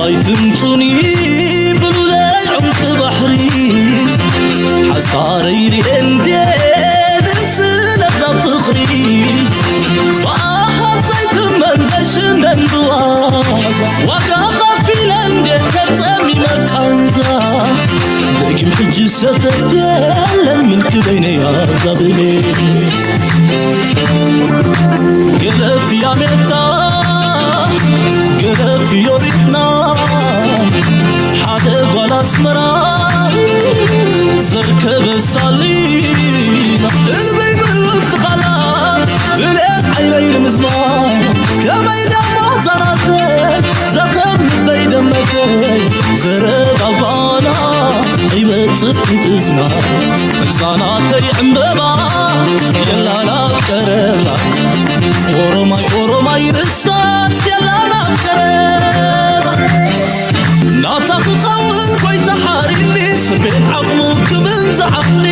ኣይትምጹኒ ብሉለይ ዑምቂ ባሕሪ፣ ሓሳረይ ርኤ እንዴ ስለዛ ፍቕሪ። ብኣሃት ዘይትመን ዘይሽነን ብዋዛ፣ ዋጋ ከፊለ እንዴ ከጸሚመ ቃንዛ። ደጊም ሕጂ ሰተት የለን ምልክተይ ነይ ኣዛብሌ። ገለፍ ያሜታ ገለፍ ዮሪትና ሓደ ጓል ኣስመራ ዘርከበ ሳሊና እልበይ ብሉት ቃላ ብልኤት ዓይነይ ንምዝማ ከመይ ደሞ ዛናተ ዘኸም ልበይ ደመተይ ዘረባ ጓና ይበጽሕ እዝና ህፃናተይ ዕምበባ የላና ቀረባ ኦሮማይ ኦሮማይ ርሳስ የላና ቀረባ ናታ ክኸውን ጎይታ ሓሪኒ ስቤት ዓቕሙ ክብን ዝዓቕሊ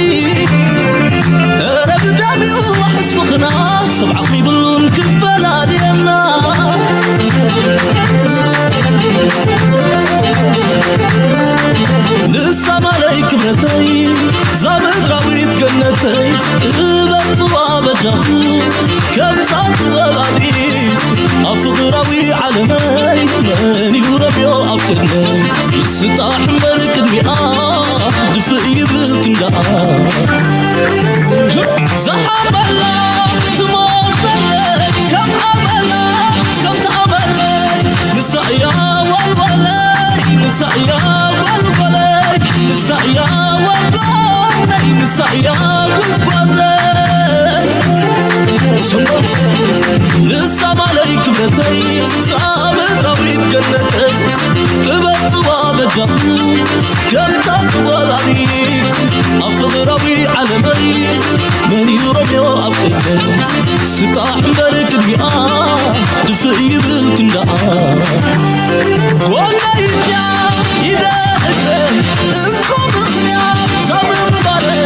እረ ብዳቢኡ ዋሕስ ፍቕና ሰብ ዓቕሚ ብሉን ክፈላልየና ንሳ ማለይ ክብረተይ ዛ ምድራዊት ገነተይ እበጽዋ በጃኹ ከምዛ ትበላሊ ኣብ ፍቕራዊ ዓለመይ መን እዩ ረብዮ ኣብ ቅድመይ ይስጣሕ እምበር ቅድሚኣ ድፍእ ይብል ክንዳኣ ዝሓበላ ትሞተለይ ከም ኣመላ ከም ተኣመለይ ንሳ እያ ዋልዋለይ ንሳ እያ ዋልዋለይ ንሳ እያ ዋልዋለይ ንሳ እያ ጉዝጓዘይ ንሳ ማለይ ክብረተይ ዛ ምድራዊት ገነተይ ጥበብ ጽዋ በጃኹ ከምታ ትወላዲት ኣብ ፍቕራዊ ዓለመይ መን እዩ ረብዮ ኣብ ቅድመይ ስጣሕ እምበር ቅድሚኣ ድፍእ ይብል ክንዳኣ ጎናይ እንድያ ኢለ እግረ እንኮ ምኽንያት ዛምባረይ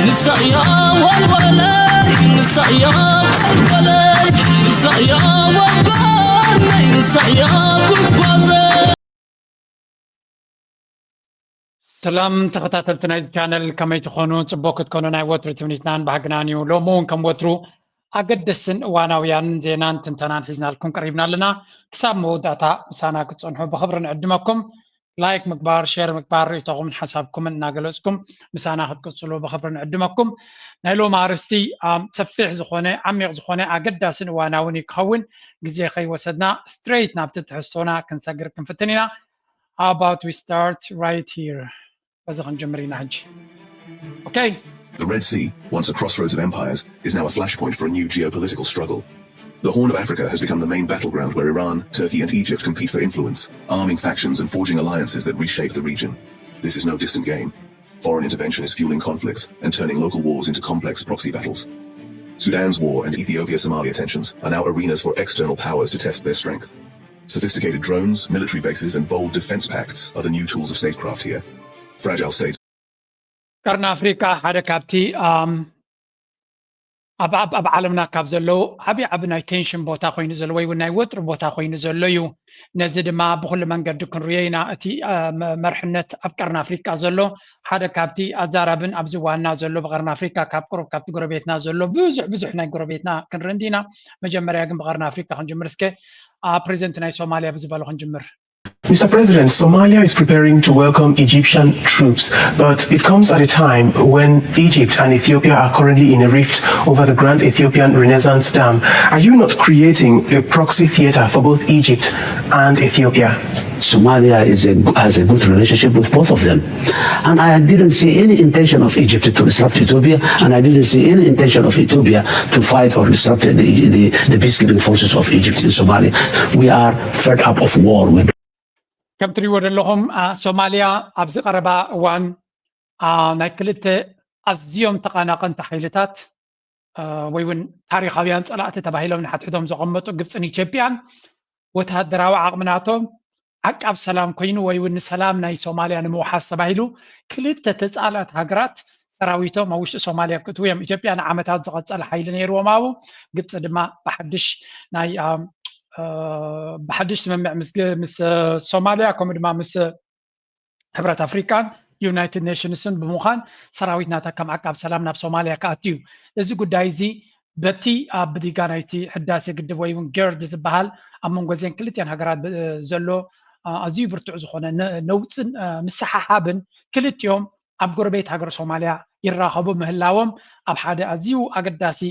ንሳ እያ ዋልዋለይ ንሳ እያ ዋልዋለይ ንሳ እያ ዋልዋለይ ንሳ እያ ጉዝጓዘይ ሰላም ተኸታተልቲ ናይዚ ቻነል ከመይ ትኾኑ? ጽቡቕ ክትኮኑ ናይ ወትሩ ትምኒትናን ባህግናን እዩ። ሎሚ እውን ከም ወትሩ ኣገደስትን እዋናውያንን ዜናን ትንተናን ሒዝናልኩም ቀሪብና ኣለና። ክሳብ መወዳእታ ምሳና ክትጸንሑ ብኽብሪ ንዕድመኩም። ላይክ ምግባር፣ ሼር ምግባር፣ ርእይቶኹምን ሓሳብኩምን እናገለጽኩም ምሳና ክትቅጽሉ ብኽብሪ ንዕድመኩም። ናይ ሎም ኣርእስቲ ኣም፣ ሰፊሕ ዝኾነ ዓሚቕ ዝኾነ ኣገዳስን እዋናውን እዩ ክኸውን። ግዜ ከይወሰድና ስትሬት ናብቲ ትሕዝቶና ክንሰግር ክንፍትን ኢና። How about we start right here? በዚ ክንጅምር ኢና ሕጂ። Okay. The Red Sea, once a crossroads of empires, is now a flashpoint for a new geopolitical struggle. The Horn of Africa has become the main battleground where Iran, Turkey, and Egypt compete for influence, arming factions and forging alliances that reshape the region. This is no distant game. Foreign intervention is fueling conflicts and turning local wars into complex proxy battles. Sudan's war and Ethiopia Somalia tensions are now arenas for external powers to test their strength. Sophisticated drones, military bases, and bold defense pacts are the new tools of statecraft here. Fragile states. ቀርኒ ኣፍሪቃ ሓደ ካብቲ ኣብ ኣብ ዓለምና ካብ ዘለዉ ዓብዪ ዓቢ ናይ ቴንሽን ቦታ ኮይኑ ዘሎ ወይ እውን ናይ ወጥሪ ቦታ ኮይኑ ዘሎ እዩ። ነዚ ድማ ብኹሉ መንገዲ ክንርዮ ኢና። እቲ መርሕነት ኣብ ቀርኒ ኣፍሪቃ ዘሎ ሓደ ካብቲ ኣዛራብን ኣብዚ ዋና ዘሎ ብቀርኒ ኣፍሪቃ ካብ ቅሩብ ካብቲ ጎረቤትና ዘሎ ብዙሕ ብዙሕ ናይ ጎረቤትና ክንርኢ እንዲና። መጀመርያ ግን ብቀርኒ ኣፍሪቃ ክንጅምር እስከ ፕሬዚደንት ናይ ሶማልያ ብዝበሎ ክንጅምር። Mister President, Somalia is preparing to welcome Egyptian troops, but it comes at a time when Egypt and Ethiopia are currently in a rift over the Grand Ethiopian Renaissance Dam. Are you not creating a proxy theater for both Egypt and Ethiopia? Somalia is a, has a good relationship with both of them. And I didn't see any intention of Egypt to disrupt Ethiopia, and I didn't see any intention of Ethiopia to fight or disrupt the, the, the peacekeeping forces of Egypt in Somalia. We are fed up of war with ከም ትሪእዎ ዘለኹም ሶማልያ ኣብዚ ቀረባ እዋን ናይ ክልተ ኣዝዮም ተቐናቐንቲ ሓይልታት ወይ እውን ታሪኻውያን ፀላእቲ ተባሂሎም ንሓድሕዶም ዘቐመጡ ግብፅን ኢትዮጵያን ወታደራዊ ዓቕሚ ናቶም ዓቃብ ሰላም ኮይኑ ወይ እውን ንሰላም ናይ ሶማልያ ንምውሓስ ተባሂሉ ክልተ ተፃላእቲ ሃገራት ሰራዊቶም ኣብ ውሽጢ ሶማልያ ክእትዉ እዮም። ኢትዮጵያ ንዓመታት ዝቐፀለ ሓይሊ ነይርዎም ኣብኡ። ግብፂ ድማ ብሓድሽ ናይ ብሓድሽ ስምምዕ ምስ ሶማልያ ከምኡ ድማ ምስ ሕብረት ኣፍሪቃን ዩናይትድ ኔሽንስን ብምዃን ሰራዊት ናታ ከም ዓቃብ ሰላም ናብ ሶማልያ ክኣቱ እዩ። እዚ ጉዳይ እዚ በቲ ኣብ ብዲጋ ናይቲ ሕዳሴ ግድብ ወይ እውን ገርድ ዝበሃል ኣብ መንጎ እዘን ክልቲኣን ሃገራት ዘሎ ኣዝዩ ብርቱዕ ዝኾነ ነውፅን ምስሓሓብን ክልቲኦም ኣብ ጎረቤት ሃገር ሶማልያ ይራኸቡ ምህላዎም ኣብ ሓደ ኣዝዩ ኣገዳሲ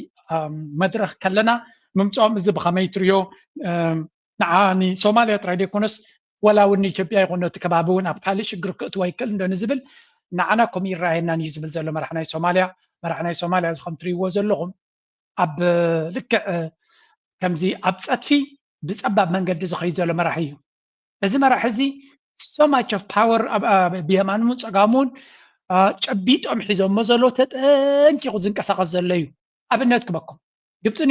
መድረኽ ከለና ምምፅኦም እዚ ብኸመይ ትሪዮ? ንዓ ንሶማልያ ጥራይ ዘይኮነስ ወላ እውን ንኢትዮጵያ ይኹን ነቲ ከባቢ እውን ኣብ ካልእ ሽግር ክእትዎ ይክእል እንዶ ንዝብል ንዓና ከምኡ ይረኣየናን እዩ ዝብል ዘሎ መራሕ ናይ ሶማልያ። መራሕ ናይ ሶማልያ እዚ ከም ትሪእዎ ዘለኹም ኣብ ልክዕ ከምዚ ኣብ ፀድፊ ብፀባብ መንገዲ ዝኸይድ ዘሎ መራሒ እዩ። እዚ መራሒ እዚ so much of power ብየማኑን ፀጋሙን ጨቢጦም ሒዞሞ ዘሎ ተጠንቂቑ ዝንቀሳቐስ ዘሎ እዩ። ኣብነት ክበኩም ግብፅን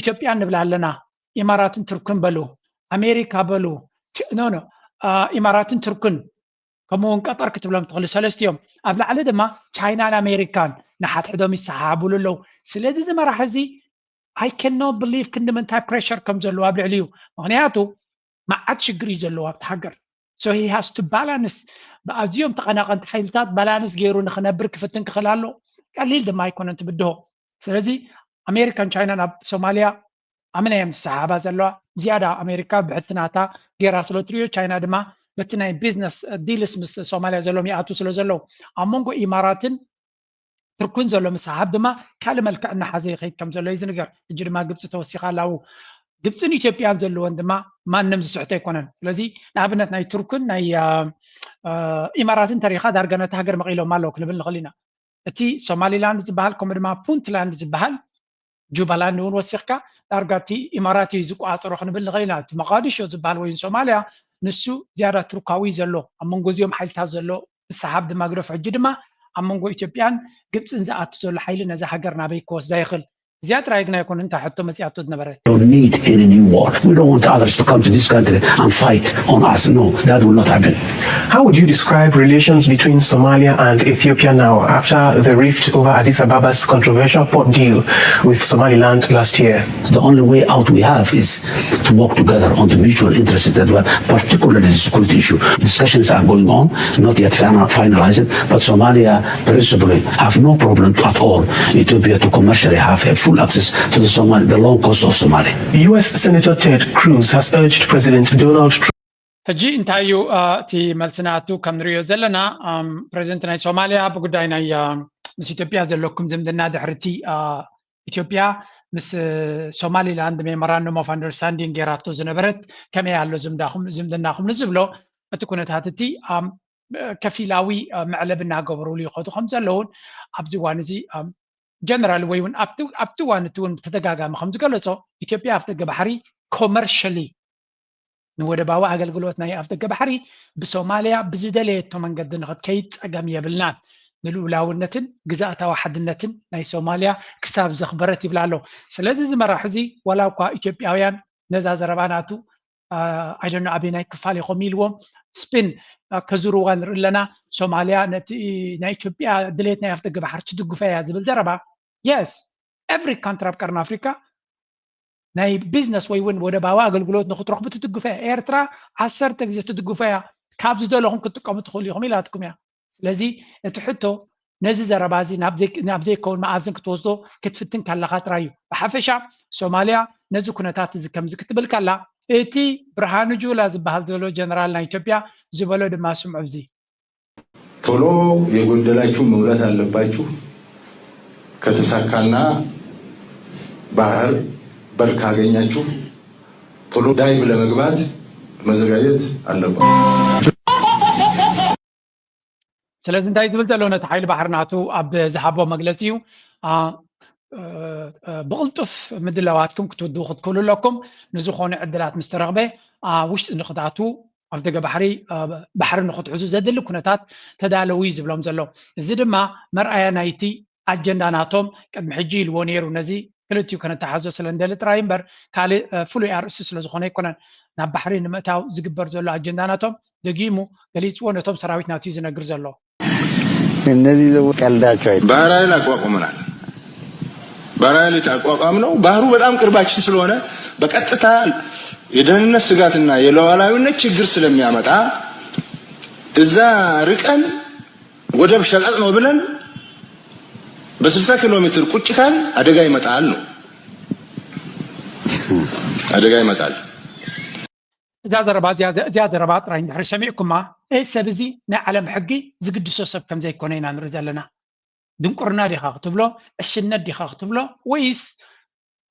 ኢትዮጵያን ንብል ኣለና፣ ኢማራትን ቱርክን በሉ፣ ኣሜሪካ በሉ፣ ኖ ኖ ኢማራትን ቱርክን ከምኡ እውን ቀጠር ክትብሎም ትኽእል ሰለስቲኦም። ኣብ ላዕሊ ድማ ቻይናን ኣሜሪካን ንሓድሕዶም ይሰሓሓብሉ ኣለዉ። ስለዚ እዚ መራሒ እዚ I cannot believe ክንዲ ምንታይ ፕሬሸር ከም ዘለዎ ኣብ ልዕሊ እዩ። ምክንያቱ መዓት ሽግር እዩ ዘለዎ ኣብቲ ሃገር። So he has to balance ብኣዝዮም ተቐናቐንቲ ሓይልታት ባላንስ ገይሩ ንክነብር ክፍትን ክኽእል ኣሎ። ቀሊል ድማ ኣይኮነን ትብድሆ። ስለዚ ኣሜሪካን ቻይናን ኣብ ሶማልያ ኣመና እዮም ዝሰሓሓባ ዘለዋ። ዝያዳ ኣሜሪካ ብሕቲ ናታ ገይራ ስለ ትሪኦ ቻይና ድማ በቲ ናይ ቢዝነስ ዲልስ ምስ ሶማልያ ዘለዎም ይኣቱ ስለ ዘለዉ ኣብ መንጎ ኢማራትን ቱርክን ዘሎ ምስሓብ ድማ ካልእ መልክዕ እናሓዘ ይኸይድ ከም ዘሎ እዩ ዝንገር። ሕጂ ድማ ግብፂ ተወሲኻ ኣላው ግብፅን ኢትዮጵያን ዘለወን ድማ ማንም ዝስሕቶ ኣይኮነን። ስለዚ ንኣብነት ናይ ቱርክን ናይ ኢማራትን ተሪኻ ዳርጋ ነቲ ሃገር መቒሎም ኣለዉ ክንብል ንኽእል ኢና። እቲ ሶማሊላንድ ዝበሃል ከምኡ ድማ ፑንትላንድ ዝበሃል ጁባላንድ እውን ወሲኽካ ዳርጋ እቲ ኢማራት እዩ ዝቋፀሮ ክንብል ንኽእል ኢና። እቲ መቃዲሾ ዝበሃል ወይ ሶማልያ ንሱ ዝያዳ ቱርካዊ ዘሎ ኣብ መንጎ እዚኦም ሓይልታት ዘሎ ብሰሓብ ድማ ግደፎ ሕጂ ድማ ኣብ መንጎ ኢትዮጵያን ግብፅን ዝኣቱ ዘሎ ሓይሊ ነዛ ሃገር ናበይ ክወስዳ ይኽእል? እዚኣ ጥራይ ግን ኣይኮነ እንታይ ሕቶ መፂኣቶ ዝነበረት። Don't need any new war. We don't want others to come to this country and fight on us. No, that will not happen. How would you describe relations between Somalia and Ethiopia now after the rift over Addis Ababa's controversial port deal with Somaliland last year? The only way out we have is to work together on the mutual interests that we have, particularly the security issue. Discussions are going on, not yet final, finalized, but Somalia principally have no problem at all Ethiopia to commercially have a full access to the Somali, the long coast of Somalia. U S Senator Ted Cruz has urged President Donald Trump. ሕጂ እንታይ እዩ እቲ መልሲ ናቱ? ከም ንሪኦ ዘለና ፕሬዚደንት ናይ ሶማልያ ብጉዳይ ናይ ምስ ኢትዮጵያ ዘለኩም ዝምድና ድሕርቲ ኢትዮጵያ ምስ ሶማሊላንድ ሜሞራንደም ኦፍ ኣንደርስታንዲንግ ገይራቶ ዝነበረት ከመይ ኣሎ ዝምድናኹም ንዝብሎ እቲ ኩነታት እቲ ከፊላዊ መዕለብ እናገበሩሉ ይኸዱ ከም ዘለውን ኣብዚ እዋን እዚ ጀነራል ወይ እውን ኣብቲ እዋን እቲ እውን ብተደጋጋሚ ከም ዝገለፆ ኢትዮጵያ ኣፍደገ ባሕሪ ኮመርሸሊ ንወደባዊ ኣገልግሎት ናይ ኣፍደገ ባሕሪ ብሶማልያ ብዝደለየቶ መንገዲ ንክትከይድ ፀገም የብልናን፣ ንልኡላውነትን ግዝኣታዊ ሓድነትን ናይ ሶማልያ ክሳብ ዘኽበረት ይብል ኣሎ። ስለዚ እዚ መራሒ እዚ ዋላ እኳ ኢትዮጵያውያን ነዛ ዘረባ ናቱ ኣይደኖ ኣበይ ናይ ክፋል ኢኹም ኢልዎም ስፒን ከዙርዋ ንርኢ ኣለና። ሶማልያ ነቲ ናይ ኢትዮጵያ ድሌት ናይ ኣፍደገ ባሕሪ ትድግፈ እያ ዝብል ዘረባ የስ ኤቭሪ ካንትሪ ኣብ ቀርኒ ኣፍሪካ ናይ ቢዝነስ ወይ እውን ወደባዊ ኣገልግሎት ንክትረኽቡ ትድግፎ እያ። ኤርትራ ዓሰርተ ግዜ ትድግፎ እያ። ካብ ዝደለኹም ክትጥቀሙ ትኽእሉ ኢኹም ኢላትኩም እያ። ስለዚ እቲ ሕቶ ነዚ ዘረባ እዚ ናብ ዘይከውን መኣዝን ክትወስዶ ክትፍትን ከለኻ ጥራይ እዩ። ብሓፈሻ ሶማልያ ነዚ ኩነታት እዚ ከምዚ ክትብል ከላ እቲ ብርሃኑ ጁላ ዝበሃል ዘሎ ጀነራል ናይ ኢትዮጵያ ዝበሎ ድማ ስምዑ። እዚ ቶሎ የጎደላችሁ መሙላት አለባችሁ። ከተሳካና ባህር በር ካገኛችሁ ቶሎ ዳይቭ ለመግባት መዘጋጀት አለባችሁ። ስለዚ እንታይ ዝብል ዘሎ ነቲ ሓይሊ ባሕሪ ናቱ ኣብ ዝሃቦ መግለፂ እዩ። ብቕልጡፍ ምድላዋትኩም ክትውድኡ ክትክእሉ ኣለኩም። ንዝኾነ ዕድላት ምስ ተረኽበ ውሽጢ ንክትኣትዉ ኣፍደገ ባሕሪ ባሕሪ ንክትሕዙ ዘድሊ ኩነታት ተዳለዉ እዩ ዝብሎም ዘሎ። እዚ ድማ መርኣያ ናይቲ ኣጀንዳ ናቶም ቅድሚ ሕጂ ኢልዎ ነይሩ። ነዚ ክልቲኡ ከነተሓዞ ስለ እንደሊ ጥራይ እምበር ካልእ ፍሉይ ኣርእስቲ ስለ ዝኾነ ኣይኮነን። ናብ ባሕሪ ንምእታው ዝግበር ዘሎ ኣጀንዳ ናቶም ደጊሙ ገሊፅዎ ነቶም ሰራዊት ናቱ እዩ ዝነግር ዘሎ። እነዚህ ዘው ቀልዳቸው አይደለም። ባህር ኃይል አቋቁመናል። ባህር ኃይል አቋቋም ነው። ባህሩ በጣም ቅርባችን ስለሆነ በቀጥታ የደህንነት ስጋትና የሉዓላዊነት ችግር ስለሚያመጣ እዛ ርቀን ወደብ ሸቀጥ ነው ብለን በ60 ኪሎ ሜትር ቁጭ ካል አደጋ ይመጣል ነው። አደጋ ይመጣል። እዛ ዘረባ እዚኣ እዚኣ ዘረባ ጥራይ እንድሕር ሰሚዕኩማ፣ እዚ ሰብ እዚ ናይ ዓለም ሕጊ ዝግድሶ ሰብ ከም ዘይኮነ ኢና ንርኢ ዘለና። ድንቁርና ዲኻ ክትብሎ፣ ዕሽነት ዲኻ ክትብሎ፣ ወይስ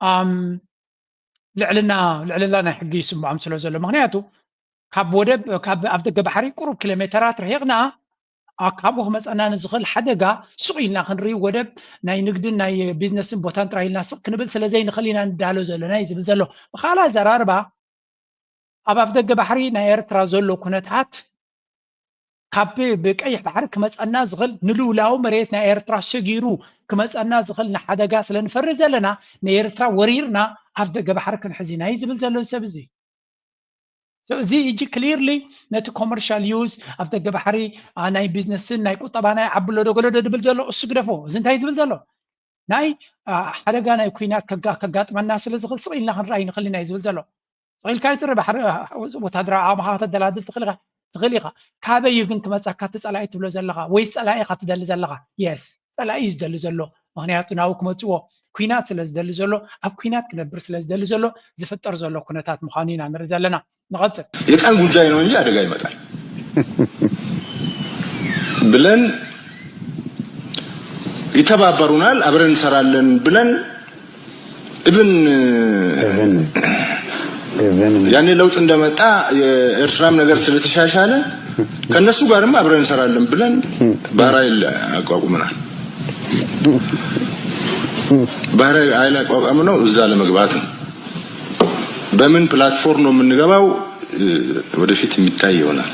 ኣም፣ ልዕልና ልዕልና ናይ ሕጊ ይስምዖም ስለ ዘሎ? ምክንያቱ ካብ ወደብ ካብ ኣፍ ደገ ባሕሪ ቁሩብ ኪሎ ሜተራት ርሒቕና፣ ኣ፣ ካብኡ ክመፀና ንዝኽእል ሓደጋ ሱቕ ኢልና ክንርኢ፣ ወደብ ናይ ንግድን ናይ ቢዝነስን ቦታን ጥራይ ኢልና ስቕ ክንብል ስለ ዘይንኽእል ኢና ንዳሎ ዘለና እዩ ዝብል ዘሎ። ብኻልእ ኣዘራርባ፣ ኣብ ኣፍ ደገ ባሕሪ ናይ ኤርትራ ዘሎ ኩነታት ካብ ብቀይሕ ባሕሪ ክመፀና ዝኽእል፣ ንልኡላዊ መሬት ናይ ኤርትራ ሰጊሩ ክመፀና ዝኽእል ንሓደጋ ስለ ንፈርህ ዘለና፣ ንኤርትራ ወሪርና ኣፍ ደገ ባሕሪ ክንሕዝ ኢና እዩ ዝብል ዘሎ እዚ ሰብ እዚ። So፣ እዚ ሕጂ ክሊርሊ ነቲ ኮመርሻል ዩዝ ኣፍ ደገ ባሕሪ፣ ኣ፣ ናይ ቢዝነስን ናይ ቁጠባ ናይ ዓብሎ ዶ ገለ ዶ ድብል ዘሎ እሱ ግደፎ። እዚ እንታይ ዝብል ዘሎ? ናይ፣ ኣ፣ ሓደጋ ናይ ኩናት ከጋ-፣ ከጋጥመና ስለ ዝኽእል ስቕ ኢልና ክንረኣይ ንኽእል ኢና እዩ ዝብል ዘሎ። ስቕ ኢልካ ይትረ ባሕሪ፣ ኣ፣ ወታደራዊ ዓቕምኻ ከተደላድል ትኽእል ኢኻ፣ ትኽእል ኢኻ። ካበይ እዩ ግን ክመጻካ እቲ ጸላኢ ትብሎ ዘለኻ? ወይስ ጸላኢ ኢኻ ትደሊ ዘለኻ? የስ፣ ጸላኢ እዩ ዝደሊ ዘሎ። ምኽንያቱ ናብኡ ክመጽዎ ኩናት ስለ ዝደሊ ዘሎ፣ ኣብ ኩናት ክነብር ስለ ዝደሊ ዘሎ ዝፍጠር ዘሎ ኩነታት ምዃኑ ኢና ንርኢ ዘለና። ንቐጽል። የቀን ጉዳይ ነው እንጂ አደጋ ይመጣል ብለን ይተባበሩናል፣ አብረን እንሰራለን ብለን እብን እብን እብን ያኔ ለውጥ እንደመጣ የኤርትራም ነገር ስለተሻሻለ ከነሱ ጋርም አብረን እንሰራለን ብለን ባህር ኃይል አቋቁመናል። ባህር ኃይል አቋቋም ነው እዛ ለመግባት ነው። በምን ፕላትፎርም ነው የምንገባው? እ፣ ወደፊት የሚታይ ይሆናል።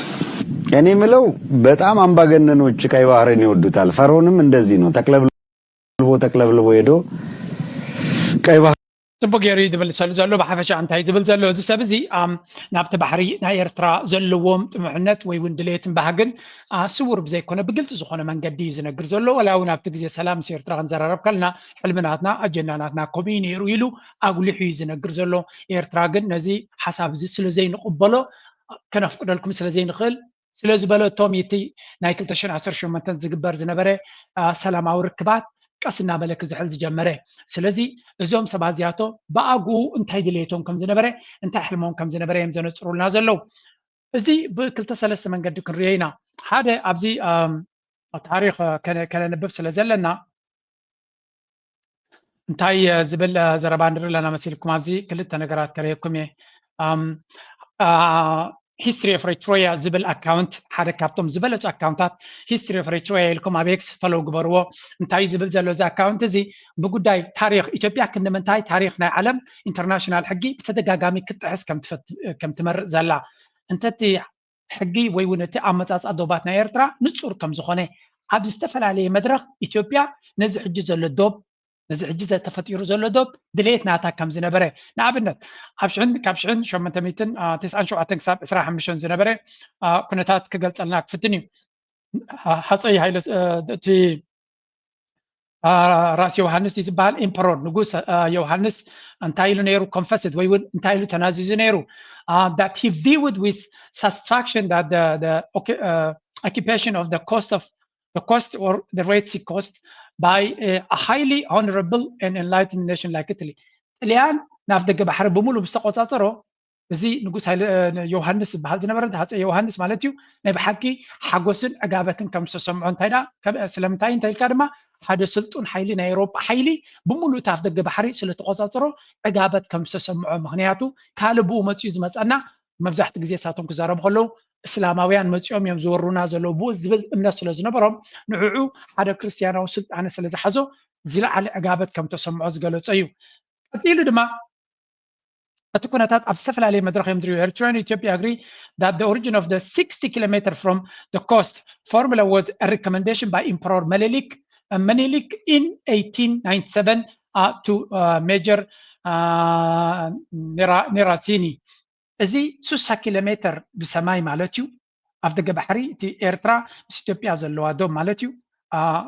እኔ ምለው በጣም አምባገነኖች ቀይ ባህርን ይወዱታል። ፈርዖንም እንደዚህ ነው፣ ተቅለብልቦ ተቅለብልቦ ሄዶ ቀይ ባህር ጽቡቅ ገይሩ እዩ ዝምልሰሉ ዘሎ። ብሓፈሻ እንታይ ዝብል ዘሎ እዚ ሰብ እዚ፣ ኣም፣ ናብቲ ባሕሪ ናይ ኤርትራ ዘለዎም ጥሙሕነት ወይ እውን ድሌትን ባህግን፣ ኣ፣ ስውር ብዘይኮነ ብግልጺ ዝኾነ መንገዲ እዩ ዝነግር ዘሎ። ወላ እውን ኣብቲ ግዜ ሰላም ምስ ኤርትራ ክንዘራረብ ከለና ሕልሚ ናትና ኣጀንዳ ናትና ከምኡ እዩ ነይሩ ኢሉ ኣጉሊሑ እዩ ዝነግር ዘሎ። ኤርትራ ግን ነዚ ሓሳብ እዚ ስለ ዘይንቕበሎ፣ ከነፍቅደልኩም ስለ ዘይንኽእል፣ ስለ ዝበለቶም እቲ ናይ ክልተ ሽሕን ዓሰርተ ሸሞንተን ዝግበር ዝነበረ፣ ኣ፣ ሰላማዊ ርክባት ቀስ እናበለ ክዝሕል ዝጀመረ። ስለዚ እዞም ሰባት እዚኣቶም ብኣግኡ እንታይ ድሌቶም ከም ዝነበረ፣ እንታይ ሕልሞም ከም ዝነበረ እዮም ዘነጽሩልና ዘለዉ። እዚ ብክልተ ሰለስተ መንገዲ ክንሪኦ ኢና። ሓደ ኣብዚ፣ ኣም፣ ታሪኽ ከነ-፣ ከነንብብ ስለ ዘለና፣ እንታይ፣ እ፣ ዝብል፣ እ፣ ዘረባ ንርኢ ኣለና መሲልኩም? ኣብዚ ክልተ ነገራት ከርእየኩም እየ። ኣም፣ ኣ፣ ሂስትሪ ኦፍ ኤሪትሪያ ዝብል ኣካውንት፣ ሓደ ካብቶም ዝበለጹ ኣካውንታት፣ ሂስትሪ ኦፍ ኤሪትሪያ ኢልኩም ኣብ ኤክስ ፈሎው ግበርዎ። እንታይ እዩ ዝብል ዘሎ እዚ ኣካውንት እዚ? ብጉዳይ ታሪኽ ኢትዮጵያ ክንዲ ምንታይ ታሪኽ ናይ ዓለም ኢንተርናሽናል ሕጊ ብተደጋጋሚ ክትጥሕስ ከም ትፈት-፣ ከም ትመርእ ዘላ፣ እንተቲ ሕጊ ወይ እውን እቲ ኣመጻጽኣ ዶባት ናይ ኤርትራ ንጹር ከም ዝኾነ፣ ኣብ ዝተፈላለየ መድረኽ ኢትዮጵያ ነዚ ሕጂ ዘሎ ዶብ፣ ነዚ ሕጂ ዘ-፣ ተፈጢሩ ዘሎ ዶብ ድሌት ናታ ከም ዝነበረ፣ ንኣብነት ኣብ ሽሕን፣ ካብ ሽሕን ሸሞንተ ሚእትን ተስዓን ሸውዓተን ክሳብ ዕስራን ሓሙሽተን ዝነበረ፣ ኣ፣ ኩነታት ክገልጸልና ክፍትን እዩ። ሃ-፣ ሃጸይ ሃይለ፣ እ፣ እቲ አ፣ ራስ ዮሃንስ እዩ ዝበሃል፣ ኤምፐሮር ንጉስ፣ አ፣ ዮሃንስ እንታይ ኢሉ ነይሩ? ኮንፈስድ ወይ እውን እንታይ ኢሉ ተናዚዙ ነይሩ? አ፣ that he viewed with satisfaction that the, the occu-, uh, occupation of the coast of the coast or the Red Sea coast by a highly honorable and enlightened nation like Italy. ጥልያን ናብ ደገ ባሕሪ ብምሉእ ምስ ተቆጻጸሮ፣ እዚ ንጉስ ሃይለ፣ እ፣ ዮሃንስ ዝበሃል ዝነበረ፣ ሃፀይ ዮሃንስ ማለት እዩ፣ ናይ ብሓቂ ሓጎስን ዕጋበትን ከም ዝተሰምዖ፣ እንታይ ደኣ፣ ከም፣ ስለምንታይ እንተ ኢልካ ድማ፣ ሓደ ስልጡን ሓይሊ፣ ናይ ኤውሮጳ ሓይሊ ብምሉእ እቲ ኣፍ ደገ ባሕሪ ስለ ተቆጻጸሮ፣ ዕጋበት ከም ዝተሰምዖ፣ ምኽንያቱ ካልእ ብኡ መጺኡ ዝመጸና፣ መብዛሕትኡ ግዜ እሳቶም ክዛረቡ ከለዉ፣ እስላማውያን መጺኦም እዮም ዝወሩና ዘለዉ ብኡ ዝብል እምነት ስለ ዝነበሮም፣ ንዕዑ ሓደ ክርስትያናዊ ስልጣነ ስለ ዝሓዞ፣ ዝለዓለ ዕጋበት ከም ዝተሰምዖ ዝገለጸ እዩ። ቀጺሉ ድማ፣ እቲ ኩነታት ኣብ ዝተፈላለየ መድረኽ እዮም ዝርእዩ። Eritrea and Ethiopia agree that the origin of the sixty kilometer from the coast formula was a recommendation by Emperor Menelik, uh, Menelik in eighteen ninety-seven, uh, to, uh, Major, uh, Nera-, Nerazzini። እዚ ስሳ ኪሎ ሜትር ብሰማይ ማለት እዩ፣ ኣብ ደገ ባሕሪ እቲ ኤርትራ ምስ ኢትዮጵያ ዘለዋ ዶብ ማለት እዩ። Uh,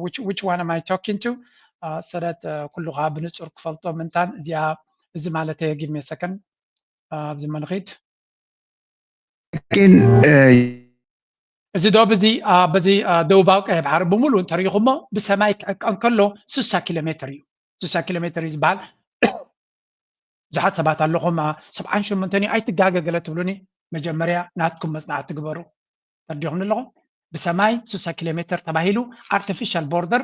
which, which one am I talking to? Uh, so that, uh, ኩሉ ከዓ ብንጹር ክፈልጦ ምንታን እዚኣ እዚ ማለት give me a second ኣብዚ መንኺድ ግን እዚ ዶብ እዚ በዚ ደቡባዊ ቀይሕ ባሕሪ ብምሉእ እንተሪኢኹሞ ብሰማይ ክዕቀን ከሎ ስሳ ኪሎ ሜትር እዩ። ስሳ ኪሎ ሜትር እዩ ዝበሃል። ብዙሓት ሰባት ኣለኹም ሰብዓን ሸሞንተን እዩ ኣይትጋገ ገለ ትብሉኒ፣ መጀመርያ ናትኩም መፅናዕቲ ግበሩ። ተረዲኹም ኣለኹም። ብሰማይ ስሳ ኪሎ ሜትር ተባሂሉ ኣርቲፊሻል ቦርደር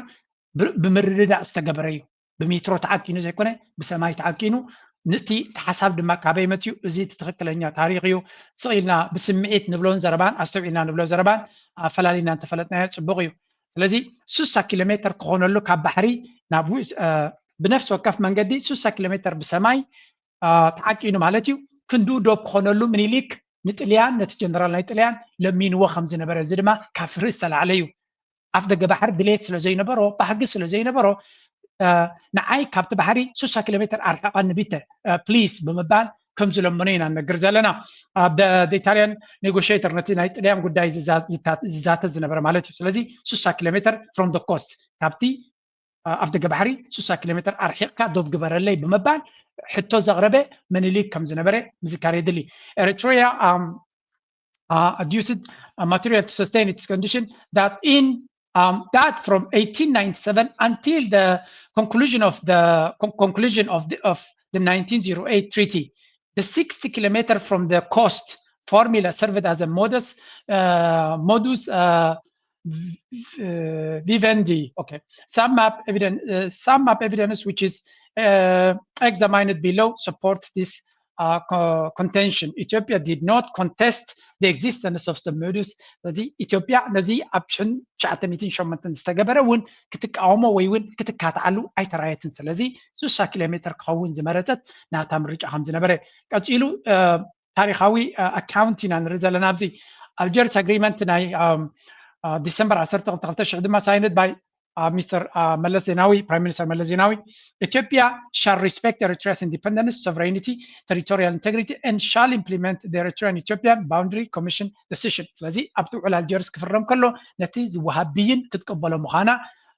ብምርድዳእ ዝተገበረ እዩ። ብሜትሮ ተዓቂኑ ዘይኮነ ብሰማይ ተዓቂኑ። ንእቲ እቲ ሓሳብ ድማ ካበይ መፅዩ? እዚ እቲ ትኽክለኛ ታሪኽ እዩ። ስቕ ኢልና ብስምዒት ንብሎን ዘረባን ኣስተውዒልና ንብሎ ዘረባን ኣፈላሊና እንተፈለጥናዮ ፅቡቕ እዩ። ስለዚ ስሳ ኪሎ ሜትር ክኾነሉ ካብ ባሕሪ ናብ ብነፍሲ ወከፍ መንገዲ ስሳ ኪሎ ሜትር ብሰማይ ተዓቂኑ ማለት እዩ። ክንዱ ዶብ ክኾነሉ ምኒልክ ንጥልያን ነቲ ጀነራል ናይ ጥልያን ለሚንዎ ከም ዝነበረ፣ እዚ ድማ ካብ ፍርሂ ዝተላዕለ እዩ። ኣፍ ደገ ባሕሪ ድሌት ስለ ዘይነበሮ፣ ባህጊ ስለ ዘይነበሮ፣ ንዓይ ካብቲ ባሕሪ ስሳ ኪሎ ሜትር ኣርሕቐኒ ቢተ ፕሊስ ብምባል ከም ዝለመኖ ኢና ንነግር ዘለና። ኢታልያን ኔጎሽተር ነቲ ናይ ጥልያን ጉዳይ ዝዛተ ዝነበረ ማለት እዩ። ስለዚ ስሳ ኪሎ ሜትር from the coast ካብቲ ኣፍ ደገ ባሕሪ ስሳ ኪሎ ሜትር ኣርሒቕካ ዶብ ግበረለይ ብምባል ሕቶ ዘቕረበ ምኒልክ ከም ዝነበረ ምዝካር የድሊ። ኤሪትሪያ adduced material to sustain its condition that in um, that from eighteen ninety-seven until the conclusion of the conclusion of the of the nineteen zero eight treaty, the sixty kilometer from the coast formula served as a modus uh, modus uh, vivendi. Okay, some map evidence, uh, some map evidence which is uh, examined below supports this uh, contention. Ethiopia did not contest the existence of the modus. ስለዚ ኢትዮጵያ ነዚ ኣብ ሽሕን ትሽዓተ ሚእትን ሸሞንተን ዝተገበረ እውን ክትቃወሞ ወይ እውን ክትካትዓሉ ኣይተራየትን። ስለዚ ስሳ ኪሎ ሜትር ክኸውን ዝመረፀት ናታ ምርጫ ከም ዝነበረ ቀፂሉ ታሪኻዊ ኣካውንት ኢና ንርኢ ዘለና። ኣብዚ ኣልጀርስ ኣግሪመንት ናይ ዲሰምበር ዓሰርተ ክልተ ክልተ ሽሕ ድማ ሳይንድ ባይ ሚስተር መለስ ዜናዊ፣ ፕራይም ሚኒስተር መለስ ዜናዊ ኢትዮጵያ shall respect Eritrea's independence, sovereignty, territorial integrity and shall implement the Eritrean Ethiopian Boundary Commission decision። ስለዚ ኣብቲ ውዕል ኣልጀርስ ክፍረም ከሎ ነቲ ዝወሃብ ብይን ክትቅበሎ ምዃና፣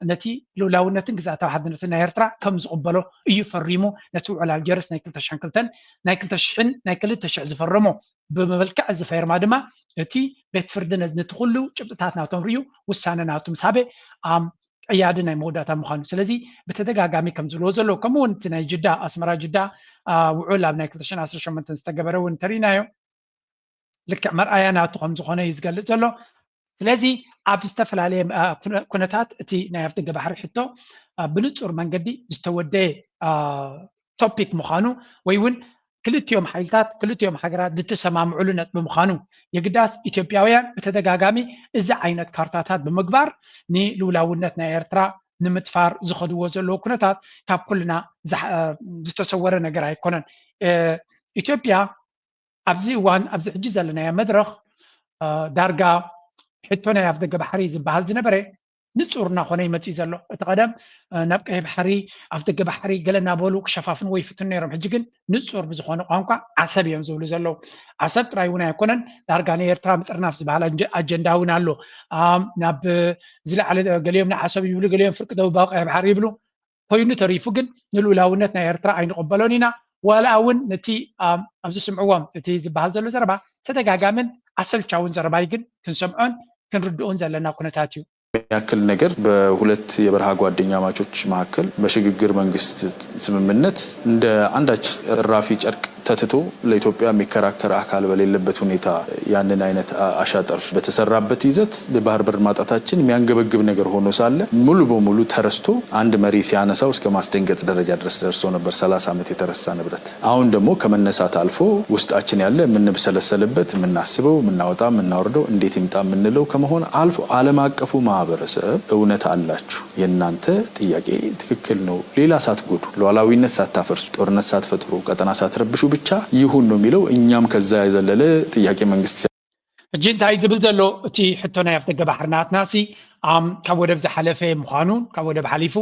ነቲ ልኡላውነትን ግዝኣታዊ ሓድነትን ናይ ኤርትራ ከም ዝቕበሎ እዩ ፈሪሙ። ነቲ ውዕል ኣልጀርስ ናይ ክልተ ሽሕን ክልተን ናይ ክልተ ሽሕን ናይ ክልተ ሽሕ ዝፈረሞ ብምምልካዕ እዚ ፌርማ ድማ እቲ ቤት ፍርዲ ነቲ ኩሉ ጭብጥታት ናቶም ርዩ ውሳነ ናቱ ምስ ሃበ ቀያዲ ናይ መወዳእታ ምዃኑ። ስለዚ ብተደጋጋሚ ከም ዝብልዎ ዘለዉ ከምኡ እውን እቲ ናይ ጅዳ ኣስመራ ጅዳ ውዑል ኣብ ናይ ክልተ ሽሕን ዓሰርተ ሸሞንተን ዝተገበረ እውን እንተሪእናዮ ልክዕ መርኣያ ናቱ ከም ዝኾነ እዩ ዝገልፅ ዘሎ። ስለዚ ኣብ ዝተፈላለየ ኩነታት እቲ ናይ ኣፍደገ ባሕሪ ሕቶ ብንፁር መንገዲ ዝተወደየ ቶፒክ ምዃኑ ወይ እውን ክልቲኦም ሓይልታት ክልቲኦም ሃገራት ዝተሰማምዕሉ ነጥቢ ምዃኑ የግዳስ ኢትዮጵያውያን ብተደጋጋሚ እዚ ዓይነት ካርታታት ብምግባር ንልኡላውነት ናይ ኤርትራ ንምትፋር ዝኸድዎ ዘለዉ ኩነታት ካብ ኩልና ዝተሰወረ ነገር ኣይኮነን። ኢትዮጵያ ኣብዚ እዋን ኣብዚ ሕጂ ዘለናዮ መድረኽ ዳርጋ ሕቶ ናይ ኣፍደገ ባሕሪ ዝበሃል ዝነበረ ንፁር እናኾነ ይመፅእ ዘሎ። እቲ ቀደም ናብ ቀይ ባሕሪ ኣፍደገ ባሕሪ ገለ እናበሉ ክሸፋፍንዎ ይፍትኑ ነይሮም። ሕጂ ግን ንፁር ብዝኾነ ቋንቋ ዓሰብ እዮም ዝብሉ ዘለዉ። ዓሰብ ጥራይ እውን ኣይኮነን፣ ዳርጋ ንኤርትራ ምጥርናፍ ዝበሃል ኣጀንዳ እውን ኣሎ። ናብ ዝለዓለ ገሊኦም ንዓሰብ ይብሉ፣ ገሊኦም ፍርቂ ደቡባዊ ቀይ ባሕሪ ይብሉ። ኮይኑ ተሪፉ ግን ንልኡላውነት ናይ ኤርትራ ኣይንቕበሎን ኢና። ዋላ እውን ነቲ ኣብዚ ስምዕዎም እቲ ዝበሃል ዘሎ ዘረባ ተደጋጋምን ኣሰልቻውን ዘረባ እዩ፣ ግን ክንሰምዖን ክንርድኦን ዘለና ኩነታት እዩ። ያክል ነገር በሁለት የበረሃ ጓደኛ ማቾች መካከል በሽግግር መንግስት ስምምነት እንደ አንዳች እራፊ ጨርቅ ተትቶ ለኢትዮጵያ የሚከራከር አካል በሌለበት ሁኔታ ያንን አይነት አሻጥር በተሰራበት ይዘት የባህር በር ማጣታችን የሚያንገበግብ ነገር ሆኖ ሳለ ሙሉ በሙሉ ተረስቶ አንድ መሪ ሲያነሳው እስከ ማስደንገጥ ደረጃ ድረስ ደርሶ ነበር። ሠላሳ ዓመት የተረሳ ንብረት አሁን ደግሞ ከመነሳት አልፎ ውስጣችን ያለ የምንብሰለሰልበት፣ የምናስበው፣ የምናወጣ፣ የምናወርደው፣ እንዴት ይምጣ የምንለው ከመሆን አልፎ ዓለም አቀፉ ማህበረሰብ እውነት አላችሁ፣ የእናንተ ጥያቄ ትክክል ነው፣ ሌላ ሳትጎዱ፣ ሉዓላዊነት ሳታፈርሱ፣ ጦርነት ሳትፈጥሩ፣ ቀጠና ሳትረብሹ ብቻ ይሁን ነው የሚለው። እኛም ከዛ የዘለለ ጥያቄ መንግስት ሕጂ እንታይ ዝብል ዘሎ እቲ ሕቶ ናይ ኣፍደገ ባሕሪ ናትናሲ ካብ ወደብ ዝሓለፈ ምዃኑ ካብ ወደብ ሓሊፉ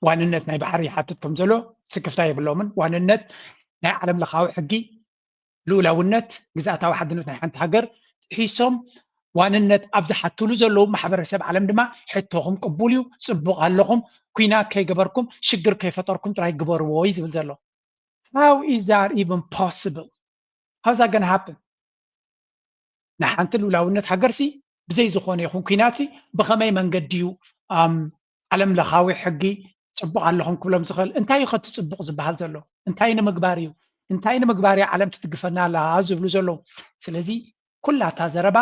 ዋንነት ናይ ባሕሪ ይሓትት ከም ዘሎ ስክፍታ የብሎምን። ዋንነት ናይ ዓለም ለኻዊ ሕጊ ልኡላውነት ግዝኣታዊ ሓድነት ናይ ሓንቲ ሃገር ጥሒሶም ዋንነት ኣብ ዝሓትሉ ዘለዉ ማሕበረሰብ ዓለም ድማ ሕቶኹም ቅቡል እዩ፣ ፅቡቕ ኣለኹም፣ ኩናት ከይገበርኩም ሽግር ከይፈጠርኩም ጥራይ ግበርዎ እዩ ዝብል ዘሎ። How is that even possible? How's that gonna happen? ንሓንቲ ልኡላውነት ሃገርሲ ብዘይ ዝኾነ ይኹን ኲናትሲ ብኸመይ መንገዲ እዩ ዓለም ለኻዊ ሕጊ ጽቡቕ ኣለኹም ክብሎም ዝኽእል? እንታይ እዩ ከቲ ጽቡቕ ዝበሃል ዘሎ? እንታይ ንምግባር እዩ እንታይ ንምግባር እያ ዓለም ትትግፈና ኣላ ዝብሉ ዘለዉ? ስለዚ ኩላታ ዘረባ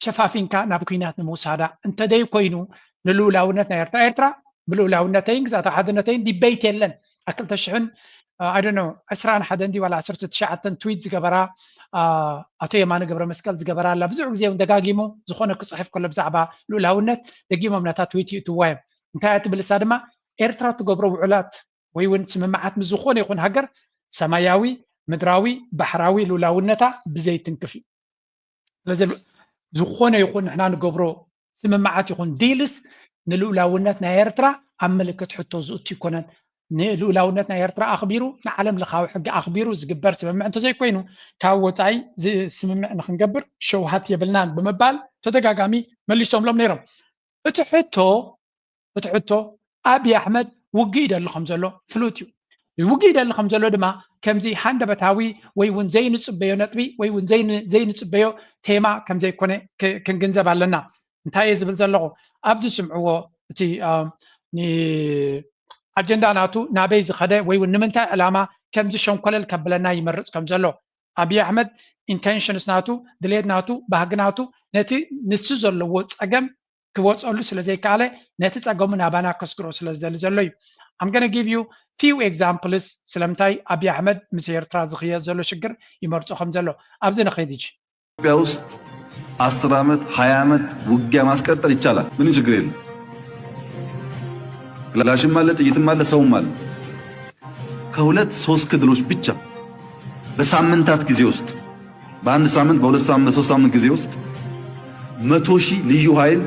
ሸፋፊንካ ናብ ኲናት ንምውሳዳ እንተደይ ኮይኑ ንልኡላውነት ናይ ኤርትራ ኤርትራ ብልኡላውነተይን ግዛታዊ ሓድነተይን ዲበይት የለን። ኣብ ክልተ ሽሕን I don't know ዕስራን ሓደን ድዩ ዋላ ዓሰርተ ትሽዓተን ትዊት ዝገበራ ኣቶ የማነ ገብረ መስቀል ዝገበራ ኣላ። ብዙሕ ግዜ እውን ደጋጊሙ ዝኾነ ክፅሕፍ ከሎ ብዛዕባ ልኡላውነት ደጊሞም ነታ ትዊት ይእትዋ እዮም። እንታይ እያ ትብል እሳ ድማ ኤርትራ ትገብሮ ውዕላት ወይ እውን ስምምዓት ምስ ዝኾነ ይኹን ሃገር ሰማያዊ ምድራዊ ባሕራዊ ልኡላውነታ ብዘይትንክፍ እዩ። ስለዚ ዝኾነ ይኹን ንሕና ንገብሮ ስምምዓት ይኹን ዲልስ ንልኡላውነት ናይ ኤርትራ ኣብ ምልክት ሕቶ ዝእቱ ይኮነን። ንልኡላውነት ናይ ኤርትራ ኣኽቢሩ ንዓለም ለኻዊ ሕጊ ኣኽቢሩ ዝግበር ስምምዕ እንተዘይኮይኑ ካብ ወፃኢ ስምምዕ ንክንገብር ሸውሃት የብልናን ብምባል ተደጋጋሚ መሊሶምሎም ነይሮም። እቲ ሕቶ እቲ ሕቶ ኣብይ ኣሕመድ ውግእ ይደሊ ከም ዘሎ ፍሉጥ እዩ። ውግእ ይደሊ ከም ዘሎ ድማ ከምዚ ሃንደበታዊ ወይ እውን ዘይንፅበዮ ነጥቢ ወይ እውን ዘይንፅበዮ ቴማ ከም ዘይኮነ ክንግንዘብ ኣለና። እንታይ እየ ዝብል ዘለኹ? ኣብዚ ስምዕዎ እቲ ኣጀንዳ ናቱ ናበይ ዝኸደ ወይ እውን ንምንታይ ዕላማ ከምዚ ሸንኮለል ከብለና ይመርፅ ከም ዘሎ ኣብይ ኣሕመድ ኢንቴንሽንስ ናቱ ድሌት ናቱ ባህጊ ናቱ ነቲ ንሱ ዘለዎ ፀገም ክወፀሉ ስለ ዘይከኣለ ነቲ ፀገሙ ናባና ከስግሮ ስለ ዝደሊ ዘሎ እዩ። I'm gonna give you few examples ስለምንታይ ኣብይ ኣሕመድ ምስ ኤርትራ ዝኽየድ ዘሎ ሽግር ይመርፆ ከም ዘሎ። ኣብዚ ንኸይድ ሕጂ። ኢትዮጵያ ውስጥ አስር ዓመት ሃያ ዓመት ውጊያ ማስቀጠል ይቻላል። ምንም ችግር የለም። ክላሽም አለ፣ ጥይትም አለ፣ ሰውም አለ። ከሁለት ሶስት ክልሎች ብቻ በሳምንታት ጊዜ ውስጥ በአንድ ሳምንት በሁለት ሳምንት በሶስት ሳምንት ጊዜ ውስጥ መቶ ሺህ ልዩ ኃይል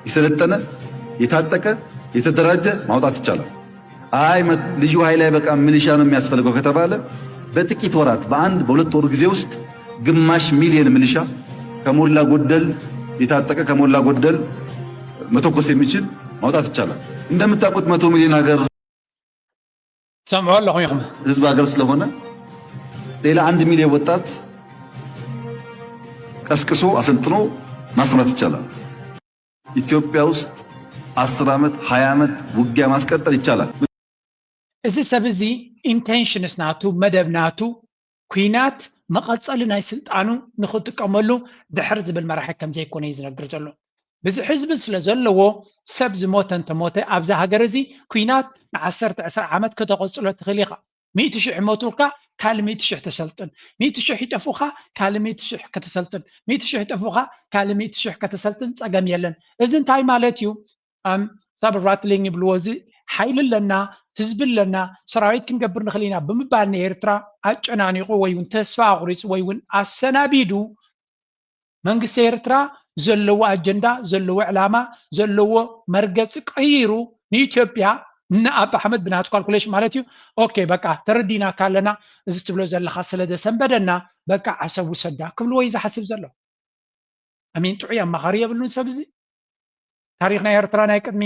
የሰለጠነ የታጠቀ የተደራጀ ማውጣት ይቻላል። አይ ልዩ ኃይል አይበቃም ሚሊሻ ነው የሚያስፈልገው ከተባለ በጥቂት ወራት በአንድ በሁለት ወር ጊዜ ውስጥ ግማሽ ሚሊየን ሚሊሻ ከሞላ ጎደል የታጠቀ ከሞላ ጎደል መተኮስ የሚችል ማውጣት ይቻላል። እንደምታውቁት መቶ ሚሊዮን ሀገር ትሰምዑ ኣለኹም ኢኹም። ህዝብ ሀገር ስለሆነ ሌላ አንድ ሚሊዮን ወጣት ቀስቅሶ አሰልጥኖ ማሰማራት ይቻላል። ኢትዮጵያ ውስጥ አስር ዓመት ሃያ ዓመት ውጊያ ማስቀጠል ይቻላል። እዚ ሰብ እዚ ኢንቴንሽንስ ናቱ መደብ ናቱ ኲናት መቐጸሊ ናይ ስልጣኑ ንኽጥቀመሉ ድሕር ዝብል መራሒ ከም ዘይኮነ እዩ ዝነግር ዘሎ። ብዙሕ ህዝቢ ስለ ዘለዎ ሰብ ዝሞተ እንተሞተ ኣብዚ ሃገር እዚ ኲናት ንዓሰርተ ዕስራ ዓመት ከተቐጽሎ ትኽእል ኢኻ። ሚእቲ ሽሕ ይሞቱልካ ካልእ ሚእቲ ሽሕ ተሰልጥን፣ ሚእቲ ሽሕ ይጠፉኻ ካልእ ሚእቲ ሽሕ ከተሰልጥን፣ ሚእቲ ሽሕ ይጠፉኻ ካልእ ሚእቲ ሽሕ ከተሰልጥን ጸገም የለን። እዚ እንታይ ማለት እዩ? ሳብ ራትሊንግ ይብልዎ እዚ ሓይሊ ኣለና ህዝቢ ኣለና ሰራዊት ክንገብር ንኽእል ኢና ብምባል ንኤርትራ ኣጨናኒቑ ወይ እውን ተስፋ ኣቑሪፁ ወይ እውን ኣሰናቢዱ መንግስቲ ኤርትራ ዘለዎ ኣጀንዳ ዘለዎ ዕላማ ዘለዎ መርገፂ ቀይሩ ንኢትዮጵያ ንኣብ ኣሕመድ ብናቱ ካልኩሌሽን ማለት እዩ። ኦኬ በቃ ተረዲናካ ኣለና፣ እዚ ትብሎ ዘለካ ስለ ዘሰንበደና በቃ ዓሰብ ውሰዳ ክብልዎ እዩ ዝሓስብ ዘሎ። ኣሚን ጥዑይ ኣማኻሪ የብሉን ሰብ እዚ። ታሪኽ ናይ ኤርትራ ናይ ቅድሚ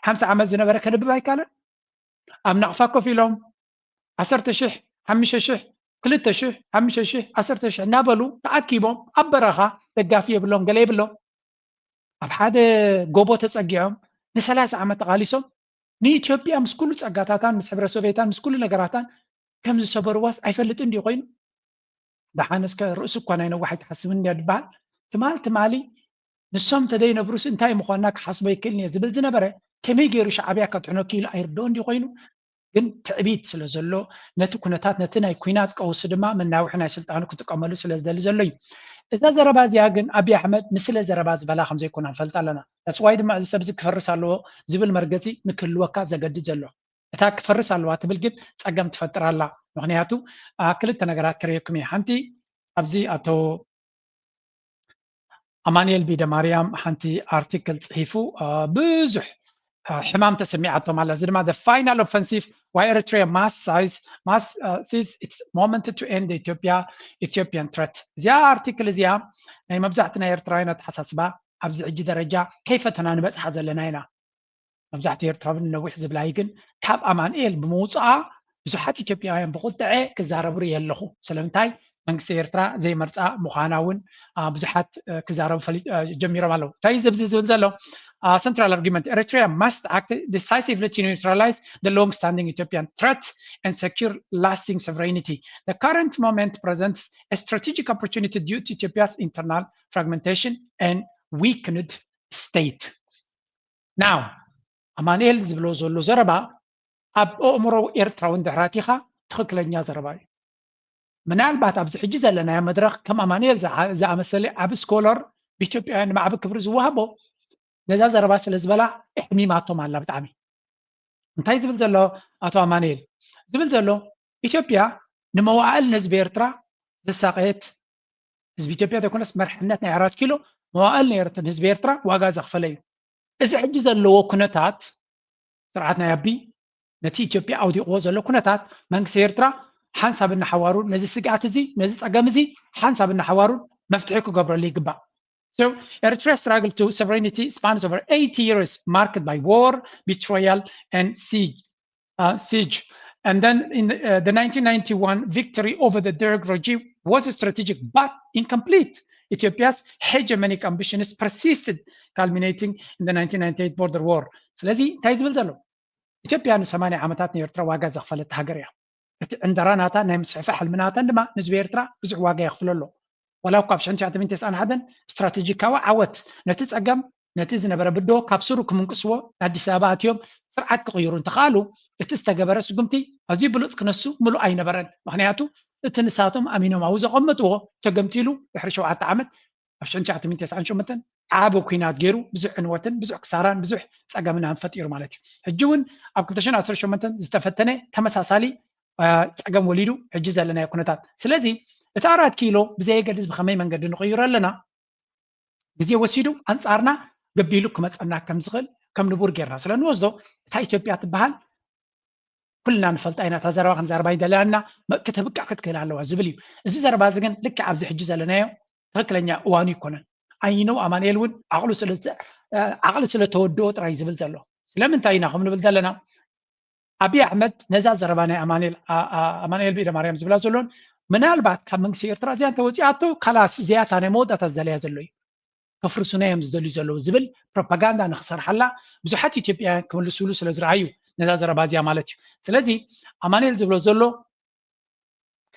ሓምሳ ዓመት ዝነበረ ከንብብ ኣይካለን። ኣብ ናቕፋ ኮፍ ኢሎም ዓሰርተ ሽሕ ሓሙሽተ ሽሕ ክልተ ሽሕ ሓሙሽተ ሽሕ ዓሰርተ ሽሕ እናበሉ ተኣኪቦም ኣብ በረኻ ደጋፊ የብሎም ገለ የብሎም ኣብ ሓደ ጎቦ ተጸጊዖም ንሰላሳ ዓመት ተቓሊሶም ንኢትዮጵያ ምስ ኩሉ ጸጋታታን ምስ ሕብረ ሶቬታን ምስ ኩሉ ነገራታን ከም ዝሰበርዋስ ኣይፈልጥን ድዩ ኮይኑ? ደሓን እስከ ርእሱ እኳ ናይ ነዋሕ ኣይትሓስብን ድያ ዝበሃል ትማል ትማሊ ንሶም ተደይነብሩስ እንታይ ምዃንና ክሓስቦ ይክእል እየ ዝብል ዝነበረ ከመይ ገይሩ ሻዕብያ ከጥሕኖ ክኢሉ ኣይርድኦን ድዩ ኮይኑ? ግን ትዕቢት ስለ ዘሎ ነቲ ኩነታት ነቲ ናይ ኲናት ቀውሲ ድማ መናውሒ ናይ ስልጣኑ ክጥቀመሉ ስለ ዝደሊ ዘሎ እዩ። እዛ ዘረባ እዚኣ ግን ኣብይ ኣሕመድ ንስለ ዘረባ ዝበላ ከም ዘይኮና ንፈልጥ ኣለና። That's why ድማ እዚ ሰብ እዚ ክፈርስ ኣለዎ ዝብል መርገፂ ንክህልወካ ዘገድድ ዘሎ። እታ ክፈርስ ኣለዋ ትብል ግን ፀገም ትፈጥር ኣላ። ምክንያቱ ክልተ ነገራት ክርእየኩም እየ። ሓንቲ ኣብዚ ኣቶ ኣማንኤል ቢደማርያም ሓንቲ ኣርቲክል ፅሒፉ ብዙሕ ሕማም ተሰሚዓቶም ኣላ። እዚ ድማ the final offensive why Eritrea must seize must seize its moment to end Ethiopia Ethiopian threat። እዚኣ ኣርቲክል እዚኣ ናይ መብዛሕቲ ናይ ኤርትራውያን ኣተሓሳስባ ኣብዚ ሕጂ ደረጃ ከይፈተና ንበፅሓ ዘለና ኢና። መብዛሕትኡ ኤርትራዊ ንነዊሕ ዝብላዩ ግን ካብ ኣማንኤል ብምውፅኣ ብዙሓት ኢትዮጵያውያን ብቁጥዐ ክዛረቡ ርእየ ኣለኹ። ስለምንታይ መንግስቲ ኤርትራ ዘይመርፃ ምዃና እውን ብዙሓት ክዛረቡ ጀሚሮም ኣለዉ። እንታይ እዚ ዝብል ዘሎ? Central argument: Eritrea must act decisively to neutralize the long-standing Ethiopian threat and secure lasting sovereignty. The current moment presents a strategic opportunity due to Ethiopia's internal fragmentation and weakened state. Now ኣማኑኤል ዝብሎ ዘሎ ዘረባ ኣብ ኣእምሮ ኤርትራዊ እንድሕር ኣቲኻ ትኽክለኛ ዘረባ እዩ። ምናልባት ኣብዚ ሕጂ ዘለናዮ መድረኽ ከም ኣማኑኤል ዝኣመሰለ ዓቢ ስኮለር ብኢትዮጵያውያን ድማ ዓቢ ክብሪ ዝወሃቦ ነዛ ዘረባ ስለ ዝበላ ኣሕሚማቶም ኣላ ብጣዕሚ። እንታይ ዝብል ዘሎ ኣቶ ኣማኑኤል? ዝብል ዘሎ ኢትዮጵያ ንመዋእል ንህዝቢ ኤርትራ ዘሳቀየት፣ ህዝቢ ኢትዮጵያ ዘይኮነስ መርሕነት ናይ ኣራት ኪሎ መዋእል ነይረትን ህዝቢ ኤርትራ ዋጋ ዘኽፈለ እዩ። እዚ ሕጂ ዘለዎ ኩነታት ስርዓት ናይ ኣቢ ነቲ ኢትዮጵያ ኣውዲቕዎ ዘሎ ኩነታት መንግስቲ ኤርትራ ሓንሳብ እናሓዋሩ ነዚ ስግኣት እዚ ነዚ ጸገም እዚ ሓንሳብ እናሓዋሩ መፍትሒ ክገብረሉ ይግባእ። So Eritrea's struggle to sovereignty spans over eighty years, marked by war, betrayal, and siege. Uh, siege. And then in the, uh, the nineteen ninety-one victory over the Derg regime was strategic but incomplete. Ethiopia's hegemonic ambitions persisted, culminating in the nineteen ninety-eight border war. ስለዚ እንታይ ዝብል ዘሎ? ኢትዮጵያ ንሰማንያ ዓመታት ንኤርትራ ዋጋ ዘኽፈለት ሃገር እያ። እቲ ዕንደራ ናታ ናይ ምስሕፋ ሕልሚ ናተን ድማ ንህዝቢ ኤርትራ ብዙሕ ዋጋ የኽፍሎ ኣሎ። ዋላ እኳ ኣብ ሽሕን ትሽዓተ ሚእትን ተስዓን ሓደን ስትራቴጂካዊ ዓወት ነቲ ጸገም ነቲ ዝነበረ ብድሆ ካብ ስሩ ክምንቅስዎ ንኣዲስ ኣበባ ኣትዮም ስርዓት ክቕይሩ እንተኸኣሉ እቲ ዝተገበረ ስጉምቲ ኣዝዩ ብሉጽ ክነሱ ምሉእ ኣይነበረን። ምኽንያቱ እቲ ንሳቶም ኣሚኖም ኣብኡ ዘቐመጥዎ ተገምጢሉ ድሕሪ ሸውዓተ ዓመት ኣብ ሽሕን ትሽዓተ ሚእትን ተስዓን ሸሞንተን ዓቢ ኲናት ገይሩ ብዙሕ ዕንወትን ብዙሕ ክሳራን ብዙሕ ጸገምን ፈጢሩ ማለት እዩ። ሕጂ እውን ኣብ ክልተ ሽሕን ዓሰርተ ሸሞንተን ዝተፈተነ ተመሳሳሊ ጸገም ወሊዱ ሕጂ ዘለናዮ ኩነታት። ስለዚ እቲ ኣራት ኪሎ ብዘየገድስ ብኸመይ መንገዲ ንቕይሮ ኣለና ግዜ ወሲዱ ኣንጻርና ገቢሉ ክመጸና ከም ዝኽእል ከም ንቡር ጌርና ስለ ንወስዶ እታ ኢትዮጵያ ትበሃል ኩልና ንፈልጣ ኢና። እታ ዘረባ ክንዛረባ ይደለና ከተብቅዕ ክትክእል ኣለዋ ዝብል እዩ። እዚ ዘረባ እዚ ግን ልክዕ ኣብዚ ሕጂ ዘለናዮ ትኽክለኛ እዋኑ ይኮነን። ኣይነው ኣማንኤል እውን ዓቕሉ ስለተወድኦ ጥራይ ዝብል ዘሎ። ስለምንታይ ኢና ከም ንብል ዘለና ኣብይ ኣሕመድ ነዛ ዘረባ ናይ ኣማንኤል ብኢደ ማርያም ዝብላ ዘሎን ምናልባት ካብ መንግስቲ ኤርትራ እዚኣ እንተወፂኣቶ ካላስ እዚኣታ ናይ መወዳእታ ዝደለያ ዘሎ እዩ። ከፍርሱና እዮም ዝደልዩ ዘለዉ ዝብል ፕሮፓጋንዳ ንክሰርሓላ ብዙሓት ኢትዮጵያውያን ክምልስሉ ስለ ዝረኣዩ ነዛ ዘረባ እዚኣ ማለት እዩ። ስለዚ ኣማንኤል ዝብሎ ዘሎ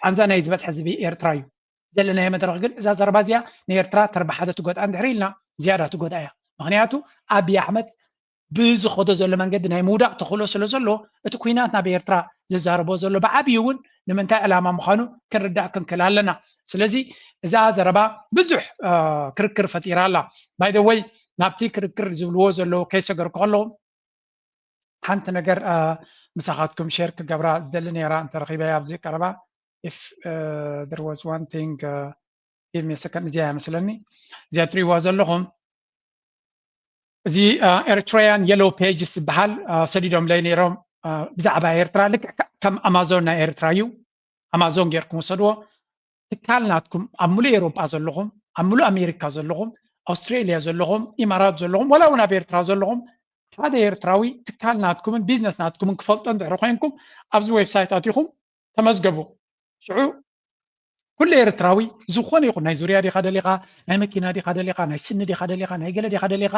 ቃንዛ ናይ ዝበዝሐ ህዝቢ ኤርትራ እዩ። ዘለናዮ መድረኽ ግን እዛ ዘረባ እዚኣ ንኤርትራ ተርባ ሓደ ትጎድኣ እንድሕር ኢልና ዝያዳ ትጎድኣ እያ። ምክንያቱ ኣብይ ኣሕመድ ብዝኸዶ ዘሎ መንገዲ ናይ ምውዳቕ ተኽእሎ ስለ ዘሎ እቲ ኩናት ናብ ኤርትራ ዝዛረቦ ዘሎ ብዓብዩ እውን ንምንታይ ዕላማ ምዃኑ ክንርዳእ ክንክእል ኣለና። ስለዚ እዛ ዘረባ ብዙሕ ክርክር ፈጢራ ኣላ። ባይደወይ ናብቲ ክርክር ዝብልዎ ዘለዉ ከይሰገርኩ ከለኹ ሓንቲ ነገር ምሳኻትኩም ሼር ክገብራ ዝደሊ ነይራ እንተረኺበያ ኣብዚ ቀረባ if there was one thing give me a second እዚኣ እያ መስለኒ እዚኣ ትሪእዋ ዘለኹም እዚ ኤሪትራያን የሎ ፔጅስ ዝበሃል ሰዲዶምለይ ነይሮም ብዛዕባ ኤርትራ ልክዕ ከም ኣማዞን ናይ ኤርትራ እዩ ኣማዞን ጌርኩም ውሰድዎ ትካል ናትኩም ኣብ ሙሉእ ኤሮጳ ዘለኹም ኣብ ሙሉእ ኣሜሪካ ዘለኹም ኣውስትሬልያ ዘለኹም ኢማራት ዘለኹም ወላ እውን ኣብ ኤርትራ ዘለኹም ሓደ ኤርትራዊ ትካል ናትኩምን ቢዝነስ ናትኩምን ክፈልጦ እንድሕሪ ኮይንኩም ኣብዚ ዌብሳይት ኣቲኹም ተመዝገቡ ሽዑ ኩሉ ኤርትራዊ ዝኾነ ይኹን ናይ ዙርያ ዲኻ ደሊኻ ናይ መኪና ዲኻ ደሊኻ ናይ ስኒ ዲኻ ደሊኻ ናይ ገለ ዲኻ ደሊኻ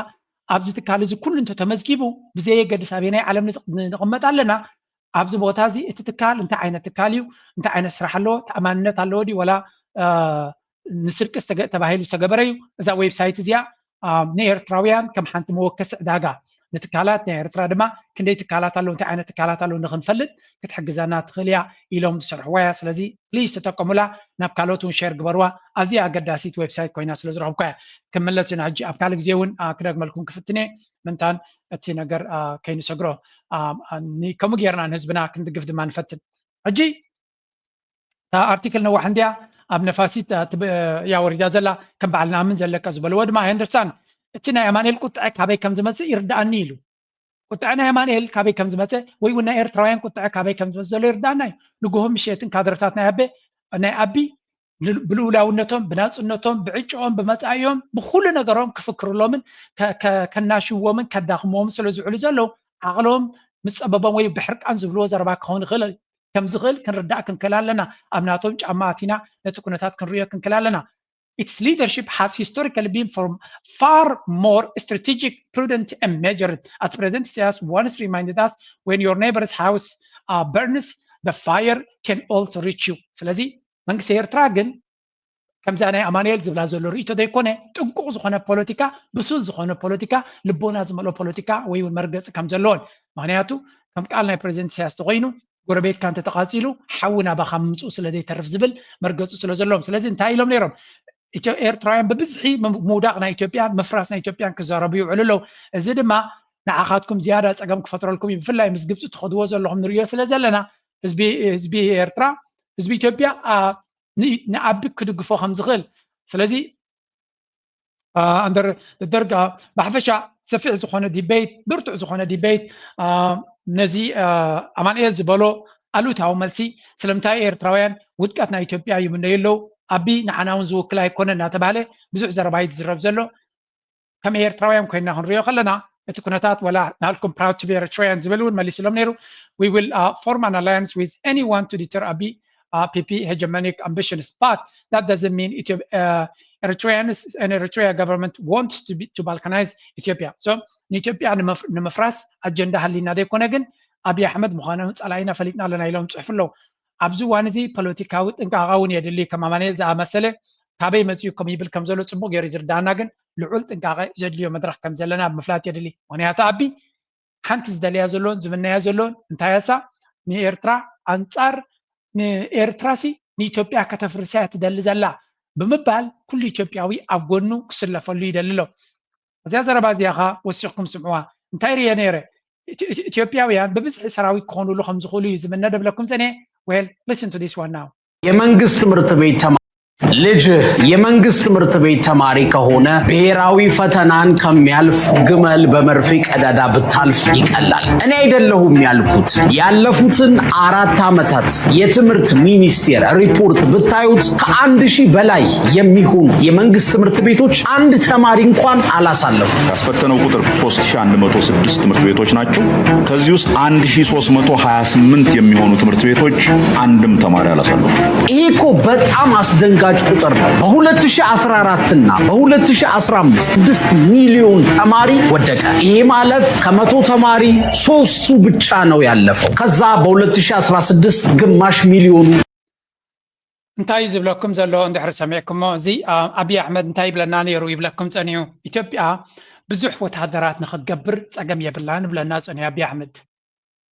ኣብዚ ትካል እዚ ኩሉ እንተተመዝጊቡ ብዘየገድስ ኣበየናይ ዓለም ንቕመጥ ኣለና ኣብዚ ቦታ እዚ እቲ ትካል እንታይ ዓይነት ትካል እዩ እንታይ ዓይነት ስራሕ ኣለዎ ተኣማንነት ኣለዎ ድዩ ወላ ንስርቂ ተባሂሉ ዝተገበረ እዩ እዛ ዌብሳይት እዚኣ ንኤርትራውያን ከም ሓንቲ መወከሲ ዕዳጋ ንትካላት ናይ ኤርትራ ድማ ክንደይ ትካላት ኣለዉ እንታይ ዓይነት ትካላት ኣለዉ ንክንፈልጥ ክትሕግዘና ትኽእል እያ ኢሎም ዝሰርሕዋ እያ ስለዚ ፕሊዝ ተጠቀሙላ ናብ ካልኦት እውን ሸር ግበርዋ ኣዝያ ኣገዳሲት ዌብሳይት ኮይና ስለ ዝረኸብኳ እያ ክምለስ ኢና ሕጂ ኣብ ካልእ ግዜ እውን ክደግመልኩም ክፍትን እየ ምንታን እቲ ነገር ከይንሰግሮ ከምኡ ጌርና ንህዝብና ክንድግፍ ድማ ንፈትን ሕጂ እታ ኣርቲክል ነዋሕ እንድያ ኣብ ነፋሲት እያ ወሪዳ ዘላ ከም በዓል ንኣምን ዘለካ ዝበልዎ ድማ ሄንደርሳን እቲ ናይ ኣማኑኤል ቁጥዐ ካበይ ከም ዝመፅእ ይርድኣኒ ኢሉ ቁጥዐ ናይ ኣማኑኤል ካበይ ከም ዝመፀ ወይ እውን ናይ ኤርትራውያን ቁጥዐ ካበይ ከም ዝመፅእ ዘሎ ይርድኣና እዩ ንግሆ ምሸትን ካድረታት ናይ ኣቤ ናይ ኣቢ ብልኡላውነቶም ብናፅነቶም ብዕጭኦም ብመፃኢኦም ብኩሉ ነገሮም ክፍክርሎምን ከናሽዎምን ከዳኽምዎም ስለ ዝውዕሉ ዘለዉ ዓቕሎም ምስ ፀበቦም ወይ ብሕርቃን ዝብልዎ ዘረባ ክኸውን ይኽእል ከም ዝኽእል ክንርዳእ ክንክእል ኣለና። ኣብ ናቶም ጫማ ኣቲና ነቲ ኩነታት ክንርእዮ ክንክእል ኣለና። Its leadership has historically been for far more strategic, prudent, and measured. As President Isaias once reminded us, when your neighbor's house uh, burns, the fire can also reach you. ስለዚ መንግስቲ ኤርትራ ግን ከምዛ ናይ ኣማኑኤል ዝብላ ዘሎ ርእቶ ዘይኮነ፣ ጥንቁቕ ዝኾነ ፖለቲካ፣ ብሱል ዝኾነ ፖለቲካ፣ ልቦና ዝመልኦ ፖለቲካ ወይ እውን መርገፂ ከም ዘለዎን። ምክንያቱ ከም ቃል ናይ ፕሬዚደንት ኢሳያስ ተኮይኑ፣ ጎረቤትካ እንተተቃፂሉ ሓዊ ናባኻ ምምፅኡ ስለ ዘይተርፍ ዝብል መርገፂ ስለ ዘለዎም። ስለዚ እንታይ ኢሎም ነይሮም? ኢትዮ ኤርትራውያን ብብዝሒ ምውዳቕ ናይ ኢትዮጵያን ምፍራስ ናይ ኢትዮጵያን ክዛረቡ ይውዕሉ ኣለዉ። እዚ ድማ ንዓኻትኩም ዝያዳ ፀገም ክፈጥረልኩም እዩ። ብፍላይ ምስ ግብፂ ትኸድዎ ዘለኹም ንርእዮ ስለ ዘለና ህዝቢ ህዝቢ ኤርትራ ህዝቢ ኢትዮጵያ ንኣቢ ክድግፎ ከም ዝኽእል። ስለዚ ኣንደር ደርግ ብሓፈሻ ሰፊሕ ዝኾነ ዲቤት ብርቱዕ ዝኾነ ዲቤት ነዚ ኣማንኤል ዝበሎ ኣሉታዊ መልሲ ስለምንታይ ኤርትራውያን ውድቀት ናይ ኢትዮጵያ ይምነዩ ኣለዉ ኣቢ ንዓና እውን ዝውክል ኣይኮነ እናተባህለ ብዙሕ ዘረባ እዩ ዝዝረብ ዘሎ። ከም ኤርትራውያን ኮይና ክንሪኦ ከለና እቲ ኩነታት ወላ ናልኩም proud to be Eritrean ዝብል እውን መሊስሎም ነይሩ። We will uh, form an alliance with anyone to deter Abiy uh, P P hegemonic ambitions, but that doesn't mean Ethiopia, uh, Eritreans and Eritrea government wants to be to balkanize Ethiopia. So ንኢትዮጵያ ንምፍራስ ኣጀንዳ ሃሊና ዘይኮነ ግን ኣብይ ኣሕመድ ምዃኑ ጸላኢና ፈሊጥና ኣለና ኢሎም ጽሑፍ ኣለዉ። ኣብዚ እዋን እዚ ፖለቲካዊ ጥንቃቐ እውን የድሊ። ከም ኣማኑኤል ዝኣመሰለ ካበይ መጺኡ ከም ይብል ከም ዘሎ ጽቡቕ ገይሩ ዝርዳኣና ግን ልዑል ጥንቃቐ ዘድልዮ መድረኽ ከም ዘለና ምፍላጥ የድሊ። ምክንያቱ ኣቢ ሓንቲ ዝደልያ ዘሎን ዝምነያ ዘሎን እንታይ እሳ ንኤርትራ ኣንጻር ንኤርትራሲ ንኢትዮጵያ ከተፍርሳ እያ ትደሊ ዘላ ብምባል ኩሉ ኢትዮጵያዊ ኣብ ጎኑ ክስለፈሉ ይደሊ ኣሎ። እዚኣ ዘረባ እዚኣ ኸ ወሲኽኩም ስምዕዋ። እንታይ ርየ ነይረ? ኢትዮጵያውያን ብብዝሒ ሰራዊት ክኾኑሉ ከም ዝኽእሉ እዩ ዝምነ ደብለኩም ጽንኤ። Well, listen to this one now. የመንግስት ትምህርት ቤት ተማሪ ልጅህ የመንግስት ትምህርት ቤት ተማሪ ከሆነ ብሔራዊ ፈተናን ከሚያልፍ ግመል በመርፌ ቀዳዳ ብታልፍ ይቀላል። እኔ አይደለሁም ያልኩት። ያለፉትን አራት ዓመታት የትምህርት ሚኒስቴር ሪፖርት ብታዩት ከአንድ ሺህ በላይ የሚሆኑ የመንግስት ትምህርት ቤቶች አንድ ተማሪ እንኳን አላሳለፉም። ያስፈተነው ቁጥር ሶስት ሺህ አንድ መቶ ስድስት ትምህርት ቤቶች ናቸው። ከዚህ ውስጥ አንድ ሺህ ሶስት መቶ ሃያ ስምንት የሚሆኑ ትምህርት ቤቶች አንድም ተማሪ አላሳለፉም። ይሄ እኮ በጣም አስደንጋጭ ቁጥር ነው። በሁለት ሺህ አስራ አራት እና በሁለት ሺህ አስራ አምስት ስድስት ሚሊዮን ተማሪ ወደቀ። ይሄ ማለት ከመቶ ተማሪ ሶስቱ ብቻ ነው ያለፈው። ከዛ በሁለት ሺህ አስራ ስድስት ግማሽ ሚሊዮኑ እንታይ እዩ ዝብለኩም ዘሎ እንድሕሪ ሰሚዕኩሞ እዚ ኣብይ ኣሕመድ እንታይ ይብለና ነይሩ ይብለኩም ፀኒሑ። ኢትዮጵያ ብዙሕ ወታደራት ንክትገብር ፀገም የብላን ይብለና ፀኒሑ ኣብይ ኣሕመድ።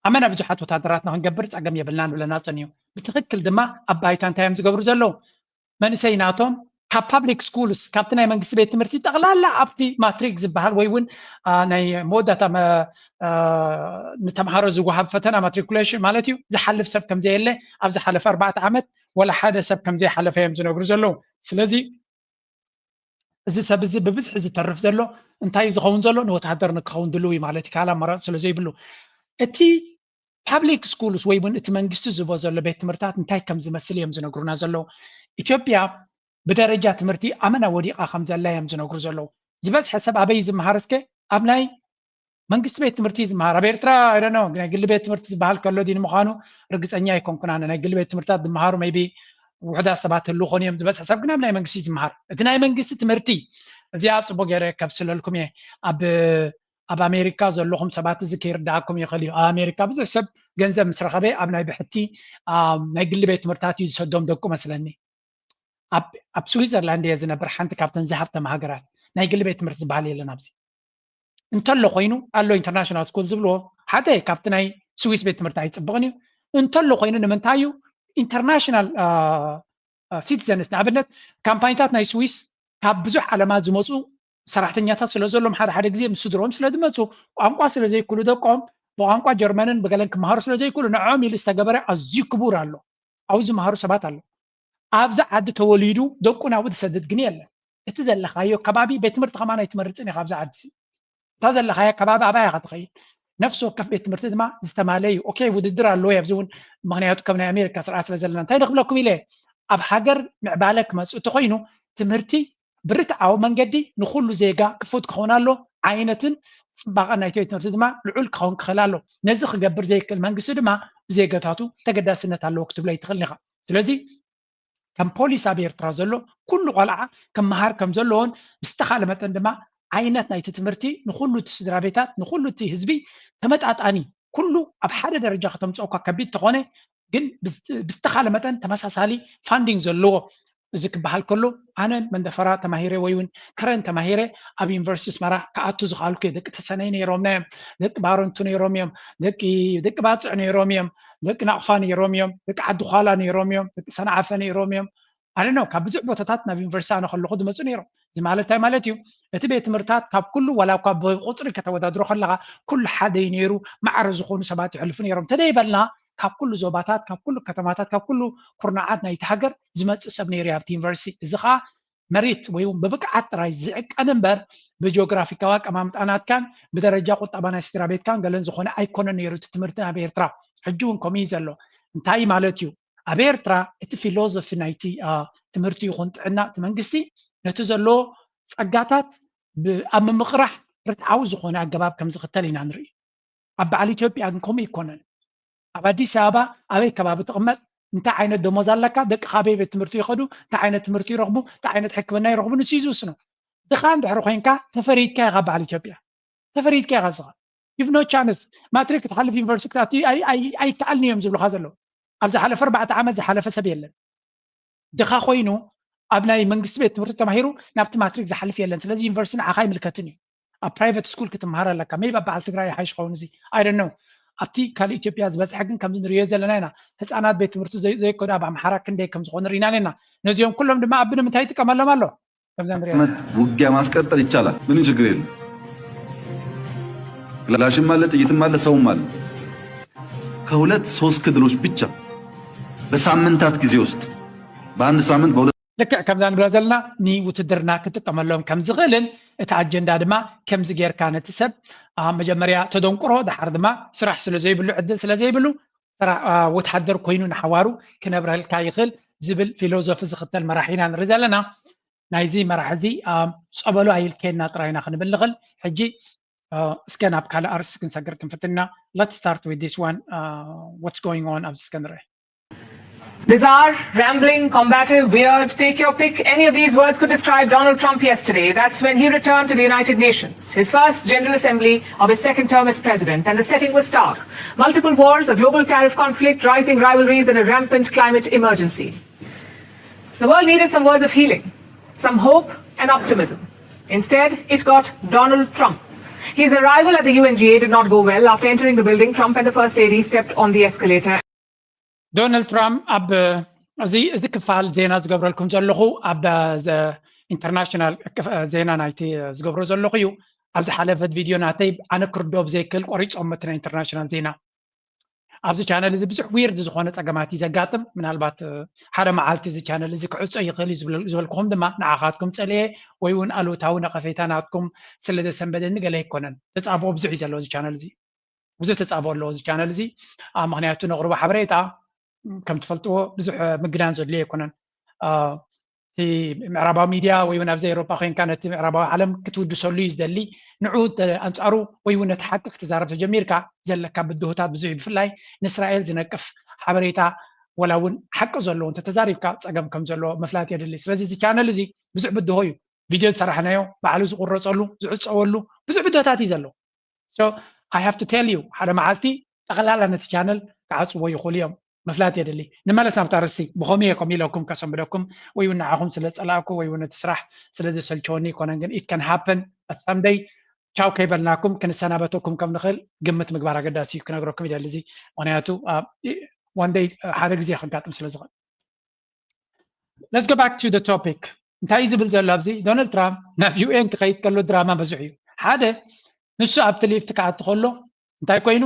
ኣመና ብዙሓት ወታደራት ንክንገብር ፀገም የብልናን ይብለና ፀኒሑ። ብትክክል ድማ ኣብ ባይታ እንታይ እዮም ዝገብሩ ዘለዉ? መንእሰይ ናቶም ካብ ፓብሊክ ስኩልስ ካብቲ ናይ መንግስቲ ቤት ትምህርቲ ጠቕላላ ኣብቲ ማትሪክ ዝበሃል ወይ እውን ናይ መወዳእታ ንተምሃሮ ዝወሃብ ፈተና ማትሪኩሌሽን ማለት እዩ ዝሓልፍ ሰብ ከምዘየለ ኣብ ዝሓለፈ ኣርባዕተ ዓመት ወላ ሓደ ሰብ ከምዘይሓለፈ እዮም ዝነግሩ ዘለዉ። ስለዚ እዚ ሰብ እዚ ብብዝሒ ዝተርፍ ዘሎ እንታይ ዝኸውን ዘሎ ንወተሃደር ንክኸውን ድልው እዩ ማለት እዩ። ካልእ ኣማራፂ ስለ ዘይብሉ እቲ ፓብሊክ ስኩልስ ወይ እውን እቲ መንግስቲ ዝህቦ ዘሎ ቤት ትምህርታት እንታይ ከም ዝመስል እዮም ዝነግሩና ዘለዉ። ኢትዮጵያ ብደረጃ ትምህርቲ ኣመና ወዲቓ ከም ዘላ እዮም ዝነግሩ ዘለዉ። ዝበዝሐ ሰብ ኣበይ ዝመሃር እስከ ኣብ ናይ መንግስቲ ቤት ትምህርቲ ዝመሃር ኣብ ኤርትራ ኣይደኖ ናይ ግሊ ቤት ትምህርቲ ዝበሃል ከሎ ዲ ንምዃኑ ርግፀኛ ኣይኮንኩን። ኣነ ናይ ግሊ ቤት ትምህርታት ዝመሃሩ ሜይ ቢ ውሕዳት ሰባት ህሉ ኾኑ እዮም ዝበዝሐ ሰብ ግን ኣብ ናይ መንግስቲ ዝመሃር እቲ ናይ መንግስቲ ትምህርቲ እዚኣ ፅቡቅ ገይረ ከብስለልኩም እየ። ኣብ ኣብ ኣሜሪካ ዘለኹም ሰባት እዚ ከይርዳእኩም ይኽእል እዩ። ኣብ ኣሜሪካ ብዙሕ ሰብ ገንዘብ ምስ ረኸበ ኣብ ናይ ብሕቲ ናይ ግሊ ቤት ትምህርታት እዩ ዝሰዶም ደቁ መስለኒ። ኣብ ስዊዘርላንድ እየ ዝነብር፣ ሓንቲ ካብተን ዝሃብተማ ሃገራት። ናይ ግሊ ቤት ትምህርቲ ዝበሃል የለን ኣብዚ። እንተሎ ኮይኑ ኣሎ ኢንተርናሽናል ስኩል ዝብልዎ ሓደ ካብቲ ናይ ስዊስ ቤት ትምህርቲ ኣይፅብቕን እዩ። እንተሎ ኮይኑ ንምንታይ እዩ ኢንተርናሽናል ሲቲዘንስ ንኣብነት ካምፓኒታት ናይ ስዊስ ካብ ብዙሕ ዓለማት ዝመፁ ሰራሕተኛታት ስለ ዘሎም ሓደ ሓደ ግዜ ምስ ስድሮም ስለ ዝመፁ ቋንቋ ስለ ዘይክእሉ ደቆም ብቋንቋ ጀርመንን ብገለን ክመሃሩ ስለ ዘይክእሉ ንዕኦም ኢሉ ዝተገበረ ኣዝዩ ክቡር ኣሎ። ኣብኡ ዝመሃሩ ሰባት ኣሎ። ኣብዚ ዓዲ ተወሊዱ ደቁ ናብኡ ዝሰድድ ግን የለን። እቲ ዘለኻዮ ከባቢ ቤት ትምህርቲ ከማን ኣይትመርፅን ኢኻ ኣብዚ ዓዲ እዚ። እታ ዘለኻያ ከባቢ ኣባያ ኢኻ ትኸይድ። ነፍሲ ወከፍ ቤት ትምህርቲ ድማ ዝተማለ እዩ። ኦኬ ውድድር ኣለዎ ኣብዚ እውን ምክንያቱ ከም ናይ ኣሜሪካ ስርዓት ስለ ዘለና እንታይ ንክብለኩም ኢለ ኣብ ሃገር ምዕባለ ክመፅእ እንተኮይኑ ትምህርቲ ብርትዓዊ መንገዲ ንኩሉ ዜጋ ክፉት ክኸውን ኣሎ። ዓይነትን ጽባቐን ናይቲ ቤት ትምህርቲ ድማ ልዑል ክኸውን ክኽእል ኣለዎ። ነዚ ክገብር ዘይክእል መንግስቲ ድማ ብዜጋታቱ ተገዳስነት ኣለዎ ክትብሎ ኣይትኽእልን ኢኻ። ስለዚ ከም ፖሊሲ ኣብ ኤርትራ ዘሎ ኩሉ ቆልዓ ክመሃር ከም ዘለዎን ብዝተኻለ መጠን ድማ ዓይነት ናይቲ ትምህርቲ ንኹሉ እቲ ስድራ ቤታት ንኹሉ እቲ ህዝቢ ተመጣጣኒ ኩሉ ኣብ ሓደ ደረጃ ከተምፅኦ እኳ ከቢድ ተኾነ ግን ብዝተኻለ መጠን ተመሳሳሊ ፋንዲንግ ዘለዎ እዚ ክበሃል ከሎ ኣነ መንደፈራ ተማሂረ ወይ እውን ከረን ተማሂረ ኣብ ዩኒቨርሲቲ ኣስመራ ክኣቱ ዝኽኣልኩ እየ። ደቂ ተሰነይ ነይሮምና እዮም፣ ደቂ ባረንቱ ነይሮም እዮም፣ ደቂ ደቂ ባፅዕ ነይሮም እዮም፣ ደቂ ናቕፋ ነይሮም እዮም፣ ደቂ ዓዲ ኳላ ነይሮም እዮም፣ ደቂ ሰንዓፈ ነይሮም እዮም። ኣነ ነው ካብ ብዙሕ ቦታታት ናብ ዩኒቨርሲቲ ኣነ ከለኹ ዝመፁ ነይሮም። እዚ ማለት እንታይ ማለት እዩ? እቲ ቤት ትምህርታት ካብ ኩሉ ዋላ እኳ ብቁፅሪ ከተወዳድሮ ከለካ ኩሉ ሓደ እዩ ነይሩ፣ ማዕረ ዝኾኑ ሰባት ይሕልፉ ነይሮም ተደይበልና ካብ ኩሉ ዞባታት፣ ካብ ኩሉ ከተማታት፣ ካብ ኩሉ ኩርናዓት ናይቲ ሃገር ዝመፅእ ሰብ ነይሩ ኣብቲ ዩኒቨርሲቲ። እዚ ከዓ መሪት ወይ እውን ብብቅዓት ጥራይ ዝዕቀን እምበር ብጂኦግራፊካዊ ኣቀማምጣ ናትካን ብደረጃ ቁጠባ ናይ ስድራ ቤትካን ገለን ዝኾነ ኣይኮነን ነይሩ እቲ ትምህርቲ ኣብ ኤርትራ። ሕጂ እውን ከምኡ እዩ ዘሎ። እንታይ ማለት እዩ? ኣብ ኤርትራ እቲ ፊሎዞፊ ናይቲ ትምህርቲ ይኹን ጥዕና እቲ መንግስቲ ነቲ ዘለዎ ፀጋታት ኣብ ምምቕራሕ ርትዓዊ ዝኾነ ኣገባብ ከም ዝኽተል ኢና ንርኢ። ኣብ በዓል ኢትዮጵያ ግን ከምኡ ኣይኮነን። ኣብ ኣዲስ ኣበባ ኣበይ ከባቢ ትቕመጥ፣ እንታይ ዓይነት ደሞዝ ኣለካ፣ ደቅኻ ኣበይ ቤት ትምህርቲ ይኸዱ፣ እንታይ ዓይነት ትምህርቲ ይረኽቡ፣ እንታይ ዓይነት ሕክምና ይረኽቡ ንሱ እዩ ዝውስኖ። ድኻ እንድሕሪ ኮይንካ ተፈሪድካ ኢኻ በዓል ኢትዮጵያ። ተፈሪድካ ኢኻ ንስኻ። You've no chance። ማትሪክ ክትሓልፍ ዩኒቨርሲቲ ክትኣቱ ኣይከኣልን እዮም ዝብሉኻ ዘለዉ። ኣብ ዝሓለፈ ኣርባዕተ ዓመት ዝሓለፈ ሰብ የለን። ድኻ ኮይኑ ኣብ ናይ መንግስቲ ቤት ትምህርቲ ተማሂሩ ናብቲ ማትሪክ ዝሓልፍ የለን። ስለዚ ዩኒቨርሲቲ ንዓኻ ኣይምልከትን እዩ። ኣብ ፕራይቨት ስኩል ክትምሃር ኣለካ። ሜይቢ ኣብ በዓል ትግራይ ይሓይሽ ኸውን እዚ I don't know። ኣብቲ ካልእ ኢትዮጵያ ዝበዝሐ ግን ከምዚ ንሪኦ ዘለና ኢና። ህፃናት ቤት ትምህርቲ ዘይኮዱ ኣብ ኣምሓራ ክንደይ ከም ዝኾኑ ርኢና ኣለና። ነዚኦም ኩሎም ድማ ኣብ ንምንታይ ይጥቀመሎም ኣሎ? ከምዚ ንሪኦ ዓመት ውጊያ ማስቀጠል ይቻላል። ምንም ችግር የለም። ክላሽም አለ፣ ጥይትም አለ፣ ሰውም አለ። ከሁለት ሶስት ክልሎች ብቻ በሳምንታት ጊዜ ውስጥ በአንድ ሳምንት በሁለት ልክዕ ከምዛ ንብላ ዘለና ንውትድርና ክጥቀመሎም ከም ዝኽእልን እቲ ኣጀንዳ ድማ ከምዚ ጌርካ ነቲ ሰብ መጀመርያ ተደንቁሮ፣ ድሓር ድማ ስራሕ ስለ ዘይብሉ ዕድል ስለ ዘይብሉ ወታደር ኮይኑ ንሓዋሩ ክነብረልካ ይኽእል ዝብል ፊሎዞፊ ዝኽተል መራሒ ኢና ንርኢ ዘለና። ናይዚ መራሒ እዚ ጸበሉ ኣይልከየና ጥራይ ኢና ክንብል ንኽእል። ሕጂ እስከ ናብ ካልእ ኣርእስቲ ክንሰግር ክንፍትን ኢና። Let's start with this one. What's going on ኣብዚ እስከ ንርአ። Bizarre, rambling, combative, weird, take your pick, any of these words could describe Donald Trump yesterday. That's when he returned to the United Nations, his first General Assembly of his second term as president, and the setting was stark. Multiple wars, a global tariff conflict, rising rivalries, and a rampant climate emergency. The world needed some words of healing, some hope and optimism. Instead, it got Donald Trump. His arrival at the U N G A did not go well. After entering the building, Trump and the First Lady stepped on the escalator. ዶናልድ ትራምፕ ኣብ እዚ እዚ ክፋል ዜና ዝገብረልኩም ዘለኹ ኣብ ኢንተርናሽናል ዜና ናይቲ ዝገብሮ ዘለኹ እዩ። ኣብ ዝሓለፈት ቪድዮ ናተይ ኣነ ክርዶ ብዘይክእል ቆሪፆም እቲ ናይ ኢንተርናሽናል ዜና። ኣብዚ ቻነል እዚ ብዙሕ ዊርድ ዝኾነ ፀገማት እዩ ዘጋጥም። ምናልባት ሓደ መዓልቲ እዚ ቻነል እዚ ክዕፆ ይኽእል እዩ ዝበልኩኹም ድማ ንዓኻትኩም ፀልየ ወይ እውን ኣሉታዊ ነቐፌታ ናትኩም ስለ ዘሰንበደኒ ገለ ኣይኮነን። ተፃብኦ ብዙሕ እዩ ዘለዎ እዚ ቻነል እዚ። ብዙሕ ተፃብኦ ኣለዎ እዚ ቻነል እዚ። ምኽንያቱ ነቕርቦ ሓበሬታ ከም ትፈልጥዎ ብዙሕ ምግናን ዘድልዮ ኣይኮነን። እቲ ምዕራባዊ ሚድያ ወይ እውን ኣብዚ ኤውሮጳ ኮይንካ ነቲ ምዕራባዊ ዓለም ክትውድሰሉ እዩ ዝደሊ። ንዑ ኣንፃሩ ወይ እውን ነቲ ሓቂ ክትዛረብ ተጀሚርካ ዘለካ ብድሆታት ብዙሕ እዩ። ብፍላይ ንእስራኤል ዝነቅፍ ሓበሬታ ወላ እውን ሓቂ ዘለዎ እንተተዛሪብካ ፀገም ከም ዘለዎ ምፍላጥ የድሊ። ስለዚ እዚ ቻነል እዚ ብዙሕ ብድሆ እዩ። ቪድዮ ዝሰራሕናዮ ባዕሉ ዝቁረፀሉ ዝዕፀወሉ ብዙሕ ብድሆታት እዩ ዘለዎ። So I have to tell you ሓደ መዓልቲ ጠቕላላ ነቲ ቻነል ክዓፅዎ ይኽእሉ እዮም። ምፍላጥ የድሊ። ንመለስ ናብታ ርእሲ ብኸመይ እየ ከም ኢለኩም ከሰንብደኩም ወይ እውን ንዓኹም ስለ ፀላእኩ ወይ እውን እቲ ስራሕ ስለ ዘሰልቸወኒ ይኮነን ግን it can happen at some day ቻው ከይበልናኩም ክንሰናበተኩም ከም ንኽእል ግምት ምግባር ኣገዳሲ እዩ ክነግረኩም ይደሊ እዚ ምክንያቱ one day ሓደ ግዜ ከጋጥም ስለ ዝኽእል። Let's go back to the topic እንታይ እዩ ዝብል ዘሎ ኣብዚ ዶናልድ ትራምፕ ናብ ዩኤን ክኸይድ ከሎ ድራማ ብዙሕ እዩ። ሓደ ንሱ ኣብቲ ሊፍት ክኣቱ ከሎ እንታይ ኮይኑ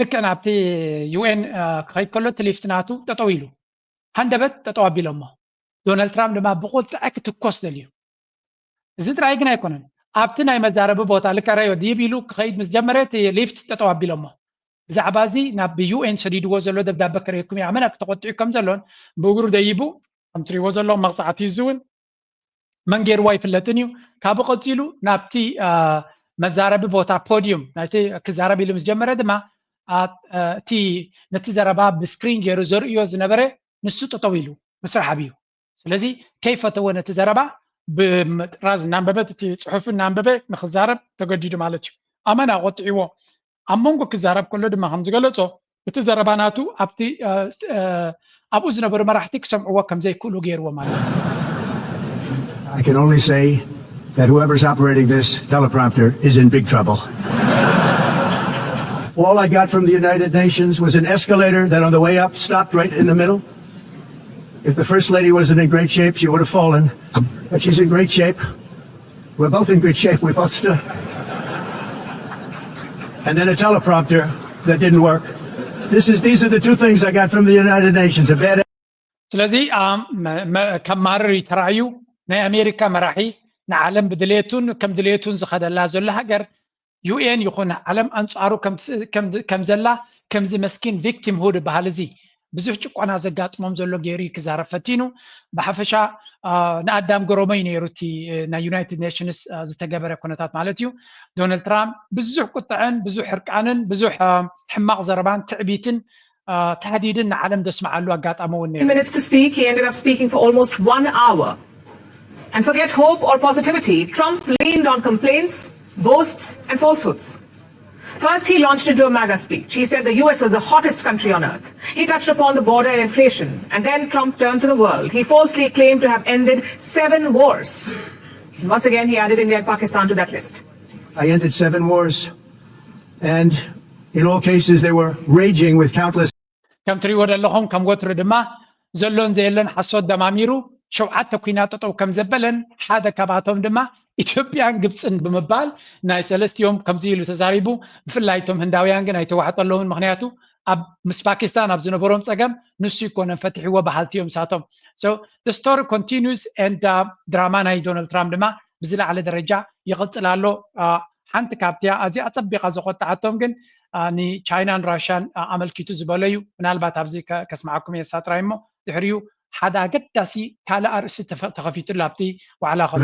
ልክዕ ናብቲ ዩኤን ክኸይድ ከሎ እቲ ሊፍት ናቱ ጠጠው ኢሉ ሃንደበት ጠጠው ኣቢሎሞ። ዶናልድ ትራምፕ ድማ ብቁጥዐ ክትኮስ ደልዩ። እዚ ጥራይ ግን ኣይኮነን። ኣብቲ ናይ መዛረቢ ቦታ ልክዕ ረዮ ዲብ ኢሉ ክኸይድ ምስ ጀመረ እቲ ሊፍት ጠጠው ኣቢሎሞ። ብዛዕባ እዚ ናብ ዩኤን ሰዲድዎ ዘሎ ደብዳበ ከርእየኩም እዩ። ኣመና ተቆጢዑ ከም ዘሎን ብእግሩ ደይቡ ከም ትሪእዎ ዘለኹም መቕፃዕቲ እዚ እውን መን ገይርዎ ኣይፍለጥን እዩ። ካብኡ ቀፂሉ ናብቲ መዛረቢ ቦታ ፖዲዩም ናይቲ ክዛረብ ኢሉ ምስ ጀመረ ድማ እቲ ነቲ ዘረባ ብስክሪን ገይሩ ዘርእዮ ዝነበረ ንሱ ጠጠው ኢሉ ምስራሕ ኣብዩ። ስለዚ ከይፈተወ ነቲ ዘረባ ብምጥራዝ እናንበበ እቲ ፅሑፍ እናንበበ ንክዛረብ ተገዲዱ ማለት እዩ። ኣመና ቆጥዕዎ። ኣብ መንጎ ክዛረብ ከሎ ድማ ከም ዝገለጾ እቲ ዘረባ ናቱ ኣብቲ ኣብኡ ዝነበሩ መራሕቲ ክሰምዕዎ ከም ዘይክእሉ ገይርዎ ማለት እዩ። I can only say that whoever's operating this teleprompter is in big trouble. All I got from the United Nations was an escalator that on the way up stopped right in the middle. If the First Lady wasn't in great shape, she would have fallen. But she's in great shape. We're both in good shape. We both stood. And then a teleprompter that didn't work. This is, these are the two things I got from the United Nations. A bad ስለዚ ከማርር እዩ ተራእዩ። ናይ ኣሜሪካ መራሒ ንዓለም ብድሌቱን ከም ድሌቱን ዝኸደላ ዘሎ ሃገር ዩ ኤን ይኹን ዓለም ኣንፃሩ ከም ዘላ ከምዚ መስኪን ቪክቲም ሁድ በሃል እዚ ብዙሕ ጭቆና ዘጋጥሞም ዘሎ ገይሩ ክዛረብ ፈቲኑ። ብሓፈሻ ንኣዳም ገረሞ እዩ ነይሩ እቲ ናይ ዩናይትድ ኔሽንስ ዝተገበረ ኩነታት ማለት እዩ። ዶናልድ ትራምፕ ብዙሕ ቁጥዐን ብዙሕ ሕርቃንን ብዙሕ ሕማቕ ዘረባን ትዕቢትን ታህዲድን ንዓለም ዘስምዓሉ ኣጋጣሚ እውን ነይሩ። Minutes to speak, he ended up speaking for almost one hour. And forget hope or positivity, Trump leaned on complaints, boasts, and falsehoods. First, he launched into a MAGA speech. He said the U S was the hottest country on earth. He touched upon the border and inflation. And then Trump turned to the world. He falsely claimed to have ended seven wars. And once again, he added India and Pakistan to that list. I ended seven wars. And in all cases, they were raging with countless. ከም ትሪእዎ ዘለኹም ከም ወትሩ ድማ ዘሎን ዘየሎን ሓሶት ደማሚሩ ሸውዓተ ኩናት ጠጠው ከም ዘበለን ሓደ ካብኣቶም ድማ ኢትዮጵያን ግብፅን ብምባል ናይ ሰለስቲኦም ከምዚ ኢሉ ተዛሪቡ። ብፍላይ እቶም ህንዳውያን ግን ኣይተዋሕጠሎምን። ምክንያቱ ኣብ ምስ ፓኪስታን ኣብ ዝነበሮም ፀገም ንሱ ይኮነን ፈትሕዎ በሃልቲ እዮም ሳቶም። So the story continues and ድራማ ናይ ዶናልድ ትራምፕ ድማ ብዝለዓለ ደረጃ ይቕፅል ኣሎ። ሓንቲ ካብቲያ ኣዚኣ ፀቢቓ ዘቆጣዓቶም ግን ንቻይናን ራሽያን ኣመልኪቱ ዝበሎ እዩ። ምናልባት ኣብዚ ከስምዓኩም እየ ሳጥራይ እሞ ድሕሪኡ ሓደ ኣገዳሲ ካልእ ኣርእስቲ ተኸፊቱሉ ኣብቲ ዋዕላ ከሎ።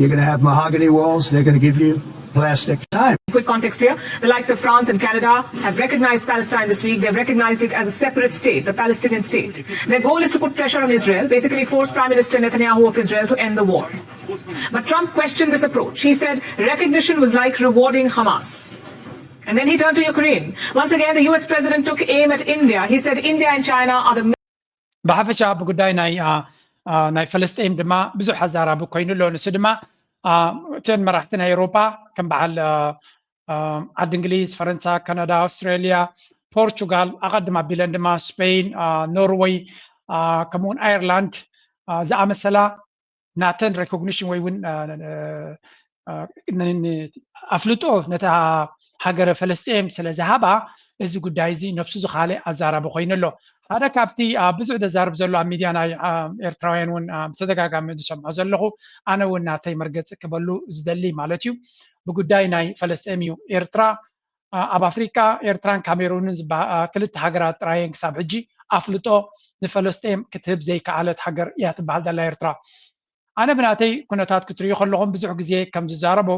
You're going to have mahogany walls. They're going to give you plastic time. Quick context here. The likes of France and Canada have recognized Palestine this week. They've recognized it as a separate state, the Palestinian state. Their goal is to put pressure on Israel, basically force Prime Minister Netanyahu of Israel to end the war. But Trump questioned this approach. He said recognition was like rewarding Hamas. And then he turned to Ukraine. Once again, the U S president took aim at India. He said India and China are the ብሓፈሻ ብጉዳይ ናይ ናይ ፈለስጢን ድማ ብዙሕ ኣዛራቢ ኮይኑ ኣሎ። ንሱ ድማ እተን መራሕቲ ናይ ኤውሮጳ ከም በዓል ዓዲ እንግሊዝ፣ ፈረንሳ፣ ካናዳ፣ ኣውስትራሊያ፣ ፖርቹጋል ኣቐድም ኣቢለን ድማ ስፔን፣ ኖርወይ ከምኡውን ኣየርላንድ ዝኣመሰላ ናተን ሬኮግኒሽን ወይ እውን ኣፍልጦ ነታ ሃገረ ፈለስጢን ስለ ዝሃባ እዚ ጉዳይ እዚ ነብሱ ዝኻለ ኣዛራቢ ኮይኑ ኣሎ። ሓደ ካብቲ ብዙሕ ዘዛርብ ዘሎ ኣብ ሚድያ ናይ ኤርትራውያን እውን ብተደጋጋሚ ዝሰምዖ ዘለኹ ኣነ እውን ናተይ መርገፂ ክበሉ ዝደሊ ማለት እዩ ብጉዳይ ናይ ፈለስጢን እዩ። ኤርትራ ኣብ ኣፍሪካ ኤርትራን ካሜሩንን ክልተ ሃገራት ጥራየን ክሳብ ሕጂ ኣፍልጦ ንፈለስጢን ክትህብ ዘይከኣለት ሃገር እያ ትበሃል ዘላ ኤርትራ። ኣነ ብናተይ ኩነታት ክትሪኡ ከለኹም ብዙሕ ግዜ ከም ዝዛረቦ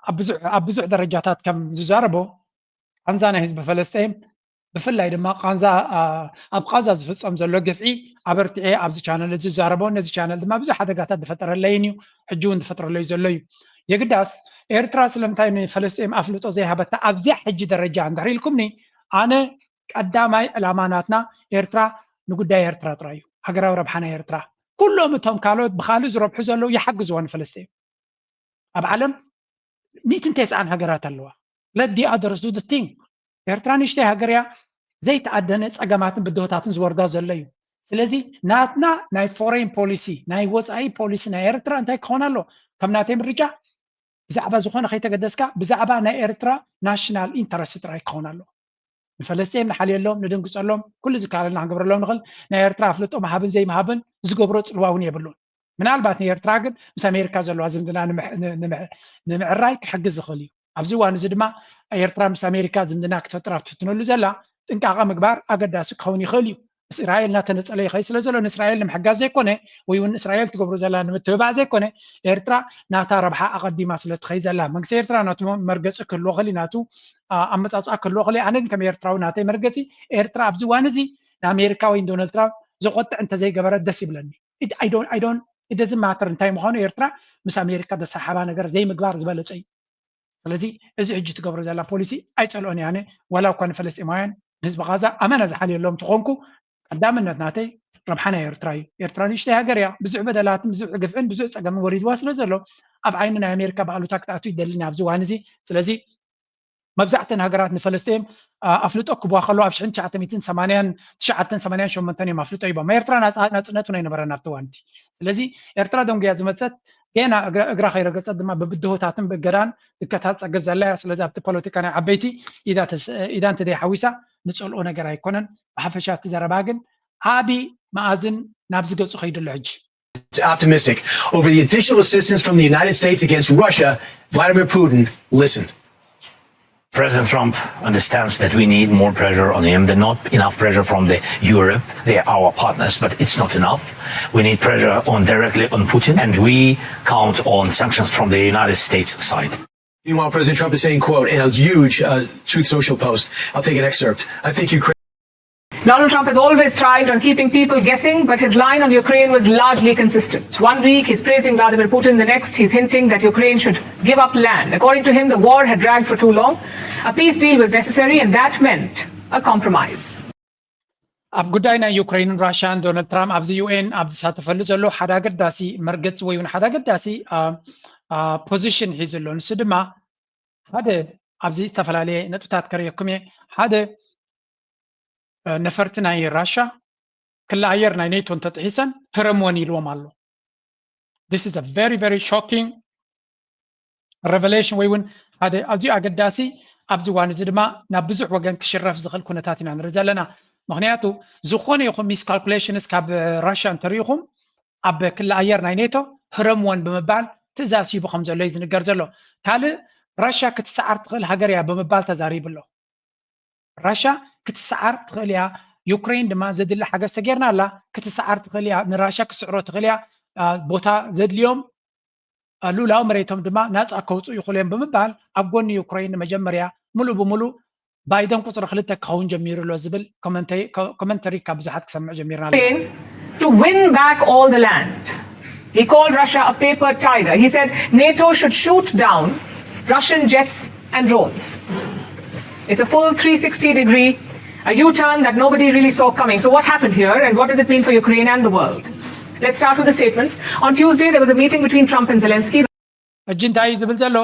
ኣብ ብዙሕ ደረጃታት ከም ዝዛረቦ ቃንዛ ናይ ህዝቢ ፈለስጢን ብፍላይ ድማ ቃንዛ ኣብ ቃዛ ዝፍፀም ዘሎ ግፍዒ ኣበርቲዐ ኣብዚ ቻነል ዝዛረቦ ነዚ ቻነል ድማ ብዙሕ ሓደጋታት ዝፈጠረለይን እዩ ሕጂ እውን ዝፈጥረለይ ዘሎ እዩ። የግዳስ ኤርትራ ስለምንታይ ንፈለስጢን ኣፍልጦ ዘይሃበታ ኣብዚያ ሕጂ ደረጃ እንድሕር ኢልኩምኒ ኣነ ቀዳማይ ዕላማ ናትና ኤርትራ ንጉዳይ ኤርትራ ጥራይ እዩ። ሃገራዊ ረብሓ ናይ ኤርትራ ኩሎም እቶም ካልኦት ብካልእ ዝረብሑ ዘለዉ ይሓግዝዎ ንፈለስጢን። ኣብ ዓለም ሚእትን ተስዓን ሃገራት ኣለዋ። Let the others do the thing። ኤርትራ ንእሽተይ ሃገር እያ። ዘይተኣደነ ፀገማትን ብድሆታትን ዝወርዳ ዘሎ እዩ። ስለዚ ናትና ናይ ፎሬን ፖሊሲ ናይ ወፃኢ ፖሊሲ ናይ ኤርትራ እንታይ ክኸውን ኣሎ? ከም ናተይ ምርጫ ብዛዕባ ዝኾነ ከይተገደስካ ብዛዕባ ናይ ኤርትራ ናሽናል ኢንተረስት ጥራይ ክኸውን ኣሎ። ንፈለስጤም ንሓልየሎም፣ ንድንግፀሎም፣ ኩሉ ዝከኣለና ክንገብረሎም ንኽእል። ናይ ኤርትራ ኣፍልጦ ምሃብን ዘይምሃብን ዝገብሮ ፅልዋ እውን የብሉን። ምናልባት ንኤርትራ ግን ምስ ኣሜሪካ ዘለዋ ዝምድና ንምዕራይ ክሕግዝ ዝኽእል እዩ። ኣብዚ እዋን እዚ ድማ ኤርትራ ምስ ኣሜሪካ ዝምድና ክትፈጥር ኣብ ትፍትነሉ ዘላ ጥንቃቐ ምግባር ኣገዳሲ ክኸውን ይኽእል እዩ። እስራኤል እናተነጸለ ይኸይድ ስለ ዘሎ ንእስራኤል ንምሕጋዝ ዘይኮነ ወይ እውን እስራኤል ትገብሮ ዘላ ንምትብባዕ ዘይኮነ ኤርትራ ናታ ረብሓ ኣቐዲማ ስለ ትኸይድ ዘላ መንግስቲ ኤርትራ ናቱ መርገፂ ክህልዎ ክእል ናቱ ኣመፃፅኣ ክህልዎ ክእል ኣነ ግን ከም ኤርትራዊ ናተይ መርገፂ ኤርትራ ኣብዚ እዋን እዚ ንኣሜሪካ ወይ ዶናልድ ትራምፕ ዘቆጥዕ እንተዘይገበረ ደስ ይብለኒ ኣይዶን it doesn't matter እንታይ ምዃኑ ኤርትራ ምስ ኣሜሪካ ዘሰሓሓባ ነገር ዘይምግባር ዝበለፀ እዩ ስለዚ እዚ ሕጂ ትገብሮ ዘላ ፖሊሲ ኣይፀልኦን እየ ኣነ ዋላ እኳ ንፈለስጢማውያን ንህዝቢ ጋዛ ኣመና ዝሓልየሎም ተኾንኩ ቀዳምነት ናተይ ረብሓ ናይ ኤርትራ እዩ ኤርትራ ንእሽተይ ሃገር እያ ብዙሕ በደላትን ብዙሕ ግፍዕን ብዙሕ ፀገምን ወሪድዋ ስለ ዘሎ ኣብ ዓይኒ ናይ ኣሜሪካ ብኣሉታ ክትኣቱ ይደሊ ኣብዚ እዋን እዚ ስለዚ መብዛሕተን ሃገራት ንፈለስጢን ኣፍልጦ ክብዋ ከሎ ኣብ ሽሕን ትሽዓተ ሚእትን ሰማንያን ትሽዓተን ሰማንያን ሸሞንተን እዮም ኣፍልጦ ሂቦም ኤርትራ ናፅነቱ ናይ ነበረ ናብቲ ዋንቲ ስለዚ ኤርትራ ደንጉያ ዝመፀት ገና እግራ ከይረገፀት ድማ ብብድሆታትን ብእገዳን ትከታተል ፀገብ ዘላ እያ ስለዚ ኣብቲ ፖለቲካ ናይ ዓበይቲ ኢዳ እንተዘይሓዊሳ ንፀልኦ ነገር ኣይኮነን ብሓፈሻ እቲ ዘረባ ግን ዓቢ መኣዝን ናብዚ ገፁ ከይዱ ኣሎ ሕጂ optimistic over the additional assistance from the United States against Russia, Vladimir Putin listened. President Trump understands that we need more pressure on him. There's not enough pressure from the Europe. They are our partners, but it's not enough. We need pressure on directly on Putin, and we count on sanctions from the United States side. Meanwhile, President Trump is saying, quote, in a huge uh, Truth Social post, I'll take an excerpt. I think Ukraine. Donald Trump has always thrived on keeping people guessing, but his line on Ukraine was largely consistent. One week he's praising Vladimir Putin, the next he's hinting that Ukraine should give up land. According to him, the war had dragged for too long. A peace deal was necessary, and that meant a compromise. ኣብ ጉዳይ ናይ ዩክሬንን ራሽያን ዶናልድ ትራምፕ ኣብዚ ዩኤን ኣብ ዝሳተፈሉ ዘሎ ሓደ ኣገዳሲ መርገፂ ወይ እውን ሓደ ኣገዳሲ ፖዚሽን ሒዙ ኣሎ ንሱ ድማ ሓደ ኣብዚ ዝተፈላለየ ነጥብታት ከርእየኩም እየ ሓደ ነፈርቲ ናይ ራሻ ክሊ ኣየር ናይ ኔቶ እንተጥሒሰን ህረምወን ኢልዎም ኣሎ this is a very very shocking revelation ወይ እውን ሓደ ኣዝዩ ኣገዳሲ ኣብዚ እዋን እዚ ድማ ናብ ብዙሕ ወገን ክሽረፍ ዝኽእል ኩነታት ኢና ንርኢ ዘለና ምክንያቱ ዝኾነ ይኹን miscalculations ካብ ራሻ እንተሪኢኹም ኣብ ክሊ ኣየር ናይ ኔቶ ህረምወን ብምባል ትእዛዝ ሂቡ ከም ዘሎ እዩ ዝንገር ዘሎ ካልእ ራሻ ክትሰዓር ትኽእል ሃገር እያ ብምባል ተዛሪቡ ኣሎ ራሻ ክትሰዓር ትኽእል እያ ዩክሬን ድማ ዘድሊ ሓገዝ ተጌርና ኣላ ክትሰዓር ትኽእል እያ ንራሻ ክስዕሮ ትኽእል እያ ቦታ ዘድልዮም ልኡላዊ መሬቶም ድማ ናፃ ከውፅኡ ይኽእሉ እዮም ብምባል ኣብ ጎኒ ዩክሬን ንመጀመርያ ሙሉእ ብሙሉእ ባይደን ቁፅሪ ክልተ ክኸውን ጀሚሩ ኣሎ ዝብል ኮመንተሪ ካብ ብዙሓት ክሰምዕ ጀሚርና ኣሎ to win back all the land. He called Russia a paper tiger. He said NATO should shoot down Russian jets and drones. It's a full three sixty degree, a U turn that nobody really saw coming. So, what happened here and what does it mean for Ukraine and the world? Let's start with the statements. On Tuesday, there was a meeting between Trump and Zelensky. ሕጂ እንታይ እዩ ዝብል ዘሎ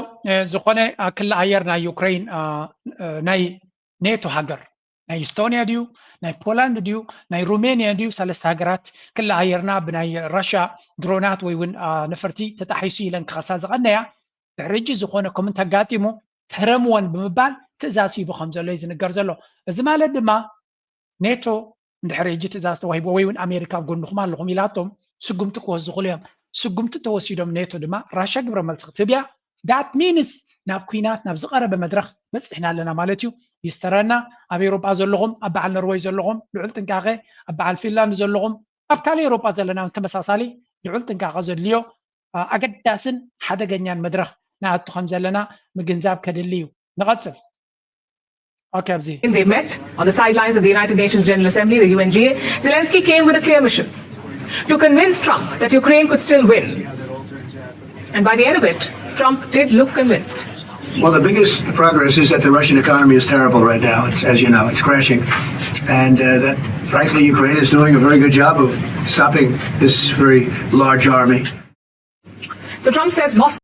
ዝኾነ ክሊ ኣየር ናይ ዩክሬን ናይ ኔቶ ሃገር ናይ ኢስቶንያ ድዩ ናይ ፖላንድ ድዩ ናይ ሩሜንያ ድዩ ሰለስተ ሃገራት ክሊ ኣየርና ብናይ ራሽያ ድሮናት ወይ እውን ነፈርቲ ተጣሒሱ ኢለን ክኸሳ ዝቐነያ ድሕሪ ሕጂ ዝኾነ ኮምንት ኣጋጢሙ ክህረምወን ብምባል ትእዛዝ ሂቡ ከም ዘሎ እዩ ዝንገር ዘሎ እዚ ማለት ድማ ኔቶ እንድሕሪ ሕጂ ትእዛዝ ተዋሂብዎ ወይ እውን ኣሜሪካ ኣብ ጎንኹም ኣለኹም ኢላቶም ስጉምቲ ክወስዱ ይኽእሉ እዮም። ስጉምቲ ተወሲዶም ኔቶ ድማ ራሻ ግብረ መልሲ ክትህብ እያ። That means ናብ ኲናት ናብ ዝቐረበ መድረኽ በፂሕና ኣለና ማለት እዩ። ይስተረና ኣብ ኤውሮጳ ዘለኹም ኣብ በዓል ኖርወይ ዘለኹም ልዑል ጥንቃቐ ኣብ በዓል ፊንላንድ ዘለኹም ኣብ ካልእ ኤውሮጳ ዘለና ተመሳሳሊ ልዑል ጥንቃቐ ዘድልዮ ኣገዳስን ሓደገኛን መድረኽ ንኣቱ ከም ዘለና ምግንዛብ ከድሊ እዩ። ንቐፅል። Okay, ኣብዚ They met on the sidelines of the United Nations General Assembly, the U N G A. Zelensky came with a clear mission to convince Trump that Ukraine could still win. And by the end of it, Trump did look convinced. Well, the biggest progress is that the Russian economy is terrible right now. It's, as you know, it's crashing. And uh, that, frankly, Ukraine is doing a very good job of stopping this very large army. So Trump says Moscow.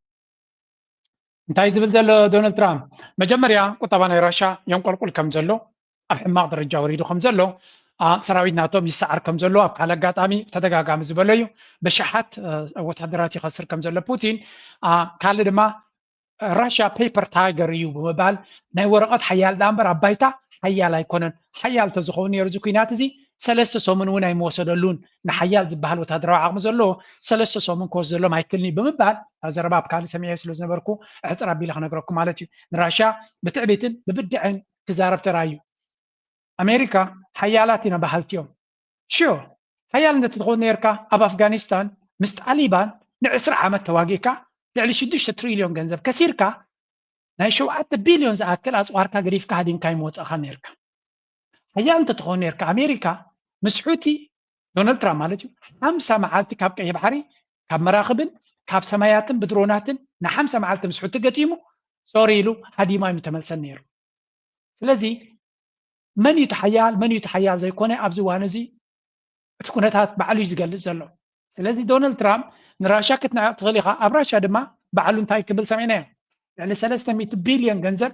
እንታይ ዝብል ዘሎ ዶናልድ ትራምፕ መጀመርያ ቁጠባ ናይ ራሻ የንቆልቁል ከም ዘሎ ኣብ ሕማቕ ደረጃ ወሪዱ ከም ዘሎ ሰራዊት ናቶም ይሰዓር ከም ዘሎ ኣብ ካልእ ኣጋጣሚ ብተደጋጋሚ ዝበሎ እዩ። ብሽሓት ወታደራት ይኸስር ከም ዘሎ ፑቲን ካልእ ድማ ራሽያ ፔፐር ታይገር እዩ ብምባል ናይ ወረቐት ሓያል ዳኣ እምበር ኣብ ባይታ ሓያል ኣይኮነን። ሓያል ተዝኸውን ነይሩ እዚ ኩናት እዚ ሰለስተ ሰሙን እውን ኣይምወሰደሉን። ንሓያል ዝበሃል ወታደራዊ ዓቕሚ ዘለዎ ሰለስተ ሰሙን ክወስደሎም ኣይክልኒ ብምባል ኣብ ዘረባ ኣብ ካልእ ሰሚዐ ስለ ዝነበርኩ ኣሕፅር ኣቢለ ክነግረኩም ማለት እዩ። ንራሽያ ብትዕቢትን ብብድዐን ክዛረብ ተራእዩ። ኣሜሪካ ሓያላት ኢና በሃልቲ እዮም። ሽዮ ሓያል እንተትኸውን ነርካ ኣብ ኣፍጋኒስታን ምስ ጣሊባን ንዕስራ ዓመት ተዋጊእካ ልዕሊ ሽዱሽተ ትሪልዮን ገንዘብ ከሲርካ ናይ ሸውዓተ ቢልዮን ዝኣክል ኣፅዋርካ ገዲፍካ ሃዲምካ ይመወፃእኻ ነርካ። ሓያል እንተትኸውን ነርካ ኣሜሪካ ምስ ሑቲ ዶናልድ ትራምፕ ማለት እዩ ሓምሳ መዓልቲ ካብ ቀይ ባሕሪ ካብ መራኽብን ካብ ሰማያትን ብድሮናትን ንሓምሳ መዓልቲ ምስ ሑቲ ገጢሙ ሶሪ ኢሉ ሃዲማ እዩ ተመልሰን ነይሩ። ስለዚ መን እዩ ተሓያል መን እዩ ተሓያል ዘይኮነ ኣብዚ እዋን እዚ እቲ ኩነታት ባዕሉ እዩ ዝገልፅ ዘሎ። ስለዚ ዶናልድ ትራምፕ ንራሻ ክትንዕቕ ትኽእል ኢኻ። ኣብ ራሻ ድማ ባዕሉ እንታይ ክብል ሰሚዕናዮ? ልዕሊ ሰለስተ ሚእቲ ቢልዮን ገንዘብ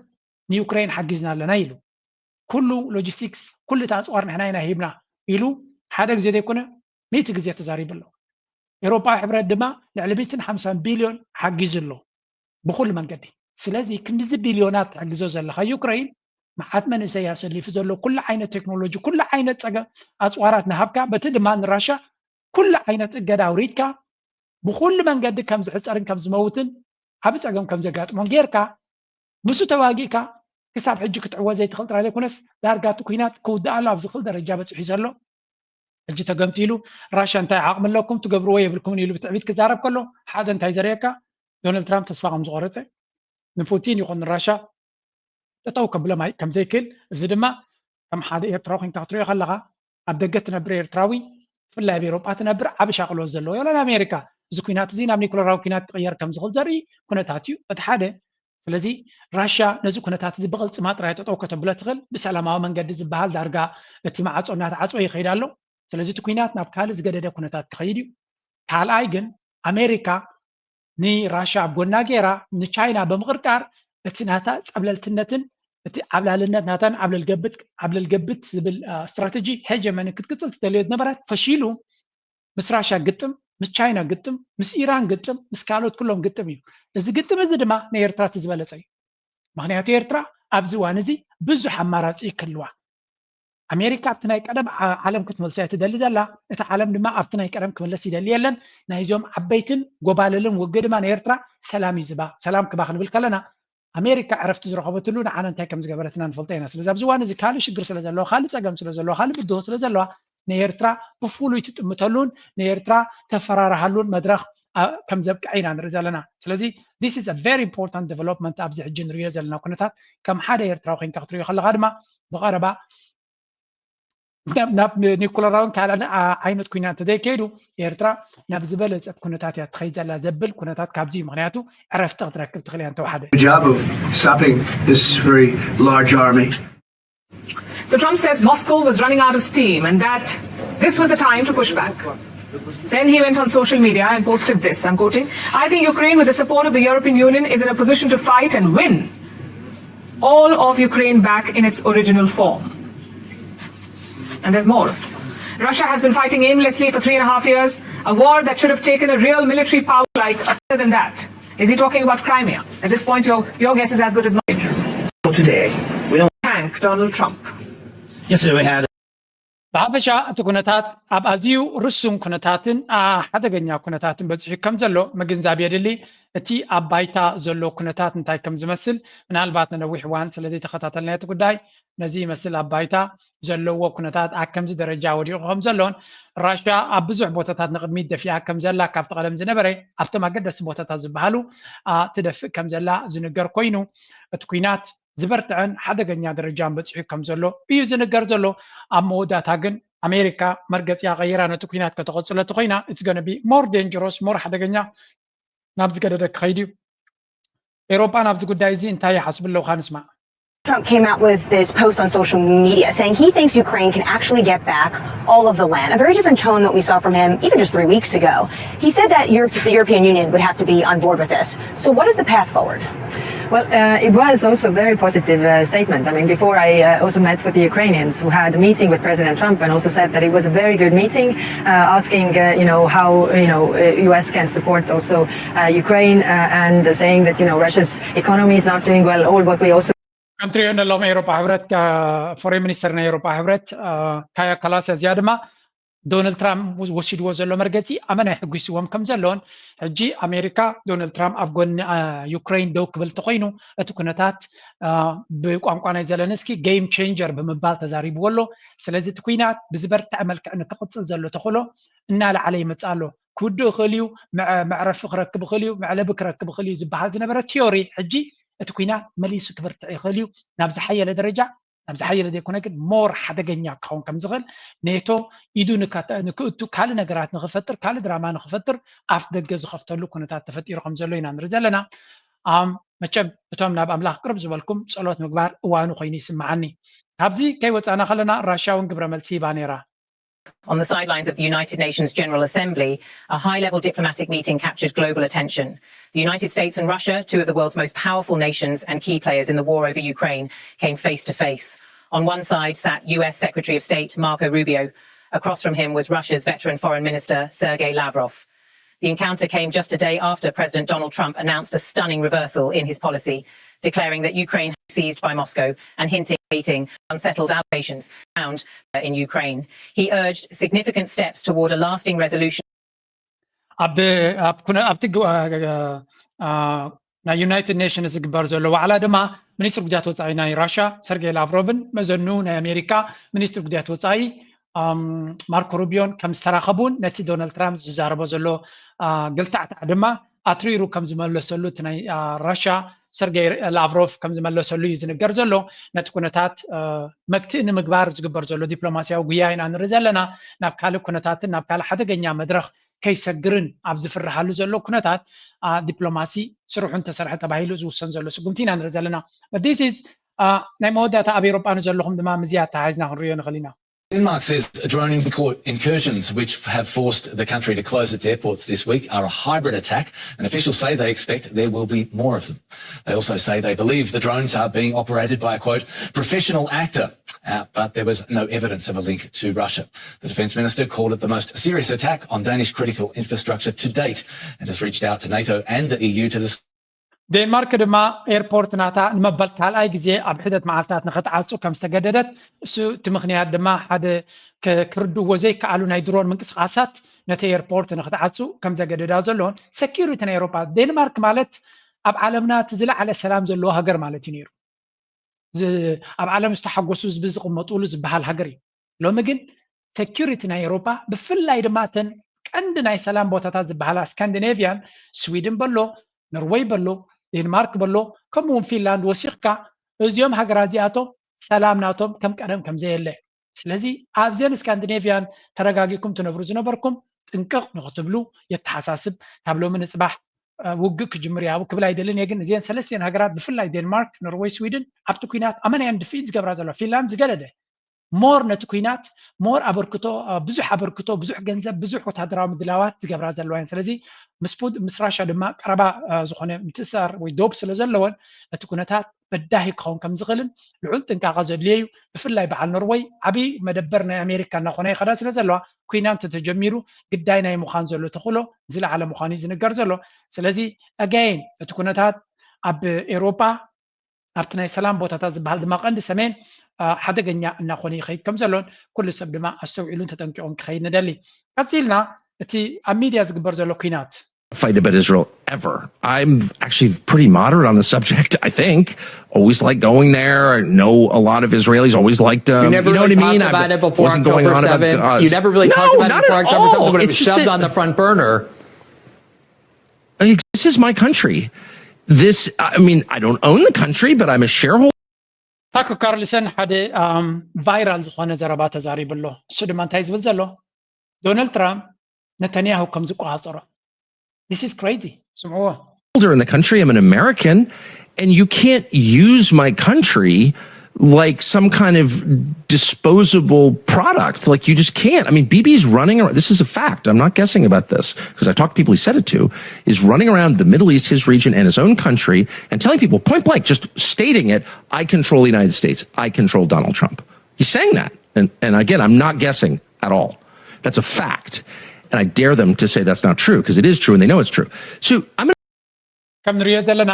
ንዩክሬን ሓጊዝና ኣለና ኢሉ። ኩሉ ሎጂስቲክስ ኩሉ እቲ ኣፅዋር ንሕና ኢና ሂብና ኢሉ ሓደ ግዜ ዘይኮነ ሚእቲ ግዜ ተዛሪቡ ኣሎ። ኤውሮጳዊ ሕብረት ድማ ልዕሊ ሚእትን ሓምሳን ቢልዮን ሓጊዙ ኣሎ ብኩሉ መንገዲ። ስለዚ ክንድዚ ቢልዮናት ትሕግዞ ዘለካ ዩክሬን መዓት መንእሰይ ኣሰሊፉ ዘሎ ኩሉ ዓይነት ቴክኖሎጂ ኩሉ ዓይነት ፀገም ኣፅዋራት ንሃብካ በቲ ድማ ንራሻ ኩሉ ዓይነት እገዳ ኣውሪድካ ብኩሉ መንገዲ ከም ዝሕፀርን ከም ዝመውትን ዓብ ፀገም ከም ዘጋጥሞን ጌርካ ምስ ተዋጊእካ ክሳብ ሕጂ ክትዕወት ዘይትኽእል ጥራይ ዘይኮነስ ዳርጋ እቲ ኩናት ክውድእ ኣሎ ኣብ ዝኽእል ደረጃ በፂሑ ዘሎ። ሕጂ ተገምጢሉ ራሻ እንታይ ዓቕሚ ኣለኩም ትገብርዎ የብልኩምን ኢሉ ብትዕቢት ክዛረብ ከሎ ሓደ እንታይ ዘርእየካ ዶናልድ ትራምፕ ተስፋ ከም ዝቆረፀ ንፑቲን ይኹን ንራሻ ጠጠው ከብሎም ኣይ- ከም ዘይክእል እዚ ድማ ከም ሓደ ኤርትራዊ ኮንካ ክትሪኦ ከለኻ ኣብ ደገ ትነብር ኤርትራዊ ብፍላይ ኣብ ኤውሮጳ ትነብር ዓቢ ሻቕሎት ዘለዎ የለን ኣሜሪካ እዚ ኩናት እዚ ናብ ኒኩለራዊ ኩናት ክቕየር ከም ዝኽእል ዘርኢ ኩነታት እዩ እቲ ሓደ ስለዚ ራሽያ ነዚ ኩነታት እዚ ብቕልፅማ ጥራይ ጠጠው ከተብሎ ትኽእል ብሰላማዊ መንገዲ ዝበሃል ዳርጋ እቲ መዓፆ እናተዓፀወ ይኸይድ ኣሎ ስለዚ እቲ ኩናት ናብ ካልእ ዝገደደ ኩነታት ክኸይድ እዩ ካልኣይ ግን ኣሜሪካ ንራሽያ ኣብ ጎና ገይራ ንቻይና ብምቕርቃር እቲ ናታ ፀብለልትነትን እቲ ዓብላልነት ናታን ዓብለልገብት ዓብለልገብት ዝብል ስትራተጂ ሄጀመኒ ክትቅፅል ትደልዮ ዝነበረት ፈሺሉ ምስ ራሽያ ግጥም ምስ ቻይና ግጥም ምስ ኢራን ግጥም ምስ ካልኦት ኩሎም ግጥም እዩ እዚ ግጥም እዚ ድማ ናይ ኤርትራ እቲ ዝበለፀ እዩ ምክንያቱ ኤርትራ ኣብዚ እዋን እዚ ብዙሕ ኣማራፂ ይክልዋ ኣሜሪካ ኣብቲ ናይ ቀደም ዓለም ክትመልሶ እያ ትደሊ ዘላ እቲ ዓለም ድማ ኣብቲ ናይ ቀደም ክምለስ ይደሊ የለን ናይዚኦም ዓበይትን ጎባልልን ውግእ ድማ ንኤርትራ ሰላም ይዝባ ሰላም ክባ ክንብል ከለና ኣሜሪካ ዕረፍቲ ዝረኸበትሉ ንዓና እንታይ ከም ዝገበረትና ንፈልጦ ኢና ስለዚ ኣብዚ እዋን እዚ ካልእ ሽግር ስለ ዘለዎ ካልእ ፀገም ስለ ዘለዎ ካልእ ብድሆ ስለ ዘለዋ ንኤርትራ ብፍሉይ ትጥምተሉን ንኤርትራ ተፈራርሃሉን መድረኽ ከም ዘብቅዐ ኢና ንርኢ ዘለና ስለዚ this is a very important development ኣብዚ ሕጂ ንሪኦ ዘለና ኩነታት ከም ሓደ ኤርትራዊ ኮይንካ ክትሪኦ ከለካ ድማ ብቐረባ ናብ ኒኩለራውን ካልኣን ዓይነት ኩናት እንተዘይከይዱ ኤርትራ ናብ ዝበለፀት ኩነታት እያ ትኸይድ ዘላ ዘብል ኩነታት ካብዚ እዩ ምክንያቱ ዕረፍቲ ክትረክብ ትኽእል እያ እንተወሓደ job of stopping this very large army. So Trump says Moscow was running out of steam and that this was the time to push back. Then he went on social media and posted this, I'm quoting, I think Ukraine, with the support of the European Union, is in a position to fight and win all of Ukraine back in its original form. And there's more. Russia has been fighting aimlessly for three and a half years, a war that should have taken a real military power like other than that. Is he talking about Crimea? At this point, your, your guess is as good as mine. Today, we don't Thank Donald Trump. Yesterday we had ብሓፈሻ እቲ ኩነታት ኣብ ኣዝዩ ርሱን ኩነታትን ሓደገኛ ኩነታትን በፂሑ ከም ዘሎ ምግንዛብ የድሊ። እቲ ኣብ ባይታ ዘሎ ኩነታት እንታይ ከም ዝመስል ምናልባት ንነዊሕ እዋን ስለ ዘይተኸታተልና እቲ ጉዳይ ነዚ ይመስል ኣብ ባይታ ዘለዎ ኩነታት ኣብ ከምዚ ደረጃ ወዲቑ ከም ዘሎን ራሽያ ኣብ ብዙሕ ቦታታት ንቕድሚት ደፊኣ ከም ዘላ ካብቲ ቀደም ዝነበረ ኣብቶም ኣገደስቲ ቦታታት ዝበሃሉ ትደፍእ ከም ዘላ ዝንገር ኮይኑ እቲ ኩናት ዝበርትዐን ሓደገኛ ደረጃን በፂሑ ከም ዘሎ እዩ ዝንገር ዘሎ ኣብ መወዳእታ ግን ኣሜሪካ መርገፂያ ቀይራ ነቲ ኩናት ከተቐፅሎ ተኮይና it's gonna be more dangerous more ሓደገኛ ናብ ዝገደደ ክኸይድ እዩ ኤሮጳ ናብዚ ጉዳይ እዚ እንታይ ይሓስቡ ኣለዉ ንስማዕ Trump came out with this post on social media saying he thinks Ukraine can actually get back all of the land. A very different tone that we saw from him even just three weeks ago. He said that Europe, the European Union would have to be on board with this. So, what is the path forward? Well, uh, it was also a very positive uh, statement. I mean, before I uh, also met with the Ukrainians who had a meeting with President Trump and also said that it was a very good meeting, uh, asking, uh, you know, how, you know, uh, U S can support also uh, Ukraine uh, and saying that, you know, Russia's economy is not doing well, all what we also ከም ትሪኦ ዘለኹም ኤሮፓ ሕብረት ፎሬን ሚኒስተር ናይ ኤሮፓ ሕብረት ካያ ካላስ እዚኣ ድማ ዶናልድ ትራምፕ ወሲድዎ ዘሎ መርገፂ ኣመና የሕጒስዎም ከም ዘሎን፣ ሕጂ ኣሜሪካ ዶናልድ ትራምፕ ኣብ ጎኒ ዩክሬን ደው ክብል እንተኮይኑ፣ እቲ ኩነታት ብቋንቋ ናይ ዘለንስኪ ጌም ቼንጀር ብምባል ተዛሪብዎ ኣሎ። ስለዚ እቲ ኩናት ብዝበርትዐ መልክዕ ንክቕፅል ዘሎ ተኽእሎ እናለዓለ ይመፅእ ኣሎ። ክውድእ ይኽእል እዩ፣ መዕረፊ ክረክብ ይኽእል እዩ፣ መዕለቢ ክረክብ ይኽእል እዩ ዝበሃል ዝነበረ ቲዮሪ፣ ሕጂ እቲ ኩናት መሊሱ ክብርትዕ ይኽእል እዩ ናብ ዝሓየለ ደረጃ፣ ናብ ዝሓየለ ዘይኮነ ግን ሞር ሓደገኛ ክኸውን ከም ዝኽእል፣ ኔቶ ኢዱ ንክእቱ ካልእ ነገራት ንክፈጥር፣ ካልእ ድራማ ንክፈጥር ኣፍ ደገ ዝኸፍተሉ ኩነታት ተፈጢሩ ከም ዘሎ ኢና ንርኢ ዘለና። መቸም እቶም ናብ ኣምላኽ ቅርብ ዝበልኩም ጸሎት ምግባር እዋኑ ኮይኑ ይስምዓኒ። ካብዚ ከይወጻና ከለና ራሽያ እውን ግብረ መልሲ ሂባ ነይራ። On the sidelines of the United Nations General Assembly, a high level diplomatic meeting captured global attention. The United States and Russia, two of the world's most powerful nations and key players in the war over Ukraine, came face to face. On one side sat U S Secretary of State Marco Rubio. Across from him was Russia's veteran Foreign Minister Sergei Lavrov. The encounter came just a day after President Donald Trump announced a stunning reversal in his policy, declaring that Ukraine had seized by Moscow and hinting at unsettled allocations found in Ukraine. He urged significant steps toward a lasting resolution. ኣብቲ ናይ ዩናይትድ ኔሽንስ ዝግበር ዘሎ ዋዕላ ድማ ሚኒስትር ጉዳያት ወፃኢ ናይ ራሽያ ሰርጌይ ላቭሮቭን መዘኑ ናይ ኣሜሪካ ሚኒስትር ጉዳያት ወፃኢ ማርኮ ሩቢዮን ከም ዝተራኸቡን ነቲ ዶናልድ ትራምፕ ዝዛረቦ ዘሎ ግልታዕታዕ ድማ ኣትሪሩ ከም ዝመለሰሉ እቲ ናይ ራሽያ ሰርጌይ ላቭሮቭ ከም ዝመለሰሉ እዩ ዝንገር ዘሎ። ነቲ ኩነታት መክትኢ ንምግባር ዝግበር ዘሎ ዲፕሎማሲያዊ ጉያ ኢና ንርኢ ዘለና። ናብ ካልእ ኩነታትን ናብ ካልእ ሓደገኛ መድረኽ ከይሰግርን ኣብ ዝፍርሃሉ ዘሎ ኩነታት ዲፕሎማሲ ስርሑ እንተሰርሐ ተባሂሉ ዝውሰን ዘሎ ስጉምቲ ኢና ንርኢ ዘለና። This is ናይ መወዳእታ ኣብ ኤውሮጳ ንዘለኹም ድማ ምዚ ኣተሓሒዝና ክንሪኦ ንኽእል ኢና። Denmark says drone incursions which have forced the country to close its airports this week are a hybrid attack, and officials say they expect there will be more of them. They also say they believe the drones are being operated by a, quote, professional actor, uh, but there was no evidence of a link to Russia. The defence minister called it the most serious attack on Danish critical infrastructure to date and has reached out to NATO and the E U to discuss ዴንማርክ ድማ ኤርፖርት ናታ ንመበል ካልኣይ ግዜ ኣብ ሕደት መዓልታት ንኽትዓጹ ከም ዝተገደደት፣ እሱ እቲ ምኽንያት ድማ ሓደ ክርድዎ ዘይከኣሉ ናይ ድሮን ምንቅስቃሳት ነቲ ኤርፖርት ንኽትዓጹ ከም ዘገደዳ ዘለውን ሰኪሪቲ ናይ ኤውሮፓ። ዴንማርክ ማለት ኣብ ዓለምና እቲ ዝለዓለ ሰላም ዘለዎ ሃገር ማለት እዩ ነይሩ። ኣብ ዓለም ዝተሓጎሱ ህዝቢ ዝቕመጡሉ ዝበሃል ሃገር እዩ። ሎሚ ግን ሰኪሪቲ ናይ ኤውሮፓ ብፍላይ ድማ እተን ቀንዲ ናይ ሰላም ቦታታት ዝበሃላ ስካንዲኔቪያን፣ ስዊድን በሎ፣ ኖርወይ በሎ፣ ዴንማርክ በሎ፣ ከምኡ እውን ፊንላንድ ወሲኽካ እዚኦም ሃገራት እዚኣቶም ሰላም ናቶም ከም ቀደም ከም ዘየለ። ስለዚ ኣብዘን ስካንዲኔቪያን ተረጋጊኩም ትነብሩ ዝነበርኩም ጥንቅቕ ንክትብሉ የተሓሳስብ። ካብ ሎሚ ንፅባሕ ውግእ ክጅምር ያቡ ክብል ኣይደልን እየ፣ ግን እዚአን ሰለስቲአን ሃገራት ብፍላይ ዴንማርክ፣ ኖርወይ፣ ስዊድን ኣብቲ ኩናት ኣመናየን ድፍኢት ዝገብራ ዘለዋ። ፊንላንድ ዝገደደ ሞር ነቲ ኩናት ሞር ኣበርክቶ ብዙሕ ኣበርክቶ ብዙሕ ገንዘብ ብዙሕ ወታደራዊ ምድላዋት ዝገብራ ዘለዋ እየን። ስለዚ ምስ ራሻ ድማ ቀረባ ዝኾነ ምትእስሳር ወይ ዶብ ስለ ዘለወን እቲ ኩነታት በዳሂ ክኸውን ከም ዝኽእልን ልዑል ጥንቃቐ ዘድልዮ እዩ። ብፍላይ በዓል ኖርወይ ዓብዪ መደበር ናይ ኣሜሪካ እናኾነ ይኸዳ ስለ ዘለዋ ኩናት እንተተጀሚሩ ግዳይ ናይ ምዃን ዘሎ ተኽእሎ ዝለዓለ ምዃኑ እዩ ዝንገር ዘሎ። ስለዚ ኣጋይን እቲ ኩነታት ኣብ ኤውሮጳ ኣብቲ ናይ ሰላም ቦታታት ዝበሃል ድማ ቀንዲ ሰሜን ሓደገኛ እናኾነ ይኸይድ ከም ዘሎን ኩሉ ሰብ ድማ ኣስተውዒሉን ተጠንቂቑን ክኸይድ ንደሊ። ቀፂልና እቲ ኣብ ሚድያ ዝግበር ዘሎ ኩናት fight about Israel ever. I'm actually pretty moderate on the subject, I think. Always like going there. I know a lot of Israelis. Always liked um, You never you know really what I mean? talked about I it before wasn't going October on about seventh. Gaza. You never really no, talked about not it before at October all. seventh when it It's was just shoved that- on the front burner. This is my country. This, I mean, I don't own the country, but I'm a shareholder. ታኮ ካርልሰን ሓደ ቫይራል ዝኾነ ዘረባ ተዛሪቡ ኣሎ። እሱ ድማ እንታይ ዝብል ዘሎ ዶናልድ ትራምፕ ነተንያሁ ከም ዝቆፃፀሮ። This is crazy። ስምዕዎ። Shareholder in the country. I'm an American, and you can't use my country like some kind of disposable product. Like you just can't. I mean, Bibi's running around. This is a fact. I'm not guessing about this because I talked to people he said it to. Is running around the Middle East, his region, and his own country, and telling people point blank, just stating it, "I control the United States. I control Donald Trump." He's saying that, and and again, I'm not guessing at all. That's a fact. And I dare them to say that's not true because it is true and they know it's true. So I'm ከም ንሪኦ ዘለና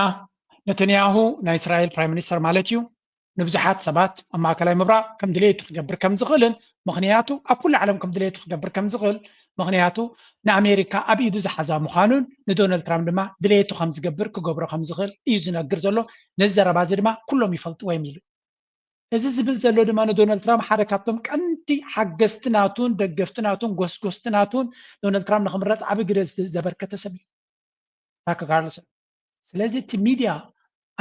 ነተንያሁ ናይ እስራኤል ፕራይም ሚኒስተር ማለት እዩ ንብዙሓት ሰባት ኣብ ማእከላይ ምብራቕ ከም ድሌቱ ክገብር ከም ዝኽእልን ምኽንያቱ ኣብ ኩሉ ዓለም ከም ድሌቱ ክገብር ከም ዝኽእል፣ ምኽንያቱ ንኣሜሪካ ኣብ ኢዱ ዝሓዛ ምዃኑን ንዶናልድ ትራምፕ ድማ ድሌቱ ከም ዝገብር ክገብሮ ከም ዝኽእል እዩ ዝነግር ዘሎ። ነዚ ዘረባ እዚ ድማ ኩሎም ይፈልጥዎ እዮም ኢሉ። እዚ ዝብል ዘሎ ድማ ንዶናልድ ትራምፕ ሓደ ካብቶም ቀንዲ ሓገዝቲ ናቱን ደገፍቲ ናቱን ጎስጎስቲ ናቱን ዶናልድ ትራምፕ ንክምረፅ ዓቢ ግደ ዘበርከተ ሰብ እዩ። ታከር ካርልሰን። ስለዚ እቲ ሚድያ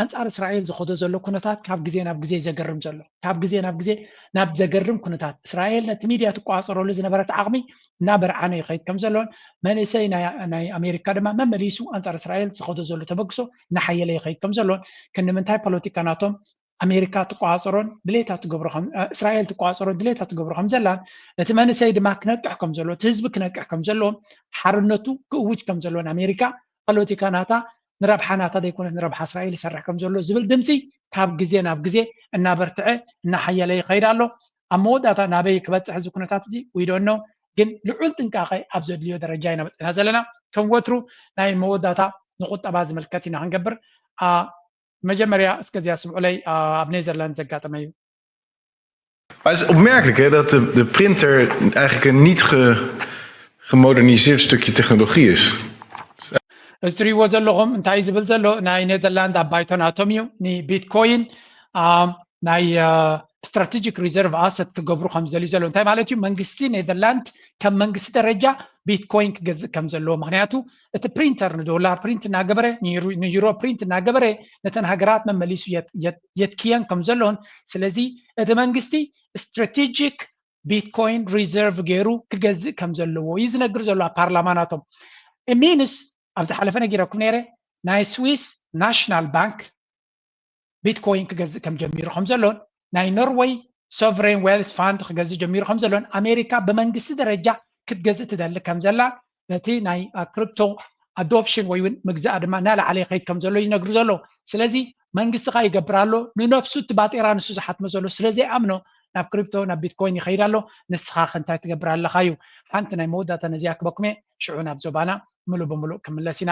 ኣንጻር እስራኤል ዝኸዶ ዘሎ ኩነታት ካብ ግዜ ናብ ግዜ ዘገርም ዘሎ ካብ ግዜ ናብ ግዜ ናብ ዘገርም ኩነታት እስራኤል ነቲ ሚድያ ትቆፃፀረሉ ዝነበረት ዓቕሚ እናበርዓነ ይኸይድ ከም ዘሎን መንእሰይ ናይ ኣሜሪካ ድማ መመሊሱ ኣንጻር እስራኤል ዝኸዶ ዘሎ ተበግሶ እናሓየለ ይኸይድ ከም ዘሎን ክንምንታይ ፖለቲካ ናቶም ኣሜሪካ ትቆፃፀሮን ድሌታ ትገብሮ እስራኤል ትቆፃፀሮን ድሌታ ትገብሮ ከም ዘላን ነቲ መንእሰይ ድማ ክነቅሕ ከም ዘሎ እቲ ህዝቢ ክነቅሕ ከም ዘለዎ ሓርነቱ ክእውጅ ከም ዘለዎን ኣሜሪካ ፖለቲካ ናታ ንረብሓ ናታ ዘይኮነት ንረብሓ እስራኤል ይሰርሕ ከም ዘሎ ዝብል ድምፂ ካብ ግዜ ናብ ግዜ እናበርትዐ እናሓየለ ይኸይድ ኣሎ። ኣብ መወዳእታ ናበይ ክበፅሕ እዚ ኩነታት እዚ we don't know፣ ግን ልዑል ጥንቃቐ ኣብ ዘድልዮ ደረጃ ኢና በፂሕና ዘለና። ከም ወትሩ ናይ መወዳእታ ንቁጠባ ዝምልከት ኢና ክንገብር። መጀመርያ እስከዚኣ ስምዑለይ ኣብ ኔዘርላንድ ዘጋጠመ እዩ። Maar het is opmerkelijk hè, dat de, de printer eigenlijk een niet ge, gemoderniseerd stukje technologie is. እዚ ትሪእዎ ዘለኹም እንታይ ዝብል ዘሎ ናይ ኔዘርላንድ ኣብ ባይቶን ኣቶም እዩ ንቢትኮይን ናይ strategic reserve asset ክገብሩ ከም ዝደልዩ ዘሎ እንታይ ማለት እዩ መንግስቲ ኔዘርላንድ ከም መንግስቲ ደረጃ ቢትኮይን ክገዝእ ከም ዘለዎ ምክንያቱ እቲ ፕሪንተር ንዶላር ፕሪንት እናገበረ ንዩሮ ፕሪንት እናገበረ ነተን ሃገራት መመሊሱ የትክየን ከም ዘለውን ስለዚ እቲ መንግስቲ strategic ቢትኮይን reserve ገይሩ ክገዝእ ከም ዘለዎ እዩ ዝነግር ዘሎ ኣብ ፓርላማ ናቶም it means ኣብ ዝሓለፈ ነጊረኩም ነይረ ናይ ስዊስ ናሽናል ባንክ ቢትኮይን ክገዝእ ከም ጀሚሩ ከም ዘሎን ናይ ኖርወይ sovereign wealth fund ክገዝእ ጀሚሩ ከም ዘሎን ኣሜሪካ ብመንግስቲ ደረጃ ክትገዝእ ትደሊ ከም ዘላ በቲ ናይ crypto adoption ወይ እውን ምግዛእ ድማ እናላዓለ ይኸይድ ከም ዘሎ ይነግሩ ዘሎ ስለዚ መንግስቲ ካ ይገብር ኣሎ ንነብሱ እቲ ባጤራ ንሱ ዝሓትመ ዘሎ ስለዘይኣምኖ ናብ crypto ናብ ቢትኮይን ይኸይድ ኣሎ ንስኻ ከ እንታይ ትገብር ኣለኻ እዩ ሓንቲ ናይ መወዳእታ ነዚኣ ክበኩም እየ ሽዑ ናብ ዞባና ምሉእ ብምሉእ ክምለስ ኢና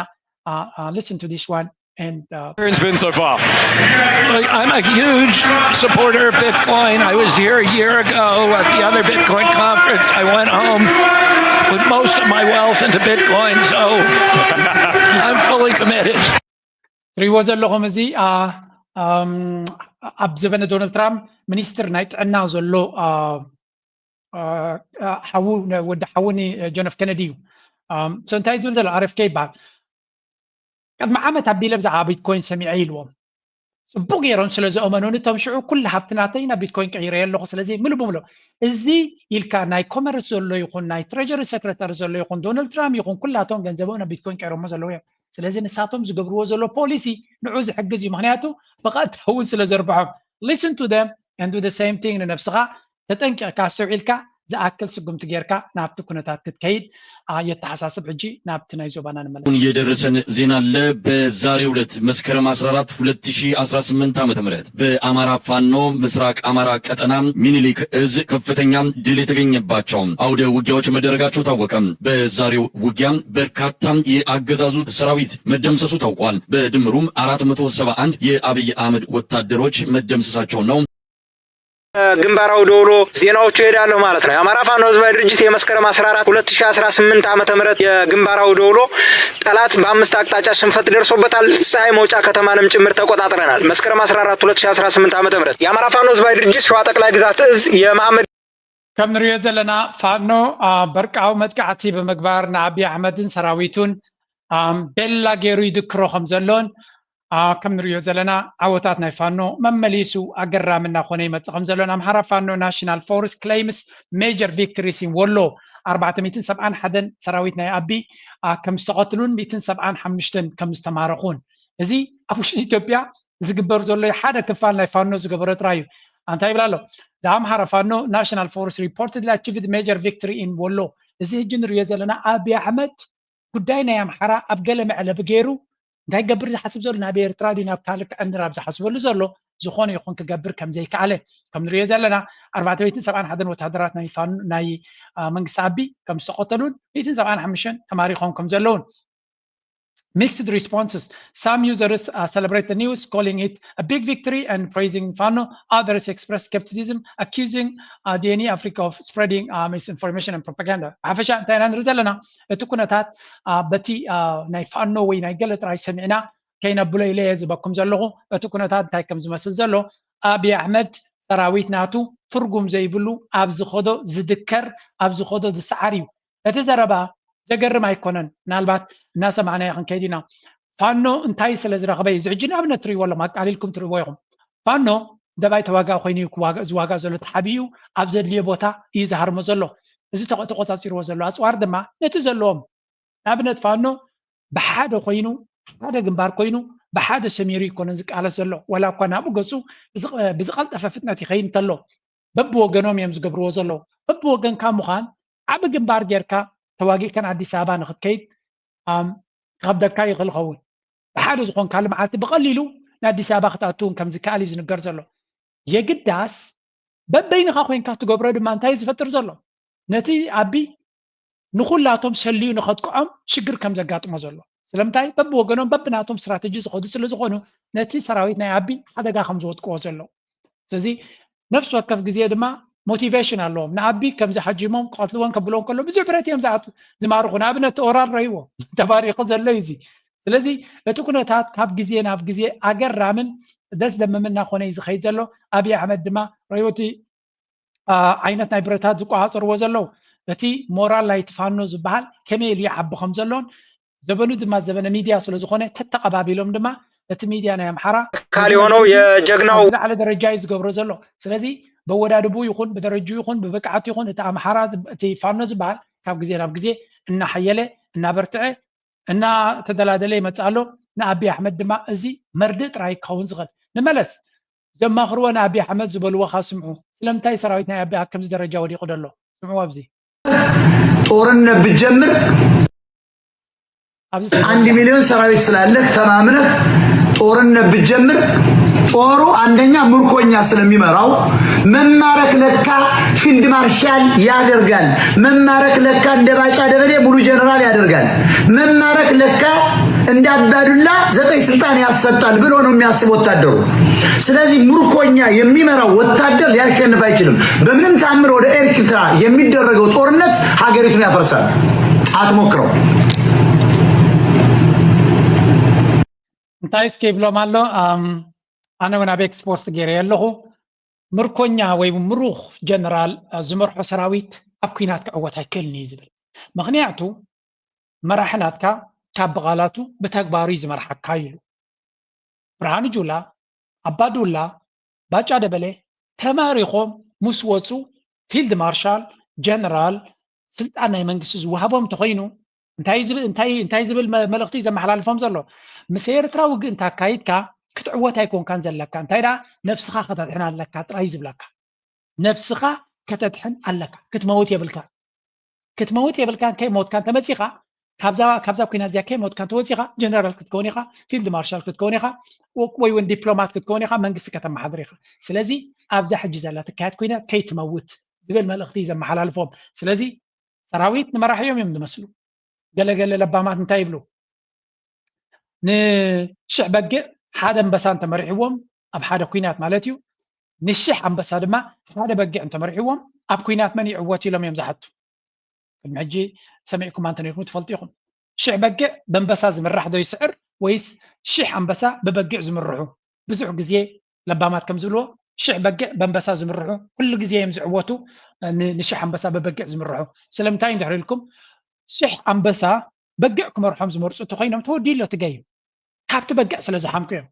listen to this one and uh, It's been so far. I'm a huge supporter of Bitcoin. I was here a year ago at the other Bitcoin conference. I went home with most of my wealth into Bitcoin, so I'm fully committed. ትሪእዎ ዘለኹም እዚ ኣብ ዘበነ ዶናልድ ትራምፕ ሚኒስትር ናይ ጥዕና ዘሎ ሓዉ ወዲ ሓዉ ጆን ኤፍ ኬነዲ እዩ። እንታይ ዝብል ዘሎ ኣር ኤፍ ኬ ይበሃል። ቅድሚ ዓመት ኣቢለ ብዛዕባ ቢትኮይን ሰሚዐ ኢልዎም። ፅቡቅ ገይሮም ስለ ዝኣመኑኒ እቶም ሽዑ ኩሉ ሃብቲ ናተይ ናብ ቢትኮይን ቀይረዮ ኣለኹ። ስለዚ ምሉ ብምሉ እዚ ኢልካ ናይ ኮመርስ ዘሎ ይኹን ናይ ትሬጀሪ ሰክረታሪ ዘሎ ይኹን ዶናልድ ትራምፕ ይኹን ኩላቶም ገንዘቦም ናብ ቢትኮይን ቀይሮሞ ዘለዉ እዮም። ስለዚ ንሳቶም ዝገብርዎ ዘሎ ፖሊሲ ንዑ ዝሕግዝ እዩ። ምክንያቱ ብቐጥታ እውን ስለ ዘርብሖም። Listen to them and do the same thing ንነብስኻ ተጠንቂቕካ ኣስተውዒልካ ዝኣክል ስጉምቲ ጌርካ ናብቲ ኩነታት ክትከይድ የተሓሳስብ። ሕጂ ናብቲ ናይ ዞባና ንመለስ። የደረሰን ዜና አለ። በዛሬው ዕለት መስከረም አስራ አራት ሁለት ሺህ አስራ ስምንት ዓመተ ምህረት በአማራ ፋኖ ምስራቅ አማራ ቀጠና ሚኒሊክ እዝ ከፍተኛ ድል የተገኘባቸው አውደ ውጊያዎች መደረጋቸው ታወቀ። በዛሬው ውጊያ በርካታ የአገዛዙ ሰራዊት መደምሰሱ ታውቋል። በድምሩም አራት መቶ ሰባ አንድ የአብይ አህመድ ወታደሮች መደምሰሳቸው ነው። ግንባር አውደ ውሎ ዜናዎቹ ይሄዳለሁ ማለት ነው። የአማራ ፋኖ ህዝባዊ ድርጅት የመስከረም አስራ አራት ሁለት ሺህ አስራ ስምንት ዓመተ ምህረት የግንባር አውደ ውሎ ጠላት በአምስት አቅጣጫ ሽንፈት ደርሶበታል። ፀሐይ መውጫ ከተማንም ጭምር ተቆጣጥረናል። መስከረም አስራ አራት ሁለት ሺህ አስራ ስምንት ዓመተ ምህረት የአማራ ፋኖ ህዝባዊ ድርጅት ሸዋ ጠቅላይ ግዛት እዝ የመሐመድ ከም ንሪኦ ዘለና ፋኖ በርቃዊ መጥቃዕቲ ብምግባር ንአብይ አሕመድን ሰራዊቱን ቤላ ገይሩ ይድክሮ ከም ዘሎን ከም ንሪኦ ዘለና ዓወታት ናይ ፋኖ መመሊሱ ኣገራሚ እናኾነ ይመፅእ ከም ዘሎን ኣምሓራ ፋኖ ናሽናል ፎርስ claims major victories in ወሎ ኣርባዕተ ሚእትን ሰብዓን ሓደን ሰራዊት ናይ ኣቢ ከም ዝተቐትሉን ሚእትን ሰብዓን ሓሙሽተን ከም ዝተማረኹን እዚ ኣብ ውሽጢ ኢትዮጵያ ዝግበር ዘሎ ሓደ ክፋል ናይ ፋኖ ዝገበሮ ጥራይ እዩ። እንታይ ይብል ኣሎ? The Amhara Fano National Force reportedly achieved major victory in ወሎ። እዚ ሕጂ ንሪኦ ዘለና ኣብይ ኣሕመድ ጉዳይ ናይ ኣምሓራ ኣብ ገለ መዕለቢ ገይሩ እንታይ ገብር ዝሓስብ ዘሎ ናብ ኤርትራ ድዩ ናብ ካልእ ክዕንድር ኣብ ዝሓስበሉ ዘሎ ዝኾነ ይኹን ክገብር ከም ዘይከኣለ ከም ንሪኦ ዘለና ኣርባዕተ ሚእትን ሰብዓን ሓደን ወታደራት ናይ ፋኖ ናይ መንግስቲ ኣቢ ከም ዝተቐተሉን ሚእትን ሰብዓን ሓሙሽተን ተማሪኾም ከም ዘለውን mixed responses. Some users uh, celebrate the news, calling it a big victory and praising Fano. Others express skepticism, accusing uh, D N E Africa of spreading uh, misinformation and propaganda. ብሓፈሻ እንታይ ኢና ንርኢ ዘለና? እቲ ኩነታት በቲ ናይ ፋኖ ወይ ናይ ገለ ጥራይ ሰሚዕና ከይነብሎ ኢለ እየ ዝበኩም ዘለኹ። እቲ ኩነታት እንታይ ከም ዝመስል ዘሎ፣ ኣብይ ኣሕመድ ሰራዊት ናቱ ትርጉም ዘይብሉ፣ ኣብ ዝኸዶ ዝድከር፣ ኣብ ዝኸዶ ዝሰዓር እዩ። እቲ ዘረባ ዘገርም ኣይኮነን። ምናልባት እናሰማዕናዮ ክንከይድ ኢና። ፋኖ እንታይ ስለ ዝረኸበ እዩ? እዚ ሕጂ ንኣብነት ትርእይዎ ኣለኹም፣ ኣቃሊልኩም ትርእይዎ ኢኹም። ፋኖ ደባይ ተዋጋእ ኮይኑ እዩ ክዋጋእ፣ ዝዋጋእ ዘሎ፣ ተሓቢኡ ኣብ ዘድልዮ ቦታ እዩ ዝሃርሞ ዘሎ። እዚ ተቆ-፣ ተቆጻጺርዎ ዘሎ ኣጽዋር ድማ ነቲ ዘለዎም፣ ንኣብነት ፋኖ ብሓደ ኮይኑ፣ ሓደ ግንባር ኮይኑ ብሓደ ሰሚሩ ይኮነን ዝቃለስ ዘሎ፣ ዋላ እኳ ናብኡ ገጹ ብዝቐ-፣ ብዝቐልጠፈ ፍጥነት ይኸይድ እንተሎ፣ በብወገኖም እዮም ዝገብርዎ ዘለዉ። በብወገንካ ምዃን ዓቢ ግንባር ጌርካ ተዋጊእካ ንኣዲስ ኣበባ ንኽትከይድ፣ ኣም፣ ክኸብደካ ይኽእል ይኸውን። ብሓደ ዝኾንካሉ መዓልቲ ብቐሊሉ ንኣዲስ ኣበባ ክትኣቱ እውን ከም ዝከኣል እዩ ዝንገር ዘሎ። የግዳስ በበይንኻ ኮይንካ ትገብሮ ድማ እንታይ እዩ ዝፈጥር ዘሎ? ነቲ ኣቢ ንኹላቶም ሰልዩ ንኸጥቅዖም ሽግር ከም ዘጋጥሞ ዘሎ። ስለምንታይ? በብወገኖም በብናቶም ስትራተጂ ዝኸዱ ስለ ዝኾኑ ነቲ ሰራዊት ናይ ኣቢ ሓደጋ ከም ዝወጥቅዎ ዘለዉ። ስለዚ ነፍሲ ወከፍ ግዜ ድማ ሞቲቬሽን ኣለዎም። ንኣቢ ከምዚ ሓጂሞም ክቐትልዎን ከብልዎን ከሎ ብዙሕ ብረት እዮም ዝኣት-፣ ዝማርኹ። ንኣብነት ኦራል ረይዎ ተባሪኹ ዘሎ እዩ እዚ። ስለዚ እቲ ኩነታት ካብ ግዜ ናብ ግዜ ኣገራምን ደስ ደምምን እናኾነ እዩ ዝኸይድ ዘሎ። ኣብይ ኣሕመድ ድማ ረይዎ እቲ፣ አ፣ ዓይነት ናይ ብረታት ዝቆጻጸርዎ ዘለዉ። እቲ ሞራል ናይቲ ፋኖ ዝበሃል ከመይ ኢሉ ይዓቢ ከም ዘሎን ዘበኑ ድማ ዘበነ ሚድያ ስለ ዝኾነ ተተቐባቢሎም ድማ እቲ ሚድያ ናይ ኣምሓራ አካል የሆነው የጀግናው ዝለዓለ ደረጃ እዩ ዝገብሮ ዘሎ። ስለዚ በወዳድቡ ይኹን ብደረጁ ይኹን ብብቅዓቱ ይኹን እቲ ኣምሓራ ዝብ-፣ እቲ ፋኖ ዝበሃል ካብ ግዜ ናብ ግዜ እናሓየለ እናበርትዐ እናተደላደለ ይመጽእ ኣሎ። ንኣቢ ኣሕመድ ድማ እዚ መርድእ ጥራይ ክኸውን ዝኽእል። ንመለስ ዘማኽርዎ ንኣቢ ኣሕመድ ዝበልዎ ካ ስምዑ። ስለምንታይ ሰራዊት ናይ ኣቢ ኣብ ከምዚ ደረጃ ወዲቑ ደሎ? ስምዑ ኣብዚ ጦርነት ብትጀምር ኣብዚ አንድ ሚሊዮን ሰራዊት ስላለህ ተማምነህ ጦርነት ብትጀምር ጦሩ አንደኛ ምርኮኛ ስለሚመራው መማረክ ለካ ፊልድ ማርሻል ያደርጋል። መማረክ ለካ እንደ ባጫ ደበሌ ሙሉ ጀነራል ያደርጋል። መማረክ ለካ እንደ አባዱላ ዘጠኝ ስልጣን ያሰጣል ብሎ ነው የሚያስብ ወታደሩ። ስለዚህ ምርኮኛ የሚመራው ወታደር ሊያሸንፍ አይችልም። በምንም ታምር ወደ ኤርትራ የሚደረገው ጦርነት ሀገሪቱን ያፈርሳል። አትሞክረው። እንታይ እስከ ይብሎም ኣሎ? ኣም፣ ኣነ እውን ኣብ ኤክስፖስት ገይረ ኣለኹ። ምርኮኛ ወይ ምሩኽ ጀነራል ዝመርሖ ሰራዊት ኣብ ኲናት ክዕወት ኣይክእልን እዩ ዝብል። ምኽንያቱ መራሒ ናትካ ካብ ብቓላቱ ብተግባሩ እዩ ዝመርሓካ ኢሉ። ብርሃኑ ጁላ፣ ኣባዱላ፣ ባጫ ደበሌ ተማሪኾም ምስ ወፁ ፊልድ ማርሻል፣ ጀነራል፣ ስልጣን ናይ መንግስቲ ዝወሃቦም እንተኾይኑ እንታይ ዝብል እንታይ እንታይ ዝብል መ- መልእኽቲ ዘመሓላልፎም ዘሎ? ምስ ኤርትራ ውግእ እንተ ኣካይድካ ክትዕወት ኣይኮንካን ዘለካ፣ እንታይ ደኣ ነብስኻ ከተድሕን ኣለካ ጥራይ ዝብለካ። ነብስኻ ከተድሕን ኣለካ። ክትመውት የብልካ ክትመውት የብልካን። ከይሞትካ እንተመጺኻ ካብዛ ካብዛ ኩናት እዚኣ ከይሞትካ እንተወጺኻ ጀነራል ክትከውን ኢኻ፣ ፊልድ ማርሻል ክትከውን ኢኻ፣ ወ- ወይ እውን ዲፕሎማት ክትከውን ኢኻ፣ መንግስቲ ከተመሓድር ኢኻ። ስለዚ ኣብዛ ሕጂ ዘላ ትካየድ ኩናት ከይትመውት ዝብል መልእኽቲ እዩ ዘመሓላልፎም። ስለዚ ሰራዊት ንመራሒኦም እዮም ዝመስሉ። ገለገለ ለባማት እንታይ ይብሉ? ንሽሕ በጊዕ ሓደ ኣንበሳ እንተመሪሕዎም ኣብ ሓደ ኩናት ማለት እዩ፣ ንሽሕ ኣንበሳ ድማ ሓደ በጊዕ እንተመሪሕዎም ኣብ ኩናት መን ይዕወት ኢሎም እዮም ዝሓቱ። ቅድሚ ሕጂ ሰሚዕኩም እንተነይርኩም ትፈልጡ ኢኹም። ሽሕ በጊዕ በንበሳ ዝምራሕ ዶ ይስዕር ወይስ ሽሕ ኣንበሳ ብበጊዕ ዝምርሑ? ብዙሕ ግዜ ለባማት ከም ዝብልዎ ሽሕ በጊዕ በንበሳ ዝምርሑ ኩሉ ግዜ እዮም ዝዕወቱ። ን- ንሽሕ ኣንበሳ ብበጊዕ ዝምርሑ ስለምንታይ እንድሕር ኢልኩም ሽሕ ኣንበሳ በጊዕ ክመርሖም ዝመርፁ እንተኮይኖም ተወዲሎ እቲ ገይም ካብቲ በጊዕ ስለ ዝሓምቁ እዮም።